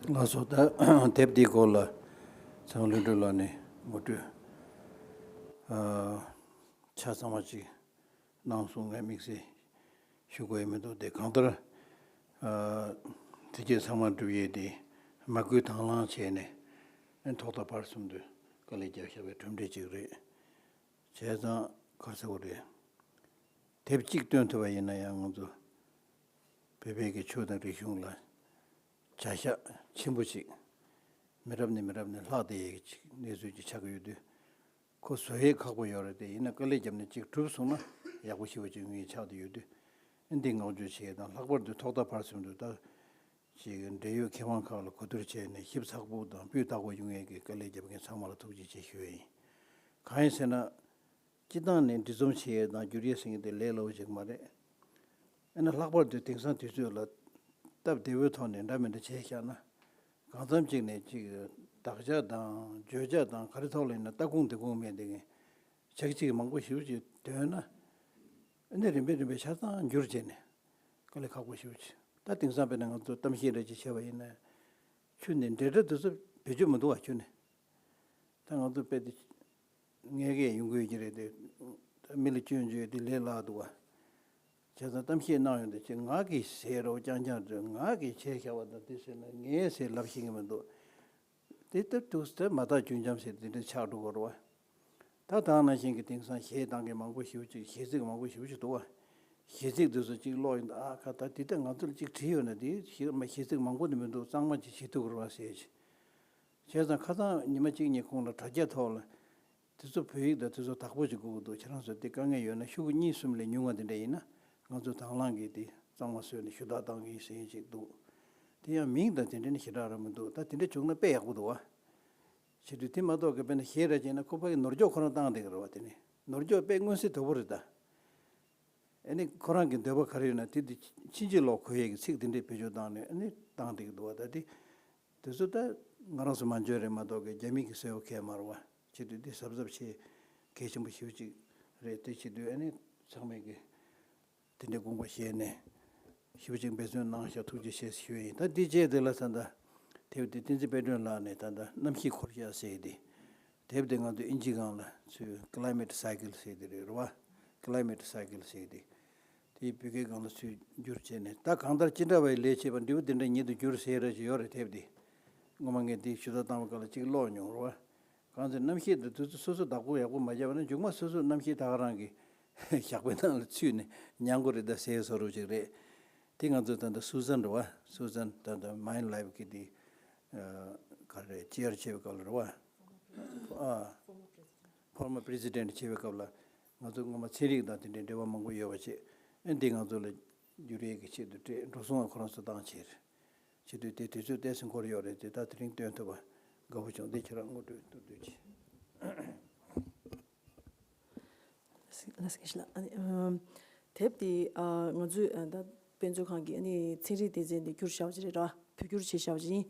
ལགས་སོ། ད་དེབ་འདིའི་སྐོར་ལ་ཚང་ལྷུན་གྲུབ་ལགས་ནས་ངོ་སྤྲོད་ཨ་ཆ་ཚང་བ་ཅིག་གནང་སོང་། ངས་དམིགས་བསལ་ཞུ་དགོས་ཡ་མི་འདུག་དེ་གང་ལྟར་ཨ་དེ་རྗེས་ཚང་མ་འགྲུབ་ཡས་དེ་མ་བསྐུལ་དང་བླངས་བྱས་ནས་ཐོག་མཐའ་བར་གསུམ་དུ་དཀའ་ལས་བརྒྱབ་བཞག་པའི་གྲུབ་འབྲས་ཅིག་རེད། བྱས་ཙང་ག་རེ་ཟེར་དགོས་རེད། དེབ་གཅིག་བཏོན་ཐུབ་པ་ཡིན་ན་ཡང་ང་ཚོ་བོད་པའི་གི་ཆོས་དང་རིག་གཞུང་ལ་བྱ་གཞག་ཆེན་པོ་ཅིག་མི་རབས་ནས་མི་རབས་ནས་ལྷག་བསྡད་ཡས་ཀྱི་ཅིག་གནས་ཚུལ་ཅིག་ཆགས་ཀྱི་ཡོད་དུས། ཁོ་བཟོ་ཡས་ཁག་པོ་ཡོད་རེད་དེ། ཡིན་ན་དཀའ་ལས་བརྒྱབ་ནས་ཅིག་གྲུབ་སོང་ན་ཡག་པོ་ཞེ་པོ་ཅིག་ཡོང་ཡས་ཆགས་བསྡད་ཡོད་དུས། འདི་བསྔགས་བརྗོད་བྱེད་ཡས་དང་། ལྷག་པར་དུ་ཐོག་མཐའ་བར་གསུམ་དུ་ད་ཅིག་འབྲེལ་ཡོད་མཁས་དབང་ཁག་ལ་གོ་བསྡུར་བྱས་ནས་ཞིབ་ཚགས་པོ་དང་སྤུས་དག་པོ་ཡོང་ཡས་ཀྱི་དཀའ་ལས་བརྒྱབ་མཁན་ཚང་མ་ལ་ཐུགས་རྗེ་ཆེ་ཞུ་ཡས་ཡིན། གང་ཡིན་ཟེར་ན། སྤྱི་བཏང་ནས་འབྲི་རྩོམ་བྱེད་ཡས་དང་བསྒྱུར་ཡས་ཟེར་མཁན་དེ་ལས་སླ་བོ་ཞིག་མ་རེད། ཨ་ནི་ལྷག་པར་དུ་དེང་སང་དུས་ཚོད་ལ་སྟབས་བདེ་བོའི་ཐོག་ནས་འདྲ་མི་འདྲ་བྱས་བཞག་ན། གང་འཚམ་ཅིག་ནས་ཅིག་དག་ཆ་དང་བརྗོད་བྱ་དང་ག་རེ་ཐོག་ལ་ཡིན་ན་ལྟ་ཁུངས་འདི་ཁུངས་མེད་དེ་གིན་ཆ་གཅིག་མང་པོ་ཞེ་པོ་ཅིག་འདོན་ན། ཨ་ནི་རིམ་པས་རིམ་པས་ཆ་ཚང་བསྒྱུར་བྱས་ནས་དཀའ་ལས་ཁག་པོ་ཞེ་པོ་ཅིག་ད་དེང་སང་དཔེར་ན་ང་ཚོ་གཏམ་བཤད་འདྲ་ཅིག་བྱས་པ་ཡིན་ན། ཁྱོན་ནས་འབྲེལ་སྒྲ་དེ་ཚོ་བེད་སྤྱོད་མི་འདུག་བ། ཁྱོན་ནས་ད་ང་ཚོ་དཔེ་དེ་ངས་གས་ཡོང་གི་ཡོད་ཀྱི་རེད་དེ། མི་ལ་སྐྱོན་བརྗོད་དེ་ལས་སླ་འདུག་བ། བྱས་ཙང་གཏམ་བཤད་གནང་ཡོང་དུས་ཅིག་ང་གིས་ཟེར་རོགས་རྐྱང་རྐྱང་རེད། ང་གིས་བྱས་བཞག་པ་དང་དེ་ཟེར་ན་ངས་ཟེར་ལབ་ཤེས་ཀྱི་མི་འདུག་དེ་ལྟར་དུས་དེ་མ་དག་རྒྱུན་འབྱམས་ཟེར་དེ་འདྲ་ཆགས་འགྲོ་གི་རེད་བ། ད་ད་ནང་བཞིན་གྱི་དེང་སང་གཞས་བཏང་མཁན་མང་པོ་ཞེ་པོ་ཅིག་གཞས་ཚིག་མང་པོ་ཞེ་པོ་ཅིག་འདུག་བ། གཞས་ཚིག་དེ་ཚོ་ཅིག་ཀློག་ཡོང་དུས་ཨ་ཁ་ད་དེ་ལྟར་ང་ཚོ་ལ་ཅིག་བྲིས་ཡོད་ན་དེ་གཞས་མ་གཞས་ཚིག་མང་པོ་དེ་མི་འདུག་གཙང་མ་ཅིག་བྱེད་ཐུབ་ཀྱི་རེད་བ་ཟེར་ཅིག་བྱས་ཙང་ཁ་སང་ཉི་མ་གཅིག་གཉིས་གོང་ལ་དྲ་རྒྱ་ཐོག་ལ་དེ་ཚོ་བོད་ཡིག་དང་དེ་ཚོ་དག་པོ་ཅིག་དགོས་ཀྱི་འདུག་ཁྱེད་རང་ཚོ་དེ་དཀའ་ངལ་ཡོད་ན་ཤོག་གུ་གཉིས་གསུམ་ལས་ཉུང་བ་དེ་འདྲ་ཡིན་ན་ང་ཚོ་དང་བླངས་ཀྱིས་དེ་གཙང་མ་བཟོས་ནས་ཞུ་དག་བཏང་གི་ཡིན་ཟེར་མཁན་ཅིག་འདུག་དེ་ཡང་མིང་དང་དེ་འདྲ་ནི་ཞེ་དྲག་རག་མི་འདུག་ད་དེ་འདྲ་བྱུང་ན་དཔེ་ཡག་པོ་འདུག་བ། བྱེད་དུས་དེ་མ་གཏོགས་ཀྱི་དཔེར་ན་གཞས་ར་བྱས་ན་ཁོ་ཕ་གི་ནོར་འཁྱོག་ཁོ་རང་བཏང་བསྡད་ཀྱི་རེད་བ། དེ་ནི་ནོར་འཁྱོག་དཔེ་མངོན་གསལ་དོད་པོ་རེད་ད། ཨ་ནི་ཁོ་རང་གི་འདོད་པ་ག་རེ་ཡོད་ན་དེ་དེ་ཕྱིན་ཅི་ལོག་གོ་ཡས་ཀྱི་ཚིག་དེ་འདྲས་བེད་སྤྱོད་བཏང་ནས་ཨ་ནི་བཏང་བསྡད་ཀྱི་འདུག་བ། ད་དེ་དེ་ཚོ་ད་ང་རང་ཚོ་མ་འཇོན་རེད་མ་གཏོགས་ཀྱི་རྒྱ་མི་གི་སྲོལ་བ་གས་མ་རེད་བ། བྱེད་དུས་དེ་གཟབ་གཟབ་བྱེད་གལ་ཆེན་པོ་ཞེ་པོ་ཅིག་རེད། དེ་བྱེད་དུས་ཨ་ནི་ཚང་མས་ཀྱི་དེ་འདྲའི་དགོངས་པ་བཞེས་ནས་ཞེ་པོ་ཅིག་འབད་བརྩོན་གནང་ཤག་ཐུགས་རྗེ་ཆེ་ཞུ་ཡ་ཡིན། ད་འདི་རྗེས་དེ་ལ་ད་ལྟ་དེབ་དེ་བསྟན་འཛིན་དཔལ་སྒྲོན་ལགས་ནས་ད་ལྟ་གནམ་གཤིས་འཁོར་ཞག་ཟེར་ཏེ། དེབ་དེ་ང་ཚོ་ཨིན་ཇི་སྒང་ལ་ཚུར་Climate Cycle ཟེར་ཏེ་རེད་རེད་བ། Climate Cycle ཟེར་ཏེ། དེ་བོད་སྐད་སྒང་ལ་ཚུར་བསྒྱུར་བྱས་ནས་ད་གང་ལྟར་ཅི་འདྲ་བའི་ལས་བྱེད་པ་འབྲས་བུ་དེ་འདྲ་ཉིད་དུ་འགྱུར་ཟེར་ར་ཅིག་ཡོད་རེད། དེབ་དེ་སྔོན་མ་ངས་དེ་ཞུ་དག་བཏང་བའི་སྐབས་ལ་ཅིག་ཀློག་མྱོང་རེད་བ། གང་ཚེ་གནམ་གཤིས་དེ་དུས་ཚོད་སོ་སོ་བདག་པོ་ཡག་པོ་མ་བྱས་པ་ན་མཇུག་མ་སོ་སོ་གནམ་གཤིས་ད་ག་རང་གི་ཞགས་པའི་ནང་ལ་ཚུད་ནས་མྱང་དགོས་རེད་ད་ཟེར་བཟོ་འདྲ་ཅིག་རེད། དེ་ང་ཚོ་ད་ལྟ་སུ་ཛན་རེད་བ། སུ་ཛན་ད་ལྟ་མའིན་ལའེབ་ཀྱི་དེ་ག་རེ་ཅེར་བྱས་པའི་སྐབས་ལ་རེད་བ། ཨ། Former President བྱས་པའི་སྐབས་ལ་ང་ཚོ་སྔོན་མ་ཚན་རིག་དང་དེ་འདྲའི་འབྲེལ་བ་མང་པོ་ཡོད་པ་བྱས། ཨ་འདི་ང་ཚོ་ལ་འགྱུར་ཡས་ཀྱི་ཆེད་དུ་སྤྲད་འགྲོ་སོང་བ་ཁོ་རང་ཚོ་བཏང་བྱས་རེད། བྱེད་དུས་དེ་དུས་ཚོད་ཏོག་ཙམ་འགོར་ཡོད་རེད་དེ་ད་དེ་རིང་སྟོན་ཐུབ་པ་དགའ་པོ་བྱུང་། དེ་ཁྱེད་རང་ངོ་སྤྲོད་ཐུབ་འདོད་ཆེ། ལགས་སོ། དགེ་བཤེས་ལགས། ཨ་ནི་ཨམ། དེབ་དེ་ཨ་ང་ཚོས་ཨ་ད་དཔེ་མཛོད་ཁང་གི་ཨ་ནི་ཚན་རིག་སྡེ་ཚན་དེ་བསྒྱུར་བཞག་པ་ཅིག་རེད་ར། བོད་བསྒྱུར་བྱས་བཞག་པ་ཅིག་ཡིན།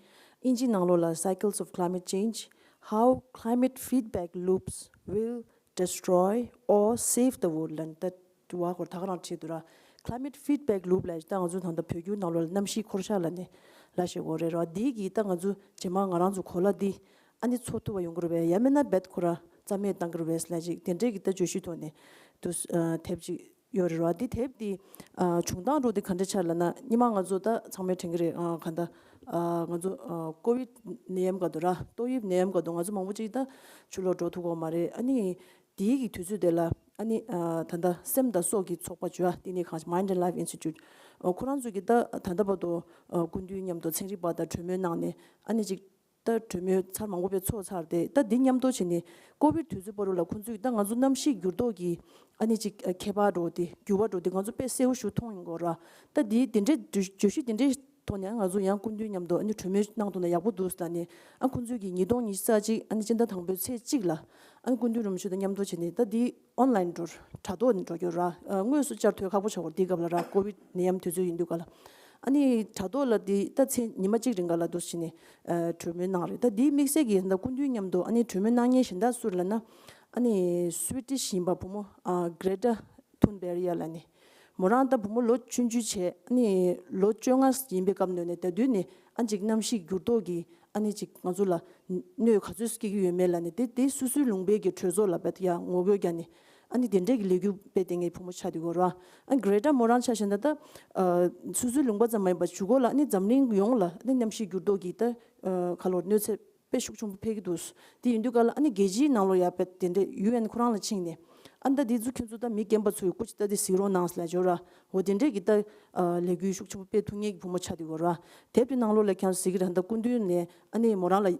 ཨིན་ཇི་ནང་ལོགས་ལ་Cycles of Climate Change, How Climate Feedback Loops Will Destroy or Save the World ལབ་ནས་ད་དུ་བ་སྐོར་ད་ག་རང་བྲིས་འདུག་ར། Climate Feedback Loop ལབ་ད་ང་ཚོ་ད་ལྟ་བོད་བསྒྱུར་ནང་ལོགས་ལ་གནམ་གཤིས་འཁོར་ཞག་ལབ་ནས་ལབ་བཞག་གི་རེད་ར། འདི་གི་ད་ང་ཚོ་རྗེས་མ་ང་རང་ཚོ་གོ་ལ་འདི་ཨ་ནི་འཚོ་ཐུབ་པ་ཡོང་གི་རེད་པས། ཡང་མིན་ན་རྦད་ཁོ་ར་རྩ་མེད་བཏང་གི་རེད་པས་ལབ་ཅིག་དེ་འདྲས་ཀྱི་ད་བརྗོད་གཞི་ཐོག་ནས་དུ་ཨ་དེབ་ཅིག་ཡོད་རེད་ར། འདི་དེབ་འདི་ཨ་བྱུང་སྟངས་འདྲ་བོ་འདི་ག་འདྲ་ཆགས་ལབ་ན། སྔོན་མ་ང་ཚོ་ད་ཚང་མས་དྲན་གྱི་རེད། ཨ་ག་ད་ཨ་ང་ཚོ་ཨ་ཀོ་བིད་ནད་ཡམས་སྐབས་དུ་ར། ཏོག་དབྱིབས་ནད་ཡམས་སྐབས་དུ་ང་ཚོ་མང་པོ་ཅིག་ད་ཕྱི་ལོགས་འགྲོ་ཐུབ་ཀྱི་ཡོད་མ་རེད། ཨ་ནི་དེའི་གི་དུས་ཚོད་དེ་ལ་ཨ་ནི་ཨ་ད་ལྟ་སེམས་དང་སྲོག་གི་ཚོགས་པ་བརྗོད་ཨ་དེ་ནས་གང་Mind and Life Institute ཨ་ཁོ་རང་ཚོ་གི་ད་ད་ལྟ་བར་དུ་ཨ་སྐུ་མདུན་མཉམ་དུ་ཚན་རིག་པ་དང་གྲོས་མོལ་གནང་ནས་ཨ་ནི་ཅིག་ད་གྲོས་མོལ་ཚར་མང་པོ་དཔེ་ཚོགས་ཚར་ཏེ། ད་འདི་མཉམ་དུ་བྱས་ནས་ཀོ་བིད་དུས་ཚོད་བར་དུ་ལ་ཁོང་ཚོས་ད་ང་ཚོ་གནམ་གཤིས་འགྱུར་ལྡོག་གི་ཨ་ནི་ཅིག་ཁྱད་པར་འདྲ་བོ་དེ་འགྱུར་བ་འདྲ་བོ་དེ་ང་ཚོ་དཔེ་གསལ་པོ་ཞིག་མཐོང་ཡོང་གི་ར། ད་འདི་དེ་འདྲའི་བརྗོད་བརྗོད་གཞི་དེ་འདྲའི་ཐོག་ནས་ང་ཚོ་ཡང་སྐུ་མདུན་མཉམ་དུ་ཨ་ནི་གྲོས་མོལ་གནང་ཐུབ་ན་ཡག་པོ་འདུག་ཟེར་ནས་ཨ་ཁོང་ཚོས་ཀྱི་ཉིས་སྟོང་ཉི་ཤུ་རྩ་གཅིག་ཨ་ནི་སྤྱི་ཟླ་དང་པོའི་ཚེས་གཅིག་ལ་ཨ་ནི་སྐུ་མདུན་རིན་པོ་ཆེ་དང་མཉམ་དུ་བྱས་ནས། ད་འདི་ཨོན་ལའིན་འགྲོ་དྲ་ཐོག་ནས་འགྲོ་རྒྱུ་ར། ཨ་དངོས་སུ་བཅར་ཐུབ་ཁག་པོ་ཆགས་པ་རེད། འདི་སྐབས་ལ་ར་ཀོ་བིད་ནད་ཡམས་དུས་ཚོད་ཡིན་དུས་ག་ལ། ཨ་ནི་དྲ་ཐོག་ལ་འདི་ད་ཚེ་ཉི་མ་གཅིག་རིང་ག་ལ་འདུག་སེ་བྱས་ནས་ཨ་གྲོས་མོལ་གནང་རེད། ད་འདིའི་དམིགས་བསལ་གྱི་ད་སྐུ་མདུན་མཉམ་དུ་ཨ་ནི་གྲོས་མོལ་གནང་མཁན་གཞན་དག་སུ་རེད་ལབ་ན། ཨ་ནི་སུའི་ཏིཤ་ཡིན་པ་བུ་མོ་ཨ་Greta Thunberg ལབ་ནས། མོ་རང་ད་བུ་མོ་ལོ་ཆུང་ཆུང་བྱས། ཨ་ནི་ལོ་བཅོ་ལྔ་ཡིན་པའི་སྐབས་ནས་ནས་ད་དུས་ནས་ཨ་ཅིག་གནམ་གཤིས་འགྱུར་ལྡོག་གི་ཨ་ནི་ཅིག་ང་ཚོ་ལ་གནོད་ག་ཚོད་སྐྱེལ་གྱི་ཡོད་མེད་ལབ་ནས། དེ་དེ་སོ་སོའི་ལུང་པའི་གི་གྲོས་ཚོགས་ལ་བེད་ཡ་ངོ་རྒོལ་རྒྱག་ནས་ཨ་ནི་དེ་འདྲས་ཀྱི་ལས་འགུལ་སྤེལ་བསྡད་མཁན་བུ་མོ་ཆགས་བསྡད་ཡོད་རེད་བ། ཨ་Greta མོ་རང་ཆ་བཞག་ན་ད་ཨ་སོ་སོའི་ལུང་པ་ཙམ་མ་ཡིན་པར་གཞུག་གུ་ལ་ཨ་ནི་འཛམ་གླིང་ཡོངས་ལ་ཨ་ནི་གནམ་གཤིས་འགྱུར་ལྡོག་གི་ད་ཨ་ག་ལོར་གནོད་འཚེ་དཔེ་ཤུགས་ཆེན་པོ་འཕེལ་གྱི་འདུག་དེ་ཡིན་དུས་ག་ལ་ཨ་ནི་རྒྱལ་སྤྱིའི་ནང་ལོགས་ཡ་བེད་དེ་འདྲས་ཡུ་ཨེན་ཁོ་རང་ལ་ཕྱིན་ནས་ཨ་ནི་ད་འདི་ཚོ་ཁྱོད་ཚོ་ད་མི་རྒན་པ་ཚོའི་སྐུ་ཅིག་ད་འདི་གཟིགས་རོགས་གནང་ཟེར་ལབ་ཡོད་ར། འོ་དེ་འདྲས་ཀྱི་ད་ཨ་ལས་འགུལ་ཤུགས་ཆེན་པོ་སྤེལ་ཐུབ་མཁན་གྱི་བུ་མོ་ཆགས་བསྡད་ཡོད་ར། དེབ་དེ་ནང་ལོགས་ལ་ཁྱེད་རང་གཟིགས་ཀྱི་རེད། ད་སྐུ་མདུན་ནས་ཨ་ནི་མོ་རང་ལ་ཨ་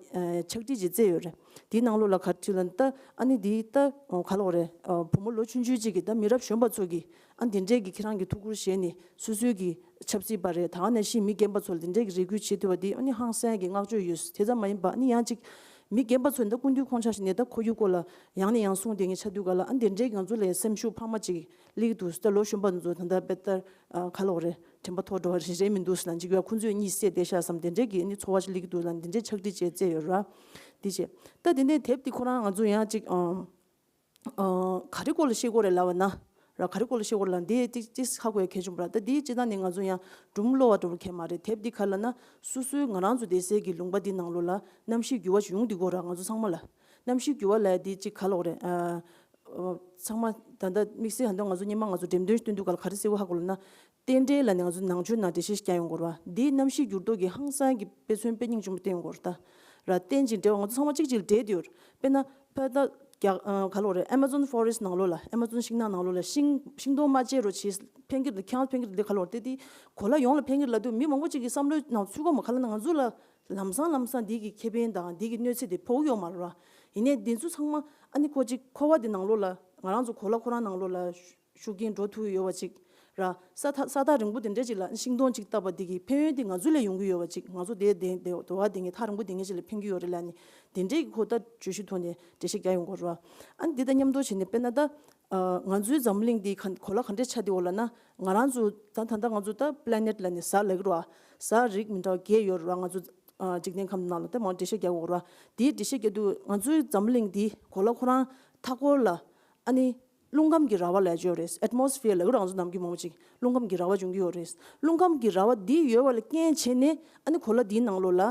ཕྱག་བྲིས་ཅིག་བསྩལ་ཡོད་རེད། དེའི་ནང་ལོགས་ལ་ག་རེ་བྲིས་ལབ་ན། ད་ཨ་ནི་འདི་ད་ག་ལབ་དགོས་རེད། ཨ་བུ་མོ་ལོ་ཆུང་ཆུང་ཅིག་གིས་ད་མི་རབས་གཞོན་པ་ཚོ་གིས་ཨ་འདི་འདྲས་ཀྱི་ཁྱེད་རང་གི་ཐུགས་ཁུར་བཞེས་ནས་སོ་སོའི་གི་ཆབ་སྲིད་པ་རེད། ད་ག་ནང་བཞིན་མི་རྒན་པ་ཚོ་ལ་འདི་འདྲས་ཀྱི་རེ་སྐུལ་བྱེད་ཐུབ་པ་འདི་ཨ་ནི་ཧང་སང་གི་བསྔགས་བརྗོད་ཡོད། དེ་ཙམ་མ་ཡིན་པ་ཨ་ནི་ཡང་ཅིག་ མི་རྒན་པ་ཚོ་འདི་སྐུ་མདུན་ཁོང་ཆ་བཞག་ནས་ད་ཁོར་ཡུག་སྐོར་ལ་ཡང་ནས་ཡང་གསུངས་བསྡད་མཁན་ཆགས་དུས་ག་ལ། ཨ་འདི་འདྲའི་ང་ཚོ་ལ་སེམས་ཤུགས་འཕར་མ་ཅིག་སླེབས་ཀྱི་འདུག་ད་ལོ་གཞོན་པ་ཚོ་ད་ལྟ་དཔེ་ལྟར་ཨ་ག་ལབ་དགོས་རེད། དྲན་པ་ཐོར་འགྲོ་བ་རེད་རེད་མི་འདུག་ཟེར་ལ། འཇིགས་པ་ཁོང་ཚོས་གཉིད་སད་བསྡད་ཤག་བསམ། དེ་འདྲའི་གི་ནི་ཚོར་བ་ཞིག་སླེབས་ཀྱི་འདུག་ལ། འདི་འདྲའི་ཕྱག་བྲིས་བྱས་བཙལ་ཡོད་ར། འདི་བྱས། ད་དེ་ནས་དེབ་འདི་ཁོ་རང་ང་ཚོ་ཡང་ཅིག་ཨ་ཨ་ག་རེ་སྐོར་ལ་བཤད་དགོས་རེད་ལབ་པ་ན་ར། ག་རེ་སྐོར་ལ་བཤད་དགོས་རེད་ལབ་ན། འདི་ཅིག་ཅིག་ཧ་གོ་ཡ་གལ་ཆེན་པོ་ར། ད་འདི་སྤྱིར་བཏང་ནས་ང་ཚོ་ཡང་སྒྲུང་ཀློག་པ་འདྲ་པོ་གལ་མ་རེད། དེབ་འདི་ག་ལབ་ན་སོ་སོའི་ང་རང་ཚོ་བསྡད་སའི་གི་ལུང་པ་འདི་ནང་ལོགས་ལ་གནམ་གཤིས་འགྱུར་བ་ཞིག་ཡོང་བསྡད་ཀྱི་ཡོད་ར། ང་ཚོ་ཚང་མ་ལ་གནམ་གཤིས་འགྱུར་བ་ལབ་ཡ་འདི་ཅིག་ག་ལབ་དགོས་རེད། ཨ། ཨོ། ཚང་མ་ད་ལྟ་དམིགས་བསལ་ཧ་འདོན་ང་ཚོ་སྔོན་མ་ང་ཚོ་འགྲེམས་སྟོན་སྟོན་དུས་ག་ལ་ག་རེ་གསལ་པོ་ཧ་གོ་ལབ་ན། རྟེན་འབྲེལ་ལབ་ནས་ང་ཚོ་ནང་ཆོས་ནང་འགྲེལ་བཤད་རྒྱག་ཡོང་གི་ཡོད་རེད་བ། འདིའི་གནམ་གཤིས་འགྱུར་ལྡོག་གི་ཧང་སང་གི་དཔེ་མཚོན་དཔེ་རྙིང་ཆེན་པོ་བསྟན་ཡོང་གི་ཡོད་རེད་ད། ར་རྟེན་ཅིག་འབྲེལ་བ་ང་ཚོ་ཚང་མ་གཅིག་གཅིག་ལ་འབྲེལ་བསྡད་ཡོད་རེད། དཔེར་ན་ཕ་ད་རྒྱ་ཨ་ག་ལབ་དགོས་རེད། Amazon Forest་ནང་ལོགས་ལ། Amazon་ཤིང་ནགས་ནང་ལོགས་ལ་ཤིང་ཤིང་སྡོང་མ་བཅད་རོགས་བྱེད། འཕེན་གྱི་རེད། ཁྱེད་རང་ཚོ་འཕེན་གྱི་རེད། འདི་ག་ལབ་དགོས་རེད། དེ་དེ་གོ་ལ་ཡོངས་ལ་འཕེན་གྱི་རེད་ལབ་དུས་མི་མང་པོ་ཅིག་གི་བསམ་བློའི་ནང་ཚུད་ཀྱི་ཡོད་མ་རེད། ག་ལབ་ན་ང་ཚོ་ལ་ལམ་སང་ལམ་སང་འདི་གི་ཁེ་ཕན་དང་འདི་གི་གནོད་འཚེ་དེ་ཕོག་གི་ཡོད་མ་རེད་བ། ཡིན་ནའི་འདི་ཚོ་ཚང་མ་ཨ་ནི་ཁོ་ཅིག་འཁོར་བ་འདི་ནང་ལོགས་ལ་ང་རང་ཚོ་གོ་ལ་ཁོ་རང་ནང་ལོགས་ལ་ཤུགས་རྐྱེན་འགྲོ་ཐུབ་ཡོད་པ་ཅིག་ར། ས་ཐག་ས་ཐག་རིང་པོ་དེ་འདྲ་ཅིག་ལ་ཤིང་སྡོང་ཅིག་བཏབ་པ་དེ་གི་ཕན་ཡོན་དེ་ང་ཚོ་ལ་ཡོང་གི་ཡོད་པ་ཅིག་ང་ཚོ་དེ་དེ་དེ་དེ་བ་དེ་ངས་ཐག་རིང་པོ་དེ་ངས་ཅིག་ལ་ཕན་གྱི་ཡོད་རེད་ལབ་ནས་དེ་འདྲའི་གི་ཁོ་ད་བརྗོད་གཞི་ཐོག་ནས་འགྲེལ་བཤད་རྒྱག་ཡོང་གི་རེད་བ། ཨ་ནི་འདི་དང་མཉམ་དུ་བྱས་ནས་དཔེར་ན་ད་ཨ་ང་ཚོའི་འཛམ་གླིང་འདི་ག་གོ་ལ་ག་འདྲས་ཆགས་བསྡད་ཡོད་ལབ་ན། ང་རང་ཚོ་ད་ད་ལྟ་ང་ཚོ་ད་planet་ལབ་ནས་གཟའ་ལབ་ཀྱི་རེད་བ། གཟའ་རིགས་མི་འདྲ་བ་བརྒྱད་ཡོད་རེད་བ། ང་ཚོ་ཨ་འཇིག་རྟེན་ཁམས་ནང་ལ་ད་མང་འགྲེལ་བཤད་རྒྱག་དགོས་རེད་བ། དེའི་འགྲེལ་བཤད་རྒྱག་དུས་ང་ཚོའི་འཛམ་གླིང་འདི་གོ་ལ་ཁོ་རང་མཐའ་འཁོར་ལ་ཨ་ནི་རླུང་ཁམས་ཀྱི་ར་བ་ལབ་ཡ་ཅིག་ཡོད་རེད། Atmosphere་ལབ་ཀྱི་རེད་བ། ང་ཚོ་ནམ་རྒྱུན་མང་པོ་ཅིག་རླུང་ཁམས་ཀྱི་ར་བ་འབྱུང་གི་ཡོད་རེད། རླུང་ཁམས་ཀྱི་ར་བ་འདི་ཡོད་པ་ལ་རྐྱེན་བྱས་ནས་ཨ་ནི་གོ་ལ་འདིའི་ནང་ལོགས་ལ་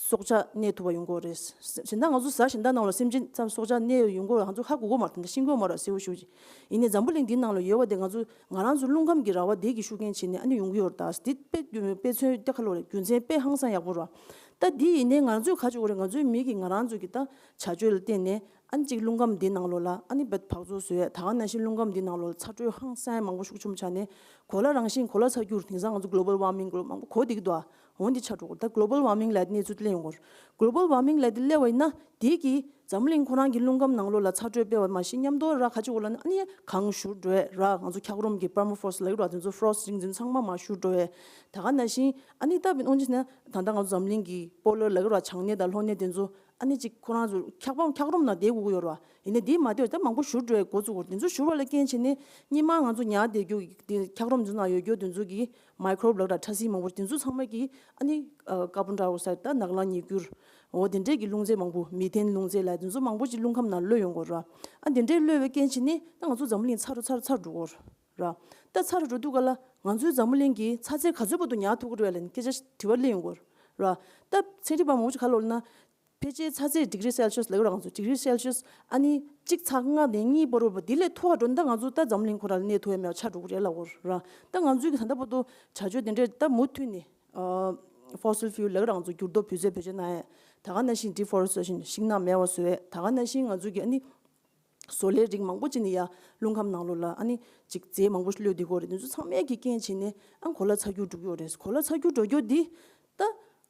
སྲོག་ཆགས་གནས་ཐུབ་པ་ཡོང་གི་ཡོད་རེད། གཞན་དག་ང་ཚོ་གཟའ་གཞན་དག་ནང་ལ་སེམས་ཅན་ཙམ་སྲོག་ཆགས་གནས་ཡོང་གི་ཡོད། ང་ཚོ་ཧ་གོ་གི་མ་རེད། ད་ལྟ་ཤེས་ཀྱི་ཡོད་མ་རེད། གསལ་པོ་ཞེ་པོ་ཅིག་ཡིན་ནའི་འཛམ་བུ་གླིང་འདིའི་ནང་ལ་ཡོད་པ་དེ་ང་ཚོ་ང་རང་ཚོ་རླུང་ཁམས་ཀྱི་ར་བ་དེ་གི་ཤུགས་རྐྱེན་བྱས་ནས་ཨ་ནི་ཡོང་གི་ཡོད་རེད། ད་འདི་དཔེ་དཔེ་མཚོན་དེ་ག་ལབ་དགོས་རེད། རྒྱུ་མཚན་དཔེ་ཧང་སང་ཡག་པོ་རེད་བ། ད་འདི་ཡིན་ནའི་ང་ཚོས་ག་རེ་བྱེད་དགོས་རེད། ང་ཚོའི་མི་གིས་ང་རང་ཚོ་གི་ད་བྱ་སྤྱོད་ལ་བརྟེན་ནས་ཨ་ནི་གཅིག་རླུང་ཁམས་འདི་ནང་ལོགས་ལ་ཨ་ནི་བད་འབག་བཙོག་བཟོ་ཡས། ད་ག་ནང་བཞིན་རླུང་ཁམས་འདི་ནང་ལོགས་ལ་ཚ་དྲོད་ཧང་སང་མང་པོ་ཤུགས་ཆེན་པོ་ཆགས་ནས་གོ་ལ་རང་བཞིན་གོ་ལ་ཚ་འགྱུར། དེང་སང་ང་ཚོ་global warming་ལ་མང་པོ་གོ་བསྡད་ཀྱི་འདུག་ཨ། འོ་འདི་ཆགས་འགྲོ་གི་རེད། ད་global warming་ལབ་དེ་གནས་ཚུལ་གླེང་ཡོང་གི་རེད། Global warming་ལབ་དེ་གླེང་བ་ཡིན་ན་དེ་གིས་འཛམ་གླིང་ཁོ་རང་གི་རླུང་ཁམས་ནང་ལོགས་ལ་ཚ་དྲོད་སྤེལ་བ་མ་གཞི་མཉམ་དུ་ར་ག་ཅིག་འོ་ལ་ནི་ཨ་ནི་གངས་བཞུར་འགྲོ་ཡས་ར། ང་ཚོ་འཁྱགས་རོམ་གྱི་permafrost་ལབ་ཀྱི་རེད་བ། དེ་ཚོ་frost་རིགས་འཛིན་ཚང་མ་མར་བཞུར་འགྲོ་ཡས། ད་ག་ནང་བཞིན་ཨ་ནི་ད་དཔེར་ན་འོ་འདི་ན་ད་ལྟ་ང་ཚོ་འཛམ་གླིང་གི་polar་ལབ་ཀྱི་རེད་བ། བྱང་སྣེ་དང་ལྷོ་སྣེ་དེ་ཚོ་ཨ་ནི་ཅིག་ཁོ་རང་ཚོ་འཁྱགས་པ་འཁྱགས་རོམ་ནང་བསྡད་དགོས་ཀྱི་ཡོད་རེད་བ། ཡིན་ནའི་དེ་མ་བསྡད་པར་ད་མང་པོ་བཞུར་འགྲོ་ཡས་འགོ་བཙུགས་ཀྱི་རེད། དེ་ཚོ་བཞུར་བ་ལ་རྐྱེན་བྱས་ནས་སྔོན་མ་ང་ཚོ་ཉལ་བསྡད་རྒྱུ་གི་དེ་འཁྱགས་རོམ་ཚོ་ནང་ཡོད་རྒྱུ་དེ་ཚོ་གི་microbe་ལབ་ཀྱི་རེད་བ། ཕྲ་སྲིན་མང་པོ་དེ་ཚོ་ཚང་མ་གིས་ཨ་ནི་ཨ་carbon dioxide་ད་ནག་ལང་ཉིས་འགྱུར། འོ་དེ་འདྲས་ཀྱི་རླུང་རྫས་མང་པོ། methane་རླུང་རྫས་ལབ་དེ་ཚོ་མང་པོ་ཅིག་རླུང་ཁམས་ནང་གློད་ཡོང་གི་རེད་བ། ཨ་དེ་འདྲས་གློད་པའི་རྐྱེན་བྱས་ནས་ད་ང་ཚོ་འཛམ་བུ་གླིང་ཚ་རུ་ཚ་རུ་ཚ་རུ་འགྲོ་གི་ཡོད་རེད་བ། ད་ཚ་རུ་འགྲོ་དུས་ག་ལ་ང་ཚོའི་འཛམ་བུ་གླིང་གི་ཚ་ཚད་ག་ཚོད་བར་དུ་ཉར་ཐུབ་ཀྱི་རེད་ལབ་ནས་སྐད་ཆ་དྲི་བ་སླེབས་ཡོང་གི་ཡོད་རེད་བ། ད་ཚན་རིག་པ་མང་པོ་ཅིག་ག་ལབ་ན། ཕལ་ཆེར་ཚ་ཚད་degree Celsius་ལབ་ཀྱི་རེད་བ། ང་ཚོ་degree Celsius་ཨ་ནི་གཅིག་ཚེག་ལྔ་ནས་གཉིས་བར་དུ་འདི་ལས་མཐོ་བ་འགྲོ་ན་ད་ང་ཚོ་ད་འཛམ་གླིང་ཁོ་རང་ལ་གནས་ཐུབ་ཡ་མེད་པ་ཆགས་འགྲོ་གི་རེད་ལབ་ཀྱི་ཡོད་རེད་བ། ད་ང་ཚོའི་གི་ད་ལྟ་བར་དུ་བྱ་སྤྱོད་དེ་འདྲས་ད་མུ་མཐུད་ནས་ཨ་fossil fuel་ལབ་ཀྱི་རེད་བ། ང་ཚོ་འགྱུར་ལྡོག་བེད་སྤྱོད་བེད་སྤྱོད་གནང་ཡ། ད་ག་ནང་བཞིན་deforestation་ཤིང་ནགས་མེད་པ་བཟོ་ཡ། ད་ག་ནང་བཞིན་ང་ཚོའི་གི་ཨ་ནི་བཟོ་ལས་རིགས་མང་པོ་ཅིག་ནི་ཡ་རླུང་ཁམས་ནང་ལོགས་ལ་ཨ་ནི་ཅིག་རྫས་མང་པོ་ཞིག་གློད་བསྡད་ཀྱི་ཡོད་རེད། དེ་ཚོ་ཚང་མས་ཀྱི་རྐྱེན་བྱས་ནས་ཨ་གོ་ལ་ཚ་འགྱུར་འགྲོ་གི་ཡོད་རེད། གོ་ལ་ཚ་འགྱུར་འགྲོ་རྒྱུ་འདི་ད་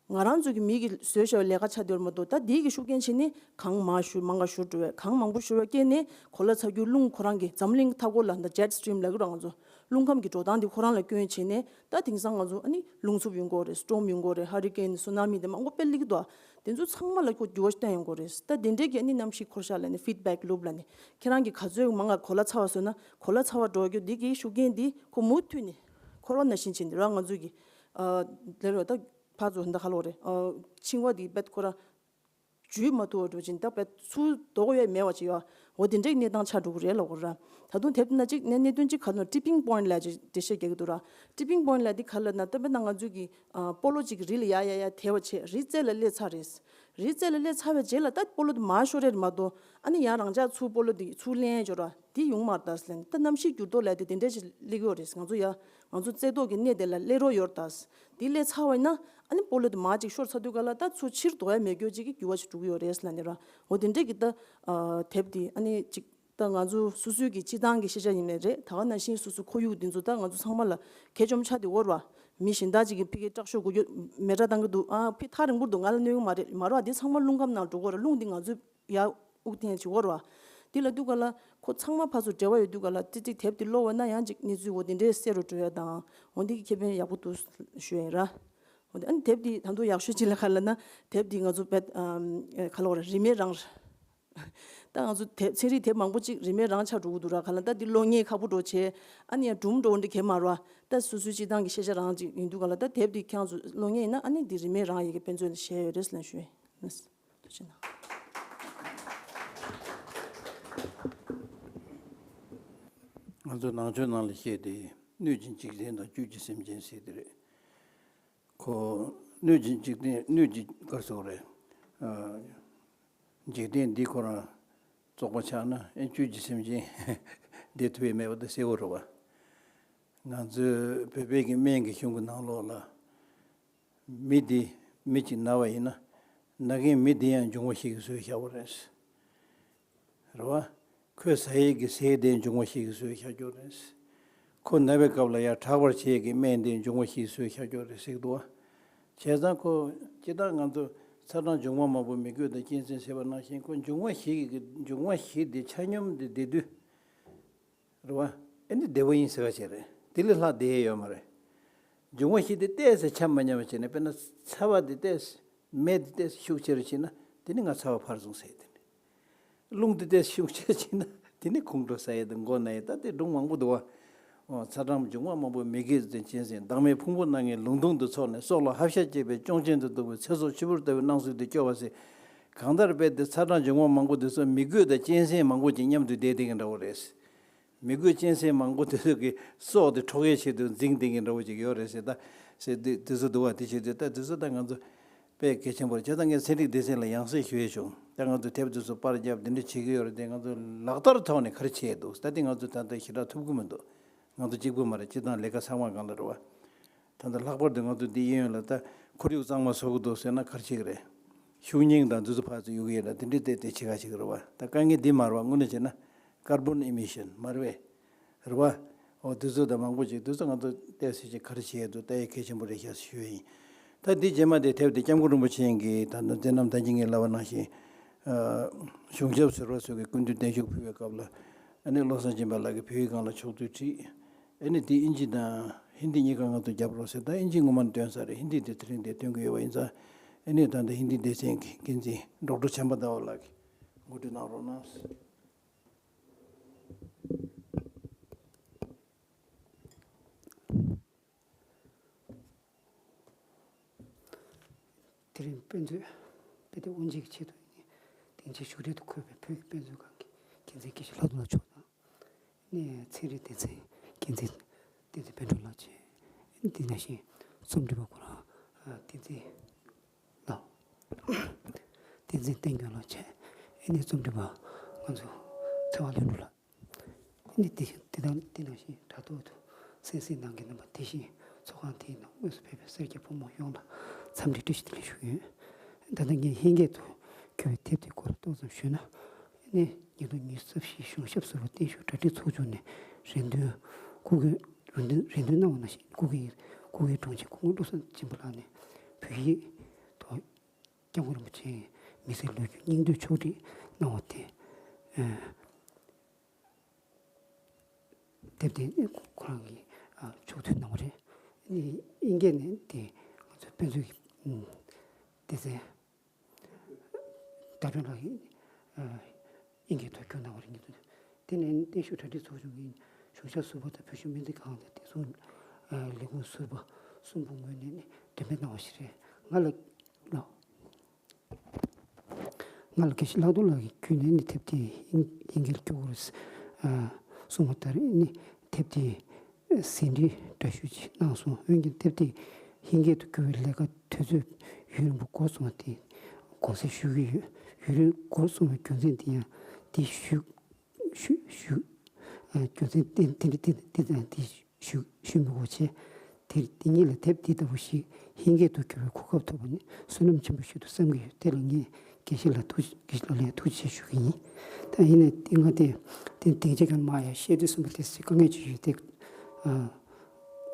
ང་རང་ཚོ་གི་མི་གི་བཟོས་བཞག་པའི་ལས་ཀ་ཆགས་བསྡད་ཡོད་མ་གཏོགས། ད་དེའི་གི་ཤུགས་རྐྱེན་བྱས་ནས་གངས་མང་ཤུར་མང་ག་ཤུར་འགྲོ་བས། གངས་མང་པོ་ཤུར་བའི་རྐྱེན་ནས་གོ་ལ་ཚ་འགྱུར་རླུང་ཁོ་རང་གི་འཛམ་གླིང་མཐའ་འཁོར་ལ་ད་jet stream་ལབ་ཀྱི་རེད་བ། ང་ཚོ་རླུང་ཁམས་ཀྱི་འགྲོ་སྟངས་འདི་ཁོ་རང་ལ་སྐྱོན་བྱས་ནས་ད་དེང་སང་ང་ཚོ་ཨ་ནི་རླུང་འཚུབ་ཡོང་གི་ཡོད་རེད། storm་ཡོང་གི་ཡོད་རེད། hurricane་tsunami་དེ་མང་པོ་དཔེ་སླེབས་ཀྱི་འདུག་ཨ། དེ་ཚོ་ཚང་མ་ལ་ཁོ་འགྱུར་བ་བཏང་ཡོང་གི་རེད། ད་དེ་འདྲའི་གི་ཨ་ནི་གནམ་གཤིས་འཁོར་ཤག་ལབ་ནས་feedback loop་ལབ་ནས་ཁྱེད་རང་གིས་ག་ཚོད་མང་ང་གོ་ལ་ཚ་བ་བཟོས་ན་གོ་ལ་ཚ་བ་འགྲོ་རྒྱུ་འདི་གི་ཤུགས་རྐྱེན་འདི་ཁོ་མུ་མཐུད་ནས་འཁོར་བ་ནང་བཞིན་བྱས་འདི་ར་ང་ཚོས་གི་ཨ་ལེ་རོ་ད་ཕར་ཚུར་འདི་ག་ལབ་དགོས་རེད། ཨ་འཆིང་བ་འདི་རྦད་ཁོ་ར་འཇུས་མ་ཐུབ་པ་འགྲོ་ཅིང་ད་རྦད་ཚུར་ལྡོག་ཡས་མེད་པ་ཅིག་ཡོད། འོ་དེ་འདྲའི་གནས་སྟངས་ཆགས་འགྲོ་གི་རེད་ལབ་དགོས་ར། ད་དུང་དེབ་ན་གཅིག་ནས་གནད་དོན་གཅིག་ག་ནོ་tipping point་ལབ་ཅིག་འགྲེལ་བཤད་རྒྱག་གི་འདུག་ར། tipping point་ལབ་འདི་ག་ལབ་ན་ད་དཔེར་ན་ང་ཚོས་གི་ཨ་སྤོ་ལོ་གཅིག་རི་ལ་ཡར་ཡར་ཡར་དེད་པ་བྱས་རི་རྩེ་ལ་སླེབས་ཚར་རེད། རི་རྩེ་ལ་སླེབས་ཚར་བའི་རྗེས་ལ་ད་སྤོ་ལོ་དེ་མར་ཤོར་རེད་མ་གཏོགས་ཨ་ནི་ཡང་རང་འཇགས་ཚུར་སྤོ་ལོ་དེ་ཚུར་ལེན་ཡས་འབྱོར་བ་དེ་ཡོང་མ་རེད་ད་ཟེར་ལབ་ནས། ད་གནམ་གཤིས་འགྱུར་ལྡོག་ལབ་དེ་དེ་འདྲ་ཞིག་སླེབས་ཀྱི་ཡོད་རེད། ང་ཚོ་ཡ་ང་ཚོ་རྩེ་ཏོག་གི་གནས་དེ་ལ་སླེབས་རོགས་ཡོད་རེད་ད། དེ་སླེབས་ཚར་བ་ཡིན་ན་ཨ་ནི་སྤོ་ལོ་དེ་མར་ཅིག་ཤོར་ཚར་དུས་ག་ལ་ད་ཚུར་ཕྱིར་ལྡོག་ཡ་མེད་རྒྱུ་ཅིག་གི་འགྱུར་བ་ཞིག་འགྲོ་གི་ཡོད་རེད་ཟེར་ལབ་ནས་ར། འོ་དེ་འདྲས་ཀྱི་ད་ཨ་དེབ་དེ་ཨ་ནི་ཅིག་ད་ང་ཚོ་སོ་སོའི་གི་སྤྱི་བཏང་གི་ཤེས་བྱ་ཡིན་ནའི་རེད། ད་ག་ནང་བཞིན་སོ་སོའི་ཁོར་ཡུག་འདི་ཚོ་ད་ང་ཚོ་ཚང་མ་ལ་གལ་ཆེན་པོ་ཆགས་བསྡད་ཡོད་རེད་བ། མི་གཞན་དག་ཅིག་གིས་ཕ་གི་དྲག་ཤོས་དགོས་རྒྱུ་མེ་སྲེག་བཏང་གི་འདུག་ཨ་ཕ་གི་ཐག་རིང་པོ་འདུག་ང་ལ་གནོད་ཀྱི་མ་རེད་མ་རེད་བ། འདི་ཚང་མ་རླུང་ཁམས་ནང་འགྲོ་གི་ཡོད་རེད། རླུང་འདི་ང་ཚོས་ཡར་དབུགས་འཐེན་བྱེད་དགོས་རེད་བ། དེ་ལབ་དུས་ག་ལ་ཁོ་ཚང་མ་ཕར་ཚུར་འབྲེལ་བ་ཡོད་དུས་ག་ལ་ཏིག་ཏིག་དེབ་དེ་ཀློག་པ་ན་ཡང་ཅིག་གནས་ཚུལ་འོ་དེ་འདྲའི་གསལ་རུ་འགྲོ་ཡ་དང་འོ་འདི་གི་ཁེ་ཕན་ཡག་པོ་འདུག་ཞུ་ཡ་ཡིན་ར། འོ་དེ་ཨ་ནི་དེབ་འདི་ད་དུང་ཡག་ཤོས་ཅིག་ལ་ག་ལ་ན་དེབ་འདི་ང་ཚོ་བེད་ཨམ་ཨེ་ག་ལ་བ་རེད། རིན་མེད་རང་རེད། ད་ང་ཚོ་དེབ་ཚན་རིག་དེབ་མང་པོ་ཅིག་རིན་མེད་རང་ཆགས་འགྲོ་གི་འདུག་ར། ག་ལ་ད་འདི་གློག་བརྙན་ཁག་པོ་འགྲོ་བྱས་ཨ་ནི་ཡང་སྒྲུང་འགྲོ་འདི་གས་མ་ར། ད་སོ་སོའི་སྤྱི་བཏང་གི་ཤེས་བྱ་རང་ཅིག་ཡིན་འདུག་ག་ལ། ད་དེབ་འདི་ཁྱེད་རང་ཚོ་གློག་བརྙན་ཡིན་ན་ཨ་ནི་འདི་རིན་མེད་རང་ཡི་གེ་དཔེ་མཛོད་ལ་བཞེས་ཡོད་རེད་ལབ་ཞུ་ཡིན། ཐུགས་རྗེ་གནང་། ང་ཚོ་ནང་ཆོས་ནང་ལ་བཤད་དེ་སྣོད་ཀྱི་འཇིག་རྟེན་དང་བཅུད་ཀྱི་སེམས་ཅན་ཟེར་དེ་རེད། ཁོ་སྣོད་ཀྱི་འཇིག་རྟེན་སྣོད་ཀྱི་ག་རེ་ཟེར་དགོས་རེད། ཨ། འཇིག་རྟེན་འདི་ཁོ་རང་བཙོག་པ་ཆགས་ན་ཨེ་བཅུད་ཀྱི་སེམས་ཅན་བདེ་ཐུབ་ཡས་མེད་པ་དེ་གསལ་པོ་རེད་བ། ང་ཚོའི་བོད་པའི་གི་སྨན་གྱི་གཞུང་གི་ནང་ལོགས་ལ། མི་འདི་མི་གཅིག་ན་བ་ཡིན་ན་ན་མཁན་མི་འདི་ཡང་འབྱུང་བ་བཞི་གིས་གསོས་བཞག་པ་རེད། རེད་བ། ཁོས་ཟ་ཡས་ཀྱི་ཟས་དེ་འབྱུང་བ་བཞི་གིས་གསོས་བཞག་རྒྱུ་རེད། ཁོ་ན་བའི་སྐབས་ལ་ཡང་དྲག་པར་བྱེད་ཀྱི་སྨན་དེ་འབྱུང་བ་བཞི་གིས་གསོས་བཞག་རྒྱུ་རེད་ཟེར་གྱི་འདུག་བ། བྱས་ཙང་ཁོ་སྤྱིར་བཏང་ང་ཚོ་ཚ་གྲང་འབྱུང་བ་མང་པོ་མི་དགོས་དང་གཅན་གཟན་ཟེར་བ་ནང་བཞིན་ཁོ་འབྱུང་བ་བཞི་གི་འབྱུང་བ་བཞི་དེ་ཆ་སྙོམས་དེ་བདེ་དུས། རེད་བ། ཨེ་འདི་བདེ་པོ་ཡིན་ཟེར་བ་ཞིག་རེད། དེ་ལས་ལྷག་བདེ་ཡས་ཡོད་མ་རེད། འབྱུང་བ་བཞི་དེ་ཏོག་ཙམ་ཆ་མ་མཉམ་པ་བྱས་ནས་དཔེར་ན་ཚ་བ་དེ་ཏོག་ཙམ་མེ་དེ་ཏོག་ཙམ་ཤུགས་ཆེ་རུ་ཕྱིན་ན་དེ་ནི་ང་ཚ་བ་ཕར་སོང་ཟེར་དེ་ནི། རླུང་དེ་ཏོག་ཙམ་ཤུགས་ཆེ་ཕྱིན་ན་དེ་ནི་ཁོང་ཁྲོ་ཟ་ཡས་དང་མགོ་ན་ཡས་ད་དེ་སྒྲུང་མང་པོ་འདུག་བ། འོ་ཚ་གྲང་འབྱུང་བ་མང་པོ་མི་དགེ་ཟེར་གཅན་གཟན་བདག་མེད་ཕུང་པོ་སྣ་ལྔའི་ལུང་སྟོང་དུ་ཚོགས་ནས་སྲོག་ལ་ཧབ་ཤ་བཅད་པའི་གཅོང་ཆེན་དུ་གཏུགས་པའི་ཚེ་སྲོག་ཆུ་བུར་ལྟ་བུའི་སྣང་ཚུལ་དུ་སྐྱོ་བ་ཟེར། གང་ལྟར་རྦད་དེ་ཚ་གྲང་འབྱུང་བ་མང་པོ་དེ་ཚོ་མི་རྒོད་དང་གཅན་གཟན་མང་པོ་ཅིག་མཉམ་དུ་བསྡད་དེ་གི་འདྲ་བོ་རེད། མི་རྒོད་གཅན་གཟན་མང་པོ་དེ་ཚོ་གི་སྲོག་དེ་འཕྲོག་ཡའི་ཆེད་དུ་འཛིང་དེ་གི་འདྲ་བོ་ཅིག་ཡོད་རེད་ཟེར་ད། ཟེར་དུས་དེ་ཚོ་འདུག་བ། དེ་བྱེད་དུས་ད་དེ་ཚོ་ད་ང་ཚོ་དཔེ་གལ་ཆེན་པོ་རེད། བྱས་ཙང་ངས་ཚན་རིག་སྡེ་ཚན་ལ་ཡང་སེ་ཞུ་ཡས་བྱུང་། ད་ང་ཚོ་དེབ་དེ་ཚོ་པར་བརྒྱབ་དེ་འདྲ་བྱེད་ཀྱི་ཡོད་རེད་དེ་ང་ཚོ་ལག་བསྟར་ཐོག་ནས་ག་རེ་བྱས་འདུག་ད་དེ་ང་ཚོ་ད་ལྟ་ཞེ་དྲག་ཐུབ་ཀྱི་མི་འདུག་ང་ཚོ་གཅིག་པུ་མ་རེད། སྤྱིར་བཏང་ལས་ཀ་ཚང་མ་སྒང་ལ་རེད་བ། ད་ལྟ་ལྷག་པར་དུ་ང་ཚོ་འདི་གཡས་གཡོན་ལ་ད་ཁོར་ཡུག་གཙང་མ་བཟོ་གི་འདུག་ཟེར་ན་ག་རེ་བྱེད་ཀྱི་རེད། ཤུགས་རྙིང་དང་འདི་ཚོ་ཕར་ཚུར་གཡུག་གི་ཡོད་ན་དེ་འདྲའི་ཏོག་ཙམ་བྱེད་ག་བྱེད་ཀྱི་རེད་བ། ད་དཀའ་ངལ་འདི་མ་རེད་བ། དངོས་གནས་བྱས་ན་ཀར་བོན་ཨི་མི་ཤན་མ་རེད་བས། རེད་བ། འོ་འདི་ཚོ་དང་མང་པོ་ཅིག་འདི་ཚོ་ང་ཚོ་ཏོག་ཙམ་ཅིག་ག་རེ་བྱེད་ཡས་འདུག་ལྟ་ཡས་གལ་ཆེན་པོ་རེད་ཤག་ཞུ་ཡས་ཡིན། ད་འདི་རྗེས་མ་དེ་དེབ་དེ་སྐྱབས་མགོན་རིན་པོ་ཆེ་གིས་ད་ནི་མཛད་རྣམ་ད་གིན་ངས་ལབ་པ་ནང་བཞིན། གཞུང་ཞབས་ཟུར་པ་ཚོ་གིས་སྐུ་མདུན་བརྟན་བཞུགས་ཕུལ་བའི་སྐབས་ལ་ཨ་ནི་བློ་བཟང་སྦྱིན་པ་ལགས་ཀྱིས་བོད་ཡིག་སྒང་ལ་ཕྱོགས་བསྡུས་བྲིས། ཨ་ནི་དེ་ཨིན་ཇི་དང་ཧིན་དི་གཉིས་ཀ་ང་ཚོ་རྒྱབ་རོགས་ཟེར། ད་ཨིན་ཇི་ངོ་མ་བཏོན་ཚར་རེད། ཧིན་དི་དེ་དེ་རིང་དེ་བཏོན་གྱི་ཡོད་པ་ཡིན་ཙང་། ཨ་ནི་ད་ལྟ་ཧིན་དི་སྡེ་ཚན་གྱི་འགན་འཛིན་ཌོག་ཊར་བྱམས་པ་ཟླ་བ་ལགས་ཀྱིས་གོ་སྒྲིག་གནང་རོགས་གནང་། དེ་རིང་དཔེ་མཛོད་དཔེ་དེབ་དབུ་འབྱེད་ཀྱི་ཆེད་དུ་སྡིངས་ཆའི་བཞུགས་གྲལ་དུ་འཁོད་པའི་བོད་ཀྱི་དཔེ་མཛོད་ཁང་གི་འགན་འཛིན་དགེ་བཤེས་ལྷག་རྡོར་ལགས་མཆོག་དང་། ནས་ཚན་རིག་སྡེ་ཚན་འགན་འཛིན་བསྟན་འཛིན་དཔལ་སྒྲོན་ལགས་བཅས། དེ་ནང་བཞིན་རྩོམ་སྒྲིག་པ་ཁོ་རང་བསྟན་འཛིན་ལགས། བསྟན་འཛིན་བསྟན་སྐྱོང་ལགས་བཅས། ཨ་ནི་རྩོམ་སྒྲིག་པ་ང་ཚོ་ཚེ་དབང་ལྷུན་གྲུབ་ལགས། ཨ་ནི་དེ་བཞིན་དེ་དང་དེ་ནང་བཞིན་དྲ་ཐོག་ཏུ་གསན་གཟིགས་གནང་མཁན་རྣམ་པ་དེ་བཞིན་ཚོགས་ཁང་དེའི་ནང་དངོས་སུ་ཕེབས་པའི་སེར་སྐྱ་ཕོ་མོ་ཡོངས་ལ་འཚམས་འདྲི་བཀྲ་ཤིས་བདེ་ལེགས་ཞུ་གི་ཡོད། ད་ལྟ་ངས་ཧིན་སྐད་དུ་བསྒྱུར་བའི་དེབ་དེའི་སྐོར་ཏོག་ཙམ་ཞུས་ན། ནས་ཉིས་སྟོང་ཉི་ཤུ་རྩ་བཞིའི་གཞུང་ཞབས་ཟུར་པ་བརྟན་བཞུགས་གྲ་སྒྲིག་ཚོགས་ཆུང་ནས་རེ་འདུན་སྐུ་སྒེར་རེ་འདུན་རེ་འདུན་གནང་བ་ནང་བཞིན་སྐུ་སྒེར་སྐུ་སྒེར་དྲུང་ཆེ་སྐུ་ངོ་བློ་བཟང་སྦྱིན་པ་ལགས་ནས་བོད་ཡིག་ཐོག་སྐྱབས་མགོན་རིན་པོ་ཆེའི་མི་ཚེའི་ལོ་རྒྱུས་སྙིང་བསྡུས་ཕྱོགས་སྒྲིག་གནང་བ་དེ། ཨ། དེབ་དེ་ཁོ་རང་གིས་ཨ་ཕྱོགས་བསྡུས་གནང་བ་རེད། ཨིན་སྐད་ནས་དེ་ང་ཚོ་དཔེ་མཛོད་ཀྱི་ཨ་སྡེ་ཚན་ཟླ་སྒྲོན་ལགས་ཀྱིས་ཨ་ཨིན་སྐད་ཐོག་བསྒྱུར་གནང་བ་རེད། ངེས་དོན་དེ་ནས་བརྟན་བཞུགས་གྲ་སྒྲིག་ཚོགས་ཆུང་གི་གཞུང་ཞབས་ཟུར་པ་དང་བོད་གཞུང་སྨན་རྩིས་ཁང་དང་བདེ་སྲུང་ཨ་ལས་ཁུངས་ཟུར་པ་གསུམ་པོ་ངོས་ནས་ནི་འདོན་སྤེལ་གནང་བ་ཞིག་རེད། ང་ལ་ལགས། ང་ལ་དགེ་བཤེས་ལྷག་རྡོར་ལགས་ཀྱིས་བརྒྱུད་ནས་ནི་དེབ་དེ་ཧིན་ཧིན་སྐད་ལ་བསྒྱུར་དགོས་རེད་ཨ་གསུངས་པ་ལྟར་ནི་དེབ་དེ་ཟིན་བྲིས་འདྲ་ཞུ་ཅིག་གནང་སོང་། འོན་ཀྱང་དེབ་དེ་ཧིན་སྐད་དུ་བསྒྱུར་བའི་ལས་ཀ་དུས་ཚོད་ཡུན་རིང་པོ་འགོར་སོང་བ་དེ་དགོངས་སེལ་ཞུ་གི་ཡོད། ཡུན་རིང་འགོར་སོང་བའི་རྒྱུ་མཚན་དེ་ཡང་དེ་ཞུ་ཞུ་ཞུ་ཨ་རྒྱུ་མཚན་དེ་དེ་འདྲ་དེ་དེ་དང་དེ་ཞུ་ཞུ་མི་དགོས་བྱས། དེ་དེ་ཉིད་ལ་དེབ་འདི་ལྟ་བུ་ཞིག་ཧིན་སྐད་དུ་བསྒྱུར་བའི་གོ་སྐབས་ཐོབ་པ་ནི་བསོད་ནམས་ཆེན་པོ་ཞིག་ཏུ་བསམ་གྱི་ཡོད། དེ་ལ་ངས་དགེ་བཤེས་ལ་ཐུགས་དགེ་བཤེས་ལགས་ལ་ཡང་ཐུགས་རྗེ་ཆེ་ཞུ་གི་ཡིན། ད་ཡིན་ནའི་ཏེ་ང་དེ་དེ་སྡིངས་ཆ་གང་མ་ཡ་བཤད་དུས་ཙམ་པ་དེ་སྲིད་དཀའ་ངལ་ཅིག་ཡོད་དེ་ཨ་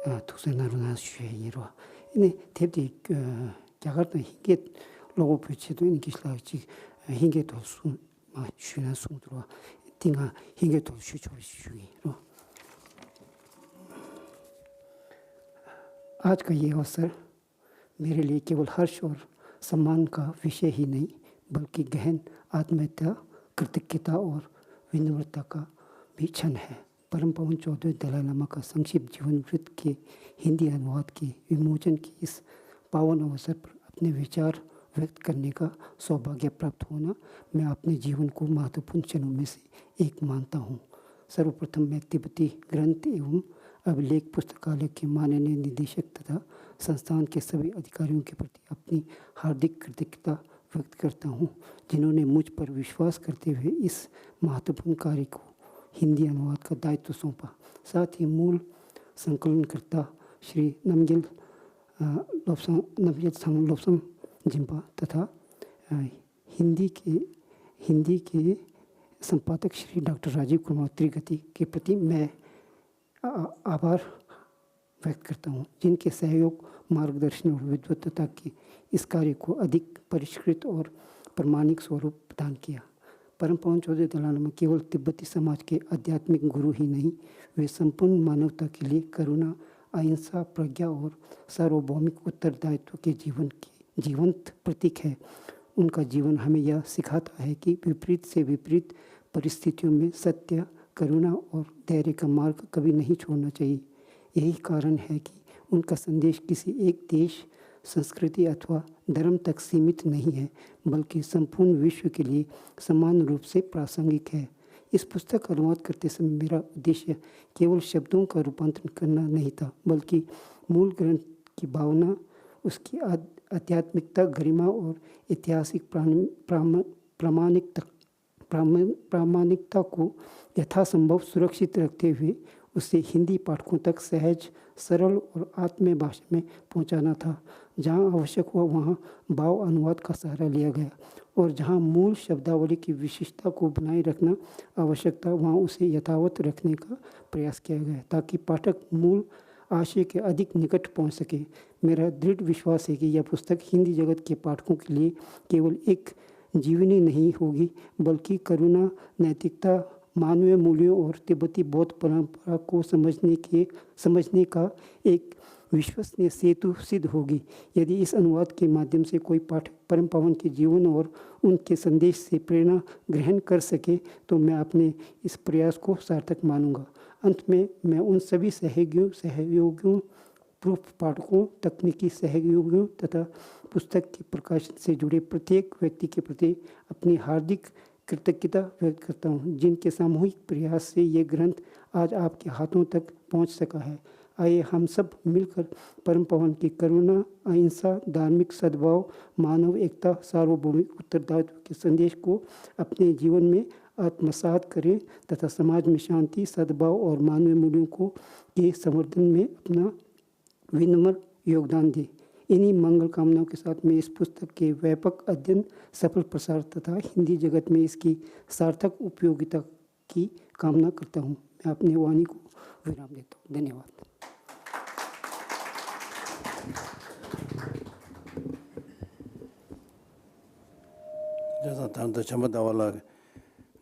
ཨ་ཐུགས་གསོ་གནང་རོགས་གནང་ཞུ་ཡ་ཡིན་རོགས། ཡིན་ནའི་དེབ་དེ་ཨ་རྒྱ་གར་དང་ཧིན་སྐད་ཀློག་པ་པོའི་ཆེད་དུ་ཡིན་ནའི་དགེ་བཤེས་ལགས་ཅིག་ཧིན་སྐད་དུ་གསུངས། ཞུས་ན་གསུང་ཐུབ་པ་འདི་ང་ཧིན་སྐད་ཐོག་ཞུ་ཆོག་པ་ཞིག་ཞུ་གི་ཡིན་རོ། आज का ये अवसर मेरे लिए केवल हर्ष और सम्मान का विषय ही नहीं, बल्कि गहन आत्मीयता, कृतज्ञता और विनम्रता का भी क्षण है। परम पावन चौदहवें दलाई लामा का संक्षिप्त जीवन वृत्त के हिंदी अनुवाद के विमोचन के इस पावन अवसर पर अपने विचार व्यक्त करने का सौभाग्य प्राप्त होना मैं अपने जीवन को महत्वपूर्ण क्षणों में से एक मानता हूँ। सर्वप्रथम मैं तिब्बती ग्रंथ एवं अभिलेख पुस्तकालय के माननीय निदेशक तथा संस्थान के सभी अधिकारियों के प्रति अपनी हार्दिक कृतज्ञता व्यक्त करता हूँ, जिन्होंने मुझ पर विश्वास करते हुए इस महत्वपूर्ण कार्य को हिंदी अनुवाद का दायित्व सौंपा। साथ ही मूल संकलनकर्ता श्री नमगेल, अ, लोब्सांग, नमगेलसांग लोब्सांग जिम्पा तथा, अ, हिंदी के, हिंदी के संपादक श्री डॉक्टर राजीव कुमार त्रिगति के प्रति मैं, अ, आभार व्यक्त करता हूँ, जिनके सहयोग, मार्गदर्शन और विद्वत्ता के इस कार्य को अधिक परिष्कृत और प्रमाणिक स्वरूप प्रदान किया। परम पावन चौधरी दलाल में केवल तिब्बती समाज के आध्यात्मिक गुरु ही नहीं, वे संपूर्ण मानवता के लिए करुणा, अहिंसा, प्रज्ञा और सार्वभौमिक उत्तरदायित्व के जीवन की जीवंत प्रतीक है। उनका जीवन हमें यह सिखाता है कि विपरीत से विपरीत परिस्थितियों में सत्य, करुणा और धैर्य का मार्ग कभी नहीं छोड़ना चाहिए। यही कारण है कि उनका संदेश किसी एक देश, संस्कृति अथवा धर्म तक सीमित नहीं है, बल्कि संपूर्ण विश्व के लिए समान रूप से प्रासंगिक है। इस पुस्तक का अनुवाद करते समय मेरा उद्देश्य केवल शब्दों का रूपांतरण करना नहीं था, बल्कि मूल ग्रंथ की भावना, उसकी आध-, आध्यात्मिकता, गरिमा और ऐतिहासिक प्राण-, प्राम-, प्रामाणिकता, प्राम-, प्रामाणिकता को यथासंभव सुरक्षित रखते हुए उसे हिंदी पाठकों तक सहज, सरल और आत्मीय भाषा में पहुंचाना था। जहां आवश्यक हुआ, वहां भाव अनुवाद का सहारा लिया गया और जहां मूल शब्दावली की विशिष्टता को बनाए रखना आवश्यक था, वहां उसे यथावत रखने का प्रयास किया गया, ताकि पाठक मूल आशय के अधिक निकट पहुंच सके। मेरा दृढ़ विश्वास है कि यह पुस्तक हिंदी जगत के पाठकों के लिए केवल एक जीवनी नहीं होगी, बल्कि करुणा, नैतिकता, मानवीय मूल्यों और तिब्बती बौद्ध परंपरा को समझने के, समझने का एक विश्वसनीय सेतु सिद्ध होगी। यदि इस अनुवाद के माध्यम से कोई पाठक परम पावन के जीवन और उनके संदेश से प्रेरणा ग्रहण कर सके, तो मैं अपने इस प्रयास को सार्थक मानूंगा। अंत में, मैं उन सभी सहयोगियों, सहयोगियों, प्रूफ पाठकों, तकनीकी सहयोगियों तथा पुस्तक के प्रकाशन से जुड़े प्रत्येक व्यक्ति के प्रति अपनी हार्दिक कृतज्ञता व्यक्त करता हूँ, जिनके सामूहिक प्रयास से ये ग्रंथ आज आपके हाथों तक पहुँच सका है। आइए हम सब मिलकर परम पावन की करुणा, अहिंसा, धार्मिक सद्भाव, मानव एकता, सार्वभौमिक उत्तरदायित्व के संदेश को अपने जीवन में आत्मसात करें तथा समाज में शांति, सद्भाव और मानवीय मूल्यों को के संवर्धन में अपना विनम्र योगदान दें। इन्हीं मंगल कामनाओं के साथ मैं इस पुस्तक के व्यापक अध्ययन, सफल प्रसार तथा हिंदी जगत में इसकी सार्थक उपयोगिता की कामना करता हूँ। मैं अपनी वाणी को विराम देता हूँ। धन्यवाद। བྱས་ཙང་ད་ལྟ་བྱམས་པ་ཟླ་བ་ལགས་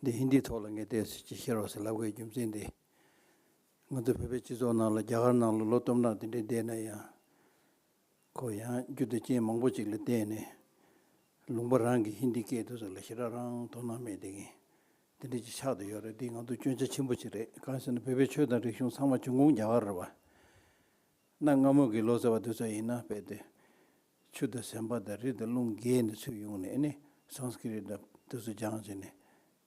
འདི་ཧིན་དིའི་ཐོག་ལ་ངས་ཏོག་ཙམ་ཅིག་བཤད་རོགས་ཟེར་ལབ་དགོས་རྒྱུ་མཚན་འདི། ང་ཚོ་བོད་པའི་སྤྱི་ཚོགས་ནང་ལ་རྒྱ་གར་ནང་ལ་ལོ་སྟོང་ཕྲག་དེ་འདྲའི་བསྡད་ན་ཡང་། ཁོ་ཡང་རྒྱུ་དང་རྐྱེན་མང་པོ་ཅིག་ལ་བརྟེན་ནས། ལུང་པ་རང་གི་ཧིན་དི་སྐད་དེ་ཚོ་ལ་ཞེ་དྲག་རང་དོ་སྣང་མེད་བསྡད་མཁན་དེ་འདྲ་ཅིག་ཆགས་བསྡད་ཡོད་རེད། འདི་ང་ཚོ་སྐྱོན་ཆ་ཆེན་པོ་ཅིག་རེད། གང་ཟེར་ན་བོད་པའི་ཆོས་དང་རིག་གཞུང་ཚང་མ་འབྱུང་ཁུངས་རྒྱ་གར་རེད་བ། གནའ་སྔ་མོ་གི་ལོ་ཙཱ་བ་དེ་ཚོ་ཡིན་ན་རྦད་དེ། ཆུ་དང་ཟན་པ་དང་རི་དང་རླུང་བརྒལ་ནས་ཚུར་ཡོང་ནས་ཨ་ནི་སཾ་སྐྲྀ་ཏ་དེ་ཚོ་སྦྱངས་བྱས་ནས་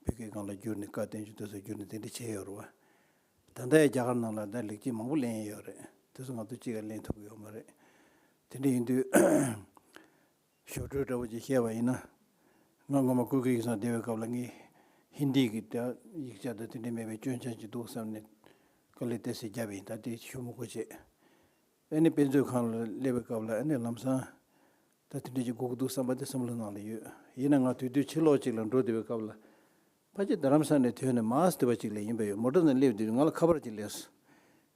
བོད་སྐད་སྒང་ལ་བསྒྱུར་ནས་བཀའ་བསྟན་བཅོས་དེ་ཚོ་བསྒྱུར་ནས་དེ་འདྲ་བྱས་ཡོད་རེད་བ། ད་ལྟ་ཡང་རྒྱ་གར་ནང་ལ་ད་ལེགས་སྐྱེས་མང་པོ་ལེན་ཡས་ཡོད་རེད། དེ་ཚོ་ང་ཚོ་གཅིག་ཀྱང་ལེན་ཐུབ་ཀྱི་ཡོད་མ་རེད། དེ་འདྲ་ཡིན་དུས་ཞོར་འཕྲོས་འདྲ་བོ་ཅིག་བཤད་པ་ཡིན་ན། ང་སྔོན་མ་ཀུ་ཀེ་ཡིག་ཚང་བསྡད་པའི་སྐབས་ལ་ངས་ཧིན་དི་གི་ད་ཡིག་ཆ་དང་དེ་འདྲ་མེད་པའི་སྐྱོན་ཆ་ཅིག་འདུག་བསམ་ནས་དཀའ་ལས་ཏོག་ཙམ་བརྒྱབ་པ་ཡིན། ད་དེ་ཞུ་མི་དགོས་བྱས། ཨ་ནི་དཔེ་མཛོད་ཁང་ལ་སླེབས་པའི་སྐབས་ལ་ཨ་ནི་ལམ་སང་ད་དེ་འདྲ་ཅིག་དགོས་ཀྱི་འདུག་བསམ་པ་དེ་བསམ་བློ་ནང་ལ་ཡོད། ཡིན་ན་ང་དེ་དུས་ཕྱི་ལོགས་ཅིག་ལ་འགྲོ་བསྡད་པའི་སྐབས་ལ། ཕལ་ཆེར་རྡ་རམ་ས་ནས་ཐོན་ནས་མར་སྟོད་པ་ཅིག་ལ་ཡིན་པ་ཡོད། མོ་ཊ་ནང་སླེབས་དུས་ང་ལ་ཁ་པར་ཅིག་སླེབས་སོང་།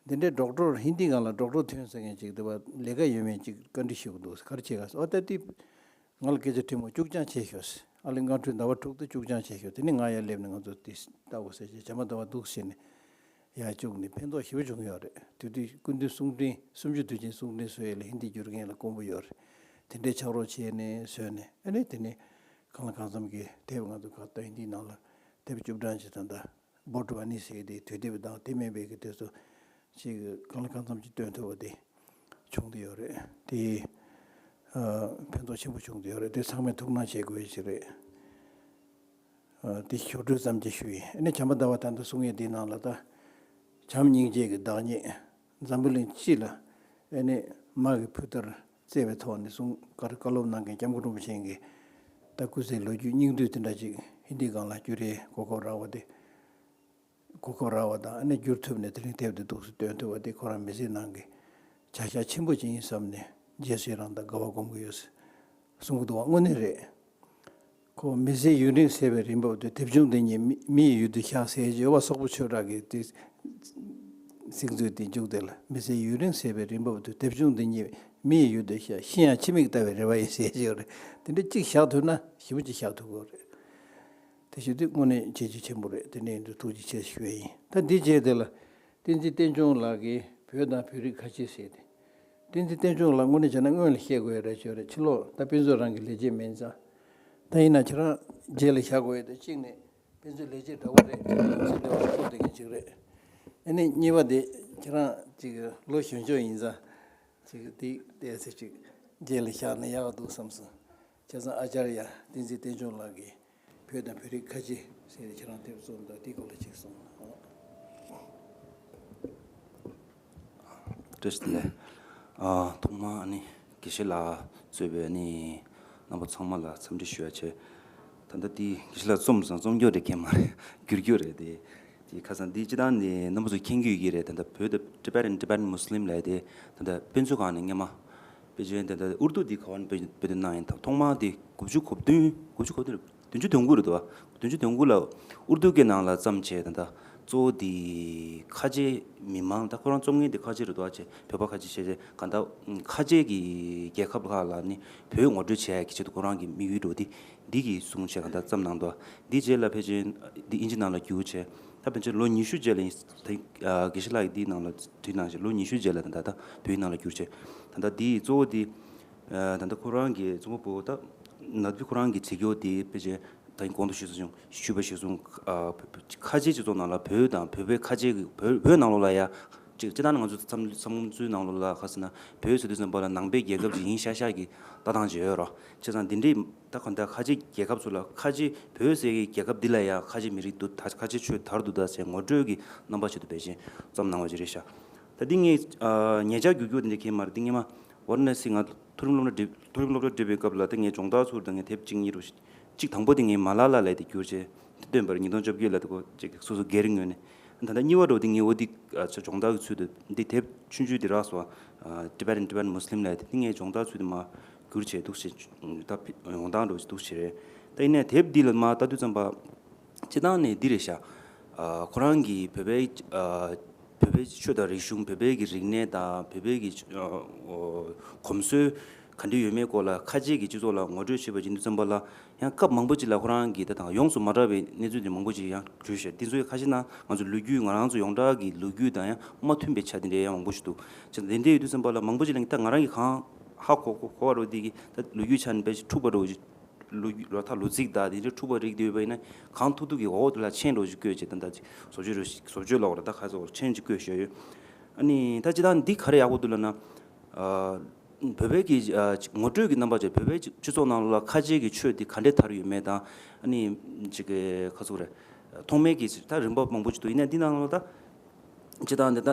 འདི་འདྲའི་ཌོག་ཊར་ཧིན་དི་སྒང་ལ་ཌོག་ཊར་ཐོན་ཟེར་མཁན་ཅིག་འདུག་པ། ལས་ཀ་ཡོད་མེད་ཅིག་བཀའ་འདྲི་ཞུ་གི་འདུག་ག་རེ་བྱེད་ག་ཟེར། ཨོ་ད་དེ་ང་ལ་སྐད་ཆ་དྲིས་མོ་ཅུག་ཅང་བྱས་ཤོག་ཟེར། ཨ་ལེ་ང་ཁྲུས་ཟླ་བ་དྲུག་ཏུ་ཅུག་ཅང་བྱས་ཤོག་དེ་ནས་ང་ཡར་སླེབས་ནས་ང་ཚོ་དེ་ལྟ་དགོས་ཟེར་བྱས་བྱམས་པ་ཟླ་བ་འདུག་ཟེར་ནས་ཡར་བཅུག་ནས་ཕན་ཐོགས་ཞེ་པོ་བྱུང་ཡོད་རེད། དེ་དུས་སྐུ་མདུན་གསུང་འཕྲིན་སུམ་ཅུ་དུས་ཆེན་གསུང་འཕྲིན་བཟོ་ཡས་ལ་ཧིན་དི་བསྒྱུར་མཁན་ལ་དཀོན་པོ་ཡོད་རེད། དེ་འདྲའི་ཕྱག་རོགས་བྱས་ནས་བཟོས་ནས། ཨ་ནི་དེ་ནས་གང་ལ་གང་འཚམ་གྱི་དེབ། ང་ཚོ་ག་ད་ཡིན་དེའི་ནང་ལ་དེབ་བཅུ་གྲངས་ཅིག་ད་ལྟ་བྷོ་ཊ་ཝ་ནི་ཟེར་དེ་དུས་དེབ་དང་དེ་མིན་པའི་གི་དེ་ཚོ་ཅིག་གང་ལ་གང་འཚམ་ཅིག་སྟོན་ཐུབ་པ་དེ་བྱུང་བསྡད་ཡོད་རེད། དེ་ཨ་ཕན་ཐོགས་ཆེན་པོ་བྱུང་བསྡད་ཡོད་རེད། དེ་ཚང་མས་ཐུགས་སྣང་བྱེད་དགོས་ཡ་ཞིག་རེད། ཨ་དེ་ཞོར་འཕྲོས་ཙམ་ཅིག་ཞུ་ཡིན། ཨ་ནི་བྱམས་པ་ཟླ་བ་ད་ལྟ་གསུང་ཡས་འདིའི་ནང་ལ་ད་བྱམས་སྙིང་རྗེ་གི་བདག་ཉིད། འཛམ་བུ་གླིང་སྤྱི་ལ་ཨ་ནི་མ་གི་ཕུ་ཐར་བརྩེ་བའི་ཐོག་ནས་གསུང་བཀའ་བཀའ་སློབ་གནང་མཁན་སྐྱབས་མགོན་རིན་པོ་ཆེ་གི་ད་སྐུ་ཚེའི་ལོ་རྒྱུས་སྙིང་བསྡུས་དེ་འདྲ་ཅིག་ཧིན་དིའི་སྒང་ལ་བསྒྱུར་ཡས་གོ་སྐབས་རག་པ་དེ། གོ་སྐབས་རག་པ་དང་། ཨ་ནི་བསྒྱུར་ཐུབ་ནས་དེ་རིང་དེབ་དེ་འདུག་སེ་སྟོན་ཐུབ་པ་དེ་ཁོ་རང་མི་ཚེའི་ནང་གི་བྱ་གཞག་ཆེན་པོ་ཅིག་ཡིན་བསམ་ནས་རྗེས་སུ་ཡི་རང་དང་དགའ་བ་སྒོམ་གྱི་ཡོད་གསུང་གི་འདུག་བ། དངོས་གནས་རེད། ཁོ་མི་ཚེའི་ཡུན་རིང་ཟད་པའི་རིན་འབབ་དེ། དེབ་ཆུང་འདི་ཉིད་མི་མི་ཡི་ཡུལ་དུ་བཞག་ཟེར་གྱི་ཡོད་པ། སོག་པོ་ཆོས་གྲགས་ཀྱི་དེ་ཚིག་མཛོད་དེ་མཇུག་དེ་ལ། མི་ཚེའི་ཡུན་རིང་ཟད་པའི་རིན་འབབ་དེ། དེབ་ཆུང་འདི་ཉིད་མི་ཡི་ཡུལ་དུ་བཞག་ཤི་ཡང་ཕྱི་མིག་ལྟ་བའི་རེ་བ་ཡིན་ཟེར་གྱི་ཡོད་རེད། དེ་འདྲ་གཅིག་བཞག་ཐུབ་ན་ཞེ་པོ་ཅིག་བཞག་ཐུབ་ཀྱི་ཡོད་རེད། དེ་བཞིན་དུ་དངོས་གནས་བྱས་རྗེས་ཆེན་པོ་རེད། དེ་འདྲ་ཡིན་དུས་ཐུགས་རྗེ་ཆེ་ཞུ་ཡ་ཡིན། ད་འདི་རྗེས་དེ་ལ་བསྟན་འཛིན་བསྟན་སྐྱོང་ལགས་ཀྱིས་བོད་དང་བོད་རིགས་ཁ་ཆེ་ཟེར་ཏེ། བསྟན་འཛིན་བསྟན་སྐྱོང་ལགས་དངོས་གནས་བྱས་ན་སྔོན་ལ་བཤད་དགོས་ཡ་རེད་ཤོད་རེད། ཕྱི་ལོགས་ད་དཔེ་མཛོད་རང་གི་ལས་བྱེད་མིན་ཙང་། ད་ཡིན་ན་ཁྱེད་རང་རྗེས་ལ་བཞག་དགོས་ཡ་དེ། གཅིག་ནས་དཔེ་མཛོད་ལས་བྱེད་འདྲ་བོ་རེད། དཔེ་མཛོད་འདྲ་བོ་ཐུག་བསྡད་མཁན་ཅིག་རེད། ཨ་ནི་གཉིས་པ་དེ་ཁྱེད་རང་ཅིག་ལོ་གཞོན་ཤོས་ཡིན་ཙང་། ཅིག་དེ་བལྟས་ཚེ་ཅིག་རྗེས་ལ་བཞག་ན་ཡག་འདུག་བསམ་སོང་། བྱས་ཙང་ཨ་ཅར་ཡ་བསྟན་འཛིན་བསྟན་སྐྱོང་ལགས་ཀྱིས་བོད་དང་བོད་རིགས་ཁ་ཆེ་ཟེར་ཏེ་ཁྱེད་རང་དེབ་རྩོམ་དང་དེའི་སྐོར་ལ་ཅིག་གསུངས། བཀྲ་ཤིས་བདེ་ལེགས། ཨ་ཐོག་མར་ཨ་ནི་དགེ་བཤེས་ལགས་གཙོས་པའི་ཨ་ནི་རྣམ་པ་ཚང་མ་ལ་འཚམས་འདྲི་ཞུ་ཡ་བྱས། ད་ལྟ་འདི་དགེ་བཤེས་ལགས་རྩོམ་སང་རྩོམ་རྒྱུ་རེད་མཁན་མ་རེད། བསྒྱུར་རྒྱུ་རེད་དེ། དེ་ཁ་སང་འདི་སྤྱི་བཏང་ནས་རྣམ་པ་ཚོ་མཁྱེན་གྱི་ཡོད་ཀྱི་རེད། ད་ལྟ་བོད་དུ་Tibetan Tibetan Muslim ལབ་དེ་ད་ལྟ་དཔེ་མཛོད་ཁང་ནས་སྔོན་མ། དཔེ་ཆ་ད་ལྟ་ཨུར་དུ་འདི་ག་བ་ནས་དཔེ་དཔེ་དེབ་གནང་ཡིན། ད་ཐོག་མར་འདི་དགུ་བཅུ་གོ་བདུན། དགུ་བཅུ་གོ་བདུན་རེད། བདུན་ཅུ་དོན་དགུ་རེད་འདུག་བ། བདུན་ཅུ་དོན་དགུ་ལ་ཨུར་དུ་སྐད་ནང་ལ་བརྩམས་བྱས། ད་ལྟ་གཙོ་བོ་འདི་ཁ་ཆེ་མི་མང་། ད་ཁོ་རང་རྩོམ་མཁན་འདི་ཁ་ཆེ་རེད་འདུག་བ། བྱས་བོད་པ་ཁ་ཆེ་བྱས་བྱས་གང་ལྟར་ཁ་ཆེ་གི་རྒྱལ་ཁབ་ཁག་ལ་ནི་བོད་ངོ་སྤྲོད་བྱས་ཀྱི་ཆེད་དུ་ཁོ་རང་གི་དམིགས་ཡུལ་འདྲ་བོ་འདི་འདི་གི་གསུང་བྱས་གང་ལྟར་བརྩམས་གནང་འདུག་བ། འདི་རྗེས་ལ་ཕལ་ཆེར་འདི་དབྱིན་ཇི་ནང་ལ་བསྒྱུར་བྱས། ད་ཕལ་ཆེར་ལོ་ཉི་ཤུ་རྗེས་ལ་ཡིན། ད་དགེ་བཤེས་ལགས་ཀྱིས་འདིའི་ནང་ལ་བྲིས་གནང་བྱས། ལོ་ཉི་ཤུ་རྗེས་ལ་ད་ལྟ་ད་བོད་ཡིག་ནང་ལ་བསྒྱུར་བྱས། ད་ལྟ་འདི་གཙོ་བོ་འདི་ད་ལྟ་ཁོ་རང་གི་རྩོམ་པ་པོ་ད་ནཱ་ལེནྡྲ་ཁོ་རང་གིས་བྲིས་རྒྱུ་འདི་ཕལ་ཆེར་ད་ཡིན་གོང་དུ་ཞུས་སོང་། ཞུས་པ་ཞིག་སོང་། ཁ་ཆེའི་སྤྱི་ཚོགས་ནང་ལ་བོད་དང་བོད་པའི་ཁ་ཆེ་གི་བོད་བོད་ནང་ལོགས་ལ་ཡ་ཅིག་སྤྱིར་བཏང་ང་ཚོ་བསམ་བསམ་ཚུལ་ནང་ལོགས་ལ་ག་ཟེར་ན། བོད་ཟེར་དུས་ཙམ་པ་ལ་ནང་པའི་རྒྱལ་ཁབ་ཅིག་ཡིན་ཤག་ཤག་གི་ལྟ་སྟངས་ཅིག་ཡོད་རེད། བྱས་ཙང་འདི་འདྲའི་ད་གང་ལྟར་ཁ་ཆེ་རྒྱལ་ཁབ་ཚོ་ལ། ཁ་ཆེ་བོད་ཟེར་གྱི་རྒྱལ་ཁབ་འདི་ལ་ཡང་ཁ་ཆེ་མི་རིགས་འདུག་ད། ཁ་ཆེ་ཆོས་དར་འདུག་ད་ཟེར་ངོ་སྤྲོད་ཀྱི་རྣམ་པ་ཞིག་ཏུ་བེད་སྤྱད་རྩོམ་གནང་བ་ཅིག་རེད་ཤག་ད་འདི་ངས་ཨ་ཉེ་ཆར་བསྒྱུར་རྒྱུ་འདི་འདྲ་གང་ཡང་མ་རེད། འདི་སྔས་མ་ཝཱ་ར་ཎ་སི་ང་མཐོ་རིམ་སློབ་གྲྭ་འགྲིམས། མཐོ་རིམ་སློབ་གྲྭ་འགྲིམས་པའི་སྐབས་ལ་ད་ངས་སྦྱོང་བརྡར་ཚུར་ད་ངས་དེབ་གཅིག་གཉིས་རུ་གཅིག་དང་པོ་དེ་ངས་མ་ལ་ལ་ལབ་དེ་བསྒྱུར་བྱས་དེ་བཏོན་པ་རེད། ཉིས་སྟོང་བཅོ་བརྒྱད་ལ། ད་གོ་ཅིག་སོ་སོ་སྒེར་ངོས་ནས། ད་ལྟ་གཉིས་པ་འདྲ་བོ་དེ་ངས་འོ་འདི་ཨ་ཅག་སྦྱོང་བརྡར་གྱི་ཚུལ་དུ་འདི་དེབ་ཆུང་ཆུང་འདི་རག་སོང་། ཨ་Tibetan Tibetan Muslim ལབ་དེ། དེ་ངས་སྦྱོང་བརྡར་ཚུལ་དུ་མར་བསྒྱུར་བྱས་འདུག་སེ་ད་ཕི་ཡོང་སྟངས་འདྲ་བོ་ཞིག་འདུག་སེ་རེད། ད་ཡིན་ནའི་དེབ་འདི་ལ་མར་ལྟ་དུས་ཙམ་པ་སྤྱིར་བཏང་ནས་འདི་རེད་ཤག་ཨ་ཁོ་རང་གིས་བོད་པའི་ཨ་བོད་པའི་ཆོས་དང་རིག་གཞུང་། བོད་པའི་གི་རིག་གནས་དང་བོད་པའི་གི་ཨ་གོམས་སྲོལ་ག་འདྲ་ཡོད་མེད་སྐོར་ལ་ཁ་ཆེ་གི་སྤྱི་ཚོགས་ལ་ངོ་སྤྲོད་བྱེད་པ་ཅིག་ཡིན་དུས་ཙམ་པ་ལ། ཡང་སྐབས་མང་པོ་ཅིག་ལ་ཁོ་རང་གིས་ད་དང་ཡོངས་སུ་མ་གྲགས་པའི་གནས་ཚུལ་དེ་མང་པོ་ཅིག་ཡང་བརྗོད་བཞག་འདི་ཚོའི་ཁ་ཤས་ན་ང་ཚོ་ལོ་རྒྱུས། ང་རང་ཚོ་ཡོངས་གྲགས་ཀྱི་ལོ་རྒྱུས་དང་ཡང་མ་མཐུན་པའི་ཆ་དེ་འདྲའི་ཡང་མང་པོ་ཞིག་འདུག་བྱས་ཙང་དེ་འདྲ་ཡོད་དུས་ཙམ་པ་ལ་མང་པོ་ཅིག་ལ་ད་ང་རང་གིས་གང་ཧ་གོ་གོ་གོ་བ་འདྲ་བོ་འདི་གི་ད་ལོ་རྒྱུས་ཆ་ནས་དཔེ་འཁྲུག་པ་འདྲ་བོ་ཅིག་ལོ་རྒྱུས་ལོ་ཐག་ལོ་ཚིགས་དང་དེ་འདྲའི་འཁྲུག་པ་རིགས་དེ་ཡོད་པ་ཡིན་ན། གང་ཐུབ་ཐུབ་ཀྱིས་འོག་ཏུ་ལ་མཆན་འདྲ་བོ་ཅིག་བཀོད་བྱས། ད་ད་ཅིག་བཟོ་བཅོས་རེད། བཟོ་བཅོས་ལབ་དགོས་རེད། ད་ག་ཚོད་མཆན་ཅིག་བཀོད་བཞག་ཡོད། ཨ་ནི་ད་སྤྱིར་བཏང་འདི་ག་རེ་ཡག་པོ་འདུག་ལབ་ན། ཨ་བོད་པའི་གི་ཨ་ངོ་སྤྲོད་ཀྱི་རྣམ་པ་བྱས། བོད་པའི་སྤྱི་ཚོགས་ནང་ལ་ཁ་ཆེ་གི་ཆོས་འདི་ག་འདྲས་དར་ཡོད་མེད་དང་། ཨ་ནི་ཅིག་ག་ཚོད་རེད། ཐོག་མའི་གི་ད་རིམ་པ་མང་པོ་ཅིག་འདུག་ཡིན་ནའི་འདི་ནང་ལ་ད་སྤྱིར་བཏང་འདི་ད་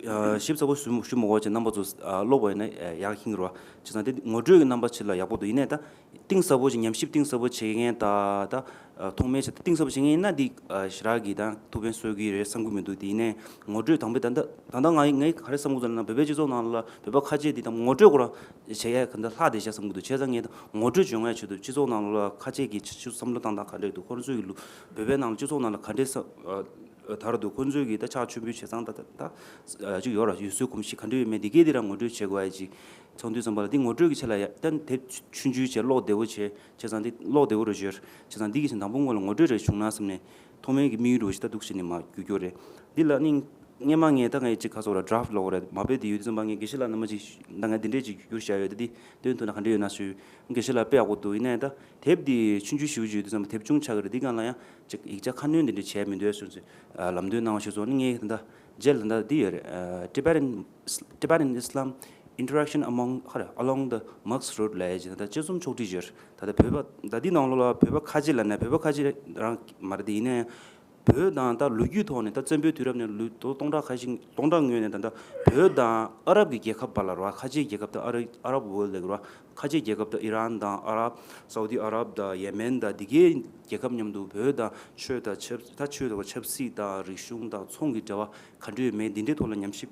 ཨ་ཞིབ་ཚགས་པོ་ཞུ་ཞུ་མི་དགོས་བྱས། རྣམ་པ་ཚོ་ཨ་ཀློག་པ་ཡིན་ན་ཨ་ཡག་ཤིང་རོ། བྱས་ཙང་འདི་ངོ་སྤྲོད་ཀྱི་རྣམ་པ་ཅིག་ལ་ཡག་པོ་འདུག་ཡིན་ནའི་ད་གཏིང་ཟབ་པོ་ཅིག་ཉམས་ཞིབ་གཏིང་ཟབ་པོ་བྱེད་མཁན་ད་ད་ཐོག་མའི་ཆ་གཏིང་ཟབ་པོ་བྱེད་མཁན་ཡིན་ན་འདི་ཨ་ཞེ་དྲག་གི་ད་ཐུགས་ཕན་གསོས་ཀྱི་རེད་བསམ་གྱི་མི་འདུག་དེ་ཡིན་ནའི་ངོ་སྤྲོད་དང་པོའི་ད་ད་ད་ལྟ་ང་ངས་ག་རེ་བསམ་གྱི་འདུག་ལབ་ན། བོད་པའི་སྤྱི་ཚོགས་ནང་ལ་བོད་པ་ཁ་ཆེ་འདི་ད་ངོ་སྤྲོད་ཁོ་རང་བྱེད་ཡ་ག་འདྲ་ལྷག་བསྡད་ཤག་བསམ་གྱི་འདུག་བྱས་ཙང་ངས་ད་ངོ་སྤྲོད་བྱུང་བའི་ཆེད་དུ་སྤྱི་ཚོགས་ནང་ལ་ཁ་ཆེ་གི་ཆ་ཆུ་བསམ་བློ་བཏང་སྟངས་ག་འདྲ་འདུག་ཁོ་རང་ཚོའི་གི་ལུ་བོད་པའི་ནང་ལ་སྤྱི་ཚོགས་ནང་ལ་ག་འདྲ་ས་ཨ་དར་འདུག་ཁོ་ཚོའི་གི་ད་ཕྱག་མཆོད་འབུལ་བྱེད་སྟངས་ད་ད་ད་ཅིག་ཡོད་ར། ཡུལ་སྲོལ་གོམས་གཤིས་ག་འདྲ་ཡོད་མེད་འདི་གས་འདི་ར་ངོ་སྤྲོད་བྱེད་དགོས་ཡ་ཅིག་ཚོགས་འདུའི་ཙམ་པ་ལ་འདི་ངོ་སྤྲོད་ཀྱི་ཆེད་ལ་ཡ་ད་དེབ་ཆུང་ཆུང་བྱས་ཀློག་བདེ་བོ་བྱས། བྱས་ཙང་འདི་ཀློག་བདེ་བོ་རུ་བརྗོད། བྱས་ཙང་འདི་གི་ཆེད་དང་པོ་སྔོན་ལ་ངོ་སྤྲོད་རེ་བྱུང་ན་བསམ་ནས་ཐོག་མའི་གི་དམིགས་ཡུལ་རུ་ཞིག་ད་འདུག་བྱས་ནས་མར་བསྒྱུར་རྒྱུ་རེད། འདི་ལ་ནི་ སྔན་མ་ངས་ད་ངས་ཅིག་ཁ་སོགས་ལ་ཌ་རབ་ཊི་ལོག་རེད་མ་དཔེ་དེ་ཡོད་དུས་ཙམ་པ་ངས་དགེ་བཤེས་ལགས་རྣམ་པ་ཅིག་ད་ངས་འདི་འདྲས་ཅིག་བསྒྱུར་བཞག་ཡོད་དེ་འདི་སྟོན་ཐུབ་ན་ག་འདྲས་ཡོད་ན་ཞུས། དགེ་བཤེས་ལགས་དཔེ་ཡག་པོ་འདུག་ཡིན་ནའི་ད་དེབ་འདི་ཆུང་ཆུང་ཞིག་ཡོད་དུས་ཙམ་པ་དེབ་ཆུང་ཆགས་ཀྱི་རེད། འདི་སྒང་ལ་ཡང་ཅིག་ཡིག་ཆ་ཁ་སྣོན་འདི་འདྲས་བྱས་མི་འདོད་ཟེར་ཚེ་ལམ་སྟོན་གནང་བ་ཞུས་སོང་། ནི་ངས་ད་ལྟ་རྗེས་ལ་ད་ལྟ་འདི་ཡོད་རེད། Tibetan Tibetan Islam interaction among ཧར་along the Murks Road ལབ་ཡས་ཅིག་ད་ལྟ་དཔྱད་རྩོམ་ཕྱོགས་བསྒྲིགས་ཡོད་རེད། ད་ལྟ་བོད་པ་ད་འདི་ནང་ལོགས་ལ་བོད་པ་ཁ་ཆེ་ལབ་ན་བོད་པ་ཁ་ཆེ་རང་མ་རེད་དེ་ཡིན་ནའི་བོད་དང་ད་ལོ་རྒྱུས་ཐོག་ནས་ད་བཙན་པོའི་དུས་རབས་ནས་ལོ་ལོ་སྟོང་ཕྲག་ཁ་ཤས་སྟོང་ཕྲག་སྔོན་ནས་ད་ལྟ་བོད་དང་ཨ་རབ་ཀྱི་རྒྱལ་ཁབ་བར་ལ་རེད་བ། ཁ་ཆེའི་རྒྱལ་ཁབ་ད་ཨ་རབ་ཨ་རབ་ཝོལ་ལབ་ཀྱི་རེད་བ། ཁ་ཆེའི་རྒྱལ་ཁབ་ད་ཨི་རན་དང་ཨ་རབ་སའུ་དི་ཨ་རབ་དང་ཡེ་མེན་དང་དེ་གའི་རྒྱལ་ཁབ་མཉམ་དུ་བོད་དང་ཆོས་དང་ཆབ་ད་ཆོས་དང་ཆབ་སྲིད་དང་རིག་གཞུང་དང་ཚོང་གི་འབྲེལ་བ་ག་འདྲ་ཡོད་མེད་འདི་འདྲའི་ཐོག་ལ་ཉམས་ཞིབ་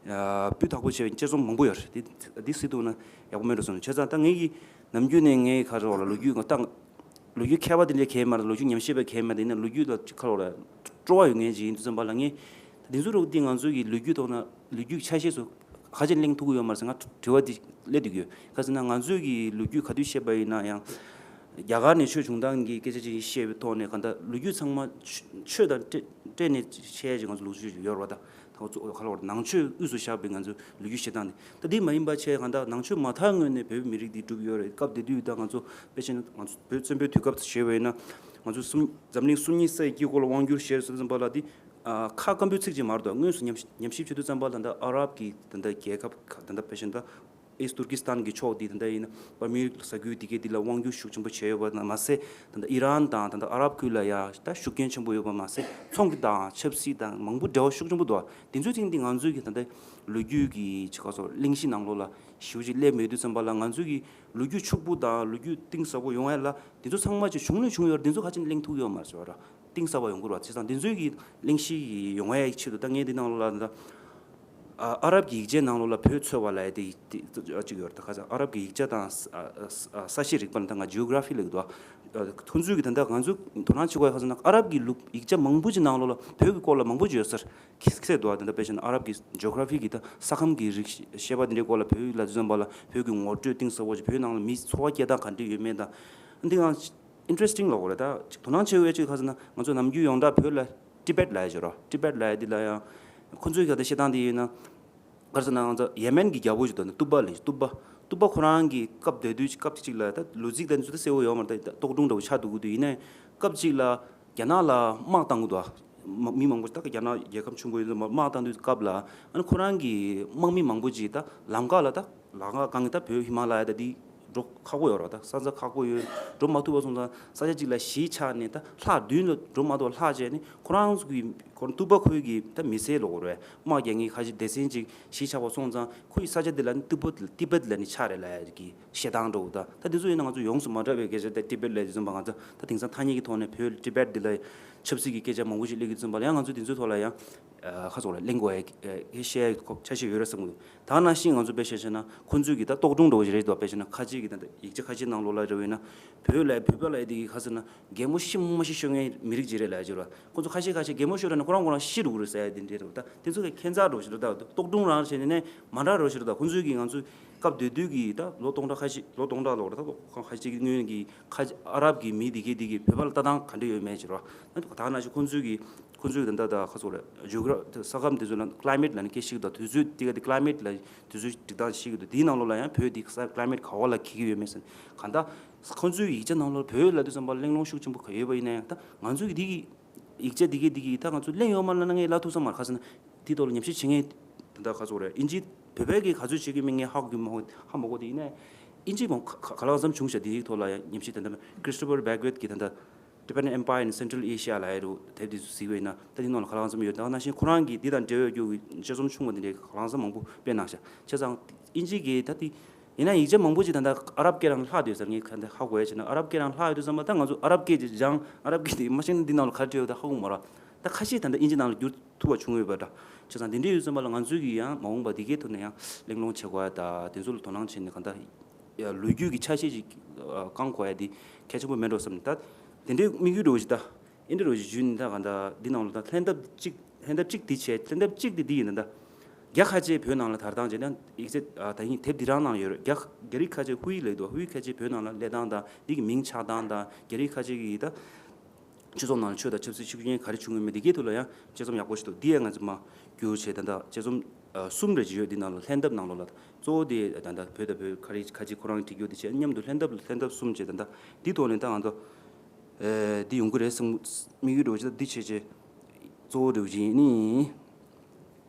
སྤུས་དག་པོ་བྱས་པའི་དཔྱད་རྩོམ་མང་པོ་ཡོད་རེད། འདི་འདི་གཟིགས་ཐུབ་ན་ཡག་པོ་མེད་འགྲོ་བསམ། བྱས་ཙང་ད་ངེད་ཀྱིས་ནམ་རྒྱུན་ནས་ངའི་ཁ་རོག་ལ་ལོ་རྒྱུས་ང་ཏང་ལོ་རྒྱུས་མཁས་པ་དེ་འདྲའི་གས་མ་རེད། ལོ་རྒྱུས་ཉམས་ཞིབ་པའི་གས་མ་རེད། ཡིན་ན་ལོ་རྒྱུས་ལ་ཁ་རོག་ལ་སྤྲོ་བ་ཡོད་མཁན་ཅིག་ཡིན་དུས་ཙམ་པ་ལ་ངས་ད་དེ་ཚོ་རུ་དེ་ང་ཚོའི་གི་ལོ་རྒྱུས་ཐོག་ན་ལོ་རྒྱུས་ཆ་ཤས་སུ་ག་ཅིག་གླེང་ཐུབ་ཀྱི་ཡོད་མ་རེད་ཟེར་ང་དྲི་བ་དེ་སླེབས་བསྡད་ཀྱི་ཡོད། ག་ཟེར་ན་ང་ཚོའི་གི་ལོ་རྒྱུས་ག་དུས་བཤད་པ་ཡིན་ན་ཡང་རྒྱ་གར་ནས་ཆོས་བྱུང་སྟངས་ཀྱི་སྐད་ཆ་ཅིག་བཤད་པའི་ཐོག་ནས་ག་ད་ལོ་རྒྱུས་ཚང་མ་ཆོས་དང་སྤྲད་སྤྲད་ནས་བཤད་ཡ་ཅིག་ང་ཚོ་ལོ་རྒྱུས་ཡོད་རེད་བ། ད་ད་ང་ཚོ་ག་ལ་བར་ནང་ཆོས་དབུས་སུ་བཞག་པའི་ང་ཚོའི་ལོ་རྒྱུས་བཤད་སྟངས་དེ་ད་དེ་མ་ཡིན་པ་བྱས་གང་ལྟར་ནང་ཆོས་མ་དར་སྔོན་ནས་བོད་མི་རིགས་འདི་གྲུབ་ཡོད་རེད། སྐབས་དེ་དུས་ད་ང་ཚོ་དཔེ་བྱས་ན་ང་ཚོ་བོད་བཙན་པོའི་དུས་སྐབས་སུ་བྱས་པ་ཡིན་ན་ང་ཚོ་གསུམ་འཛམ་གླིང་སུམ་གཉིས་ས་ཡི་དཀྱིལ་འཁོར་ལ་དབང་བསྒྱུར་ཞེས་ཟེར་ཙམ་པ་ལ་འདི་ཁ་སྐམ་པོའི་ཚིག་ཅིག་མ་རེད་དོ། དངོས་སུ་ཉམས་ཉམས་ཞིབ་བྱེད་དུས་ཙམ་པ་ལ་ད་ཨ་རབ་ཀྱི་ད་ལྟ་རྒྱལ་ཁབ་ཁག་ད་ལྟ་དཔེ་བྱས་ན་ད་ཨིས་ཏུར་ཀི་སི་ཐན་གྱི་ཕྱོགས་འདི་ད་ལྟ་ཡིན་ན་པར་མི་ས་ཁུལ་འདི་གའི་འདི་ལ་དབང་བསྒྱུར་ཤུགས་ཆེན་པོ་བྱས་ཡོད་པ་མ་ཟད་ད་ལྟ་ཨི་རན་དང་ད་ལྟ་ཨ་རབ་ཁུལ་ལ་ཡ་ད་ཤུགས་རྐྱེན་ཆེན་པོ་ཡོད་པ་མ་ཟད་ཚོང་གི་དང་ཆབ་སྲིད་དང་མང་པོ་འབྲེལ་བ་ཤུགས་ཆེན་པོ་འདུག་དེ་ཚོའི་སྟེང་འདི་ང་ཚོའི་གི་ད་ལྟ་ལོ་རྒྱུས་ཀྱི་ཅི་ག་སོགས་གླེང་གཞི་ནང་ལོགས་ལ་ཞེ་པོ་ཅིག་སླེབས་མེད་དུས་ཙམ་པ་ལ་ང་ཚོའི་གི་ལོ་རྒྱུས་ཕྱུག་པོ་དང་ལོ་རྒྱུས་གཏིང་ཟབ་པོ་ཡོང་ཡ་ལ་འདི་ཚོ་ཚང་མ་ཅིག་བྱུང་ནས་བྱུང་ཡོད་རེད། འདི་ཚོ་ཁ་ཅིག་གླེང་ཐུབ་ཡོད་མ་རེད་ཟེར་བ་ར། གཏིང་ཟབ་པ་ཡོང་དགོས་རེད་བ། བྱས་ཙང་འདི་ཚོའི་གི་གླེང་གཞི་ཡོང་ཡ་ཡི་ཆེད་དུ་ད་ངས་འདི་ནང་ལོགས་ལ་ད་ཨ་ཨ་རབ་ཀྱི་ཡིག་ཆའི་ནང་ལོགས་ལ་བོད་འཚོལ་བ་ལབ་ཡ་དེ་དེ་ཅིག་ཡོད་རེད། ད་ཁ་སང་ཨ་རབ་ཀྱི་ཡིག་ཆ་དང་ས་ཨ་ས་ཨ་ས་གཤིས་རིག་པ་ལ་ད་ང་ཇི་ཨོ་གྷ་ར་ཕི་ལབ་ཀྱི་འདུག་ཁོང་ཚོས་གི་ད་ལྟ་ང་ཚོས་དོ་སྣང་བྱེད་དགོས་ཡ་ཁ་སང་ན་ཨ་རབ་ཀྱི་ལུགས་ཡིག་ཆ་མང་པོ་ཅིག་ནང་ལོགས་ལ་བོད་ཀྱི་སྐོར་ལ་མང་པོ་ཅིག་ཡོད་ས་རེད། ཁྱེད་ཚོས་འདུག་ད་ལྟ་དཔེ་བཞག་ན་ཨ་རབ་ཀྱི་ཇི་ཨོ་གྷ་ར་ཕི་གི་ད་ས་ཁམས་ཀྱི་རིག་ཤེས་པ་འདི་འདྲའི་སྐོར་ལ་བོད་ལ་དུས་ཙམ་པ་ལ་བོད་ཀྱི་ངོ་སྤྲོད་གཏིང་ཟབ་པོ་ཅིག་བོད་ནང་ལ་མི་འཚོ་བ་སྐྱེལ་སྟངས་ག་འདྲ་ཡོད་མེད་དང་འདི་གང་ཨིན་ཊི་རེ་སི་ཊིང་ལབ་དགོས་རེད། ད་ཅིག་དོ་སྣང་བྱེད་འོས་ཅིག་ཁ་ཟེར་ན་ང་ཚོ་ནམ་རྒྱུན་ཡོངས་གྲགས་བོད་ལ་ཏི་བེད་ལབ་ཡ་ཅིག་རོ། ཏི་བེད་ལབ་ཡ་འདི་ལ་ཡང་ཁོ་ཚོའི་ག་ད་བཤད་སྟངས་འདི་ཡིན་ན་ག་རེ་ཟེར་ན་ང་ཚོ་ཡེ་མེན་གྱི་རྒྱལ་པོ་ཞིག་འདུག་ནི་ཏུ་པ་ལབ་ཡ་ཏུ་པ། ཏུ་པ་ཁོ་རང་གི་སྐབས་དེ་དུས་སྐབས་ཅིག་ལ་ད་ལོ་ཚིགས་ད་འདི་ཚོ་ད་གསལ་བོ་ཡོད་མ་རེད། ད་རྟོག་སྒྲུང་འདྲ་བོ་ཆགས་འདུག་གི་དུས་ཡིན་ནའི་སྐབས་ཅིག་ལ་རྒྱ་ནག་ལ་དམག་བཏང་གི་འདུག་མ་མི་མང་པོ་ད་རྒྱ་ནག་རྒྱལ་ཁབ་ཆུང་པོ་ཡིན་ཙང་དམག་བཏང་དུས་སྐབས་ལ་ཨ་ནི་ཁོ་རང་གི་དམག་མི་མང་པོ་ཅིག་ད་ལམ་ཁ་ལ་ད་ལམ་ཁ་གང་གི་ད་བོད་ཧི་མ་ལ་ཡ་ད་འདི་འགྲོ་ཁག་པོ་ཡོད་རེད། ད་ས་ཆ་ཁག་པོ་ཡོད་འགྲོ་མ་ཐུབ་པ་སོང་ཙང་ས་ཆ་གཅིག་ལ་གཞིས་ཆགས་ནས་ད་ལྷག་མདུན་ལ་འགྲོ་མ་ཐུབ་པ་ལྷག་བྱས་ནས་ཁོ་རང་ཚོ་གི་ཁོ་རང་ཏུ་པ་ཁོའི་གི་ད་མི་སེར་ལོག་རེད། དམག་རྒྱག་མཁན་ཁ་ཤས་སྡེ་ཚན་ཅིག་གཞིས་ཆགས་པ་སོང་ཙང་ཁོའི་ས་ཆ་འདི་ལ་ནི་ཏི་པེད་ཏི་པེད་ལ་ནི་ཆགས་རེད་ལབ་ཡ་གི་བཤད་སྟངས་འདྲ་བོ་ད་ད་འདི་ཚོ་ཡིན་ན་ང་ཚོ་ཡོངས་སུ་མ་གྲགས་པའི་སྐད་ཆ་ད་ཏི་པེད་ལབ་དུས་ཙམ་པ་ང་ཚོ་ད་དེང་སང་ཐ་སྙད་ཀྱི་ཐོག་ནས་བོད་ཏི་པེད་འདི་ལ་ཆབ་སྲིད་ཀྱི་སྐད་ཆ་མང་པོ་ཞིག་སླེབས་ཀྱི་དུས་ཙམ་པ་ལ་ཡང་ང་ཚོ་དེ་ཚོའི་ཐོག་ལ་ཡང་ཁ་ཚོགས་ལ་གླེང་དགོས་ཡ་བཤད་ཡ་ཁོ་ཆ་ཤས་ཡོད་རེད་བསམ་གི་འདུག་ད་ནང་བཞིན་ང་ཚོ་དཔེ་བཤད་བཤད་ན་ཁོ་ཚོས་ཀྱི་ད་རྟོག་སྒྲུང་འདྲ་བོ་ཞིག་རེད་འདུག་དཔེ་བཤད་ན་ཁ་ཆེ་གི་ད་ཡིག་ཆ་ཁ་ཆེ་ནང་ལོགས་ལ་རེད་བས་ན་བོད་ལ་བོད་པ་ལ་ཡ་དེ་གི་ཁ་ཟེར་ན་གད་མོ་ཤི་མ་ཤི་ཤོད་མཁན་མི་རིགས་ཅིག་རེད་ལབ་ཡ་ཅིག་རེད། ཁོ་ཚོ་ཁ་ཤས་ཁ་ཤས་གད་མོ་ཤོར་ན་ཁོ་རང་ཁོ་རང་ཤི་འགྲོ་གི་རེད་ཟེར་ཡ་དེ་འདྲས་རེད། ད་དེ་ཚོ་གི་ཁྱད་མཚར་འདྲ་བོ་ཞིག་རེད། ད་རྟོག་སྒྲུང་རང་བྱས་ནས་ནས་མ་འདྲ་འདྲ་བོ་ཞིག་རེད། ད་ཁོ་ཚོས་ཀྱི་ང་ཚོའི་སྐབས་དེ་དུས་ཀྱི་ད་ལོ་སྟོང་ཕྲག་ཁ་ཤས་ལོ་སྟོང་ཕྲག་ལོག་རེད། ད་ལོ་ཁ་ཤས་ཀྱི་སྔོན་གྱི་ཁ་ཨ་རབ་ཀྱི་མི་དེ་གས་དེ་གས་བོད་པ་ལ་ལྟ་སྟངས་ག་འདྲ་ཡོད་མེད་ཅིག་རེད། ད་ད་ནང་བཞིན་ཁོ་ཚོས་ཀྱི་ཁོ་ཚོས་ཀྱི་ད་ད་ད་ཁ་ཚོགས་རེད། ཇིའོ་གྷ་ར་ས་ཁམས་དེ་ཚོ་ལ་ཀླའི་མེད་ལ་ནི་སྐད་ཤིག་དང་དུས་ཚོད་དེ་ག་དེ་ཀླའི་མེད་ལ་དུས་ཚོད་སྒྲིག་སྟངས་ཤིག་འདུག་དེའི་ནང་ལོགས་ལ་ཡང་བོད་འདི་ས་ཀླའི་མེད་ག་བ་ལ་འཁེལ་གྱི་ཡོད་མེད་ཟེར་གང་ལྟར་ཁོ་ཚོའི་ཡིག་ཆ་ནང་ལོགས་བོད་ལབ་དུས་ཙམ་པ་གླེང་སློང་ཤུགས་ཆེན་པོ་ག་ཡོད་པ་ཡིན་ན་ཡང་ད་ང་ཚོས་ཀྱི་འདི་གི་ཡིག་ཆ་འདི་གའི་འདི་གའི་ད་ང་ཚོས་གླེང་ཡོད་མ་ལབ་ན་ངས་ལབ་ཐུབ་ས་མ་རེད། ག་ཟེར་ན་དེའི་ཐོག་ལ་ཉམས་ཞིབ་བྱེད་མཁན་ད་ལྟ་ག་ཚོད་རེད། ཨིན་ཇི་བོད་པའི་གི་ག་ཚོད་བྱེད་ཀྱི་མིན་ངས་ཧ་གོ་གི་མ་ཧ་མ་གོ་དེ་ཡིན་ནའི་ཨིན་ཇི་མང་ག་ག་ལ་ཙམ་བྱུང་ཤག་དེའི་ཐོག་ལ་ཡང་ཉམས་ཞིབ་ད་ལྟ་Christopher Bagwell གི་ད་ལྟ་Tibetan Empire in Central Asia ལབ་ཡ་རུ་དེབ་དེ་ཚོ་གཟིགས་པ་ཡིན་ན་ད་དེ་ནང་ལ་ག་ལ་ཙམ་ཡོད། ད་ནང་བཞིན་ཁོ་རང་གི་འདི་དང་འབྲེལ་བའི་རྒྱུ་གི་དཔྱད་རྩོམ་ཆུང་བ་འདི་འདྲའི་ག་ལ་ཙམ་མང་པོ་སྤེལ་གནང་ཤག་བྱས་ཙང་ཨིན་ཇི་གི་ད་དེ་ཡིན་ན་ཡིག་ཆ་མང་པོ་ཅིག་ད་ལྟ་ཨ་རབ་སྐད་རང་ལྷག་བསྡད་ཡོད་ས་རེད། ངས་ག་འདྲ་ཧ་གོ་ཡ་བྱས་ན་ཨ་རབ་སྐད་རང་ལྷག་ཡོད་དུས་ཙམ་པ་ད་ང་ཚོ་ཨ་རབ་སྐད་ཅིག་སྦྱང་ཨ་རབ་སྐད་དེ་མ་ཤེས་ན་འདི་ནང་ལ་ག་རེ་བྲིས་ཡོད་ད་ཧ་གོ་མ་རེད། ད་ཁ་ཤས་ད་ལྟ་ཨིན་ཇི་ནང་ལ་བསྒྱུར་ཐུབ་པ་བྱུང་ཡོད་པ་འདྲ། བྱས་ཙང་དེ་འདྲ་ཡོད་ཙམ་པ་ལ་ང་ཚོས་ཀྱིས་ཡང་མ་འོངས་པ་འདི་གའི་ཐོག་ནས་ཡང་གླེང་སློང་བྱེད་དགོས་ཡ་ད་དེ་ཚོ་ལ་དོ་སྣང་བྱས་ནས་གང་ལྟར་ལོ་རྒྱུས་ཀྱི་ཆ་ཤས་ཅིག་བསྐང་དགོས་ཡ་དེ་གལ་ཆེན་པོ་མེད་འགྲོ་བསམ་ནས་ད་དེ་འདྲའི་དམིགས་ཡུལ་འདྲ་བོ་ཞིག་ད། ཨེ་འདྲ་རོ་ཞིག་ཞུས་ནས་ད་ག་འདྲ་འདི་ནང་ལ་ད་ལྷན་ཐབས་གཅིག་ལྷན་ཐབས་གཅིག་འདི་བྱས་ལྷན་ཐབས་གཅིག་འདི་འདི་ཡིན་ད། རྒྱ་ཁ་ཆེ་བོད་ནང་ལ་དར་སྟངས་བྱས་ན་ཡིག་ཚད་ད་ཡིན་དེབ་འདི་རང་ནང་ཡོད་རེད། རྒྱ་རྒྱ་རིགས་ཁ་ཆེ་ཧུའི་ལབ་འདུག་ཧུའི་ཁ་ཆེ་བོད་ནང་ལ་སླེབས་སྟངས་དང་འདི་གི་མིང་ཆགས་སྟངས་དང་རྒྱ་རིགས་ཁ་ཆེ་གི་ད་སྤྱི་ཚོགས་ནང་ལ་ཆོས་དང་ཆབ་སྲིད་ཤུགས་རྐྱེན་ག་རེ་བྱུང་ཡོད་མེད་འདི་གའི་ཐོག་ལ་ཡང་དཔྱད་རྩོམ་ཡག་པོ་ཞིག་འདུག་འདི་ཡང་ང་ཚོ་མ་ རྒྱུ་བྱས་ད་ལྟ་དཔྱད་རྩོམ་ཨ་གསུམ་རེ་ཅིག་ཡོད། འདི་ནང་ལ་ལྷན་ཐབས་ནང་ལོགས་ལ་གཙོ་བོ་དེ་ད་ལྟ་བོད་དང་བོད་ཁ་རི་ཁ་ཆེ་ཁོ་རང་བྲིས་རྒྱུ་དེ་བྱས། མཉམ་དུ་ལྷན་ཐབས་ལྷན་ཐབས་གསུམ་བྱས། ད་ལྟ་འདི་ཐོག་ནས་ད་ང་ཚོ་ཨེ་འདི་ཡོང་གི་རེད་བསམ་དམིགས་ཡུལ་འདྲ་བོ་ཅིག་ད་འདི་བྱས་བྱས་གཙོ་བོ་འདྲ་བོ་ཅིག་ཡིན་ནི།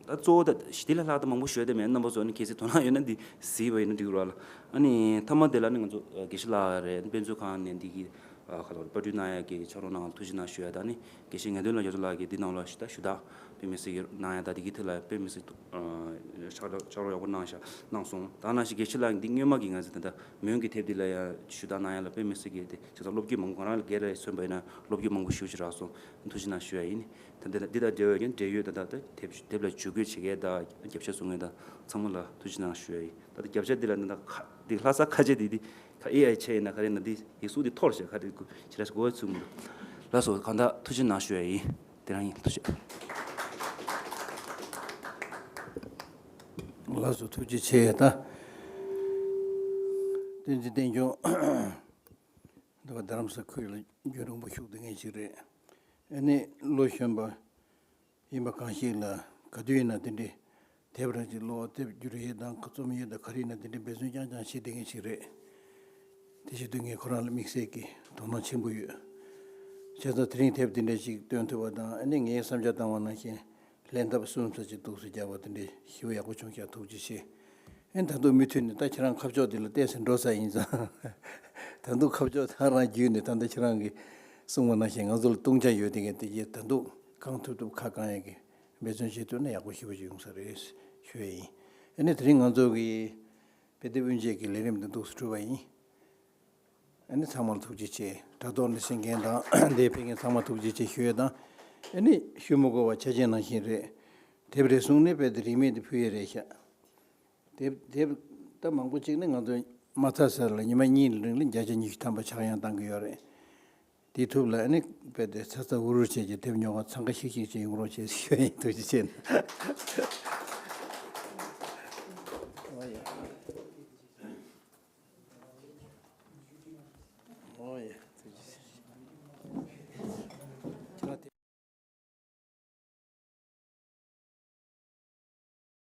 ད་གཙོ་བོ་ད་ཞི་བདེ་ལ་ལྷག་ད་མང་པོ་ཞུ་ཡ་ད་མེད། རྣམ་པ་ཚོ་ནི་གལ་སྲིད་དོ་སྣང་ཡོད་ན་འདི་གཟིགས་པ་ཡིན་ན་འགྲིག་ར་ལ། ཨ་ནི་མཐའ་མ་དེ་ལ་ནི་ང་ཚོ་དགེ་བཤེས་ལགས་རེད། དཔེ་མཛོད་ཁང་ནས་འདི་གི་ཁ་ལོ་པར་སྐྲུན་གནང་ཡ་གི་ཕྱག་རོགས་གནང་ཐུགས་རྗེ་གནང་ཞུ་ཡ། ད་ནི་དགེ་བཤེས་ངེས་དོན་ལ་རྒྱ་མཚོ་ལགས་ཀྱིས་འདི་ནང་ལ་ཞུ་ད་ཞུ་དག་དཔེ་མི་སྲིད་ཀྱི་གནང་ཡ། ད་འདི་གི་ཐད་ལ་དཔེ་མི་སྲིད་ཕྱག་རོགས་ཕྱག་རོགས་ཡག་པོ་གནང་ཤག་གནང་སོང་། ད་ནང་བཞིན་དགེ་བཤེས་ལགས་འདི་སྔོན་མ་གི་ང་ཚོ་ད་ལྟ་མོན་གྱི་དེབ་འདི་ལ་ཡ་ཞུ་དག་གནང་ཡ་ལ་དཔེ་མི་སྲིད་ཀྱི་དེ་བྱས་ཙང་སློབ་ཕྲུག་མང་པོ་ང་རང་ལ་སྒེར་ལ་མཚོན་པ་ཡིན་ན་སློབ་ཕྲུག་མང་པོ་ཞེ་པོ་ཅིག་རག་སོང་། ཐུགས་རྗེ་གནང་ཞུ་ཡ་ཡིན། ད་འདི་ལ་འདི་དང་འབྲེལ་བའི་འབྲེལ་ཡོད་ད་ལྟ་དེབ་དེབ་ལ་ཇུས་འགོད་བྱེད་མཁན་དང་རྒྱབ་ཤ་བཟོ་མཁན་དང་ཚང་མ་ལ་ཐུགས་རྗེ་གནང་ཞུ་ཡ་ཡིན། ད་ལྟ་རྒྱབ་ཤ་འདི་ལ་ད་ལྟ་ཁ་འདི་ལྷ་ས་ཁ་ཆེ་འདི་འདི་ཁ་ཨེ་ཨའི་ཆེ་ཡིན་ན་ག་རེ་ན་འདི་ཡིག་གཟུགས་འདི་འཐོར་ཤག་ཁ་འདི་ཇི་ལ་ཞིག་གོ་བ་ཚུགས་མི་འདུག་ལགས་སོ། གང་ལྟར་ཐུགས་རྗེ་གནང་ཞུ་ཡ་ཡིན། དེ་རང་ཡིན། ཐུགས་རྗེ། ལགས་སོ། ཐུགས་རྗེ་ཆེ། ད་བསྟན་འཛིན་བསྟན་སྐྱོང་འདི་བ་རྡ་རམ་ས་ཁུལ་ལ་རྒྱུན་རིང་པོ་བཞུགས་བསྡད་མཁན་ཞིག་རེད། ཨ་ནི་ལོ་གཞོན་པ་ཡིན་པ་གང་ཞིག་ལ་ག་དུས་ཡིན་ན་དེ་འདྲའི་དེབ་རང་ཅིག་ཀློག་དེབ་བསྒྱུར་ཡས་དང་རྩོམ་ཡས་དང་ག་རེ་ཡིན་ན་དེ་འདྲའི་འབད་བརྩོན་རྐྱང་རྐྱང་བྱེད་བསྡད་མཁན་ཞིག་རེད། དེ་བྱེད་དུས་ངས་ཁོ་རང་ལ་དམིགས་བསལ་གྱི་དོ་སྣང་ཆེན་པོ་ཡོད། བྱས་ཙང་དེ་རིང་དེབ་དེ་འདྲ་ཞིག་བཏོན་ཐུབ་པ་དང་། ཨ་ནི་ངས་བསམ་འཆར་བཏང་བ་ནང་བཞིན་ལྷན་ཐབས་གསུམ་ཙམ་ཅིག་ཐུགས་སུ་བརྒྱབ་པ་དེ་འདྲའི་ཞེ་པོ་ཡག་པོ་བྱུང་ཤག་ཐུགས་རྗེ་ཆེ། ཨེ་ད་དུང་མུ་མཐུད་ནས་ད་ཁྱེད་རང་ཁ་ཕྱོགས་འདི་ལ་བལྟས་ཟིན་འགྲོ་ས་ཡིན་ཙང་། ད་དུང་ཁ་ཕྱོགས་ད་རང་བརྒྱུད་ནས་ད་ལྟ་ཁྱེད་རང་གིས་གསུངས་པ་ནང་བཞིན་ང་ཚོ་ལ་བཏུང་བྱ་ཡོད་དེ་གས་དེ་གས་ད་དུང་གང་ཐུབ་ཐུབ་ཁ་བསྐང་ཡག་གི་འབད་བརྩོན་བྱེད་ཐུབ་ན་ཡག་པོ་ཞེ་པོ་ཅིག་ཡོང་ས་རེད་ཞུ་ཡ་ཡིན། ཨ་ནི་དེ་རིང་ང་ཚོ་གི་དཔེ་དེབ་དབུ་འབྱེད་ཀྱི་ལས་རིམ་འདི་འདུག་སེ་གྲུབ་པ་ཡིན། ཨ་ནི་ཚང་མར་ཐུགས་རྗེ་ཆེ། དྲ་ཐོག་ནས་གསན་མཁན་དང་འདིར་ཕེབས་མཁན་ཚང་མར་ཐུགས་རྗེ་ཆེ་ཞུ་ཡས་དང་། ཨ་ནི་ཞུ་མི་དགོས་པ་ཆ་ཅན་ནང་བཞིན་རེད། དེབ་རེ་ཟུང་ནས་དཔེ་དེབ་རིན་མེད་དེ་ཕུལ་ཡས་རེད་ཤག་དེབ་དེབ་ད་མང་པོ་གཅིག་ནི་ང་ཚོ་མ་ཚར་ཟེར་ལ་ཉི་མ་གཉིས་རིང་ལ་བརྒྱ་ཆ་ཉི་ཤུ་ཐམ་པ་ཆག་ཡང་བཏང་གི་ཡོད་རེད། དེ་ཐུབ་ལ་ཨ་ནི་དཔེ་དེབ་ཚ་ཚ་འུར་འུར་བྱས་ཀྱི་དེབ་ཉོ་ག་འཚང་ཁ་ཤིག་ཤིག་བྱས་ཡོང་རོགས་བྱས་ཞུ་ཡས་ཡིན། ཐུགས་རྗེ་ཆེ།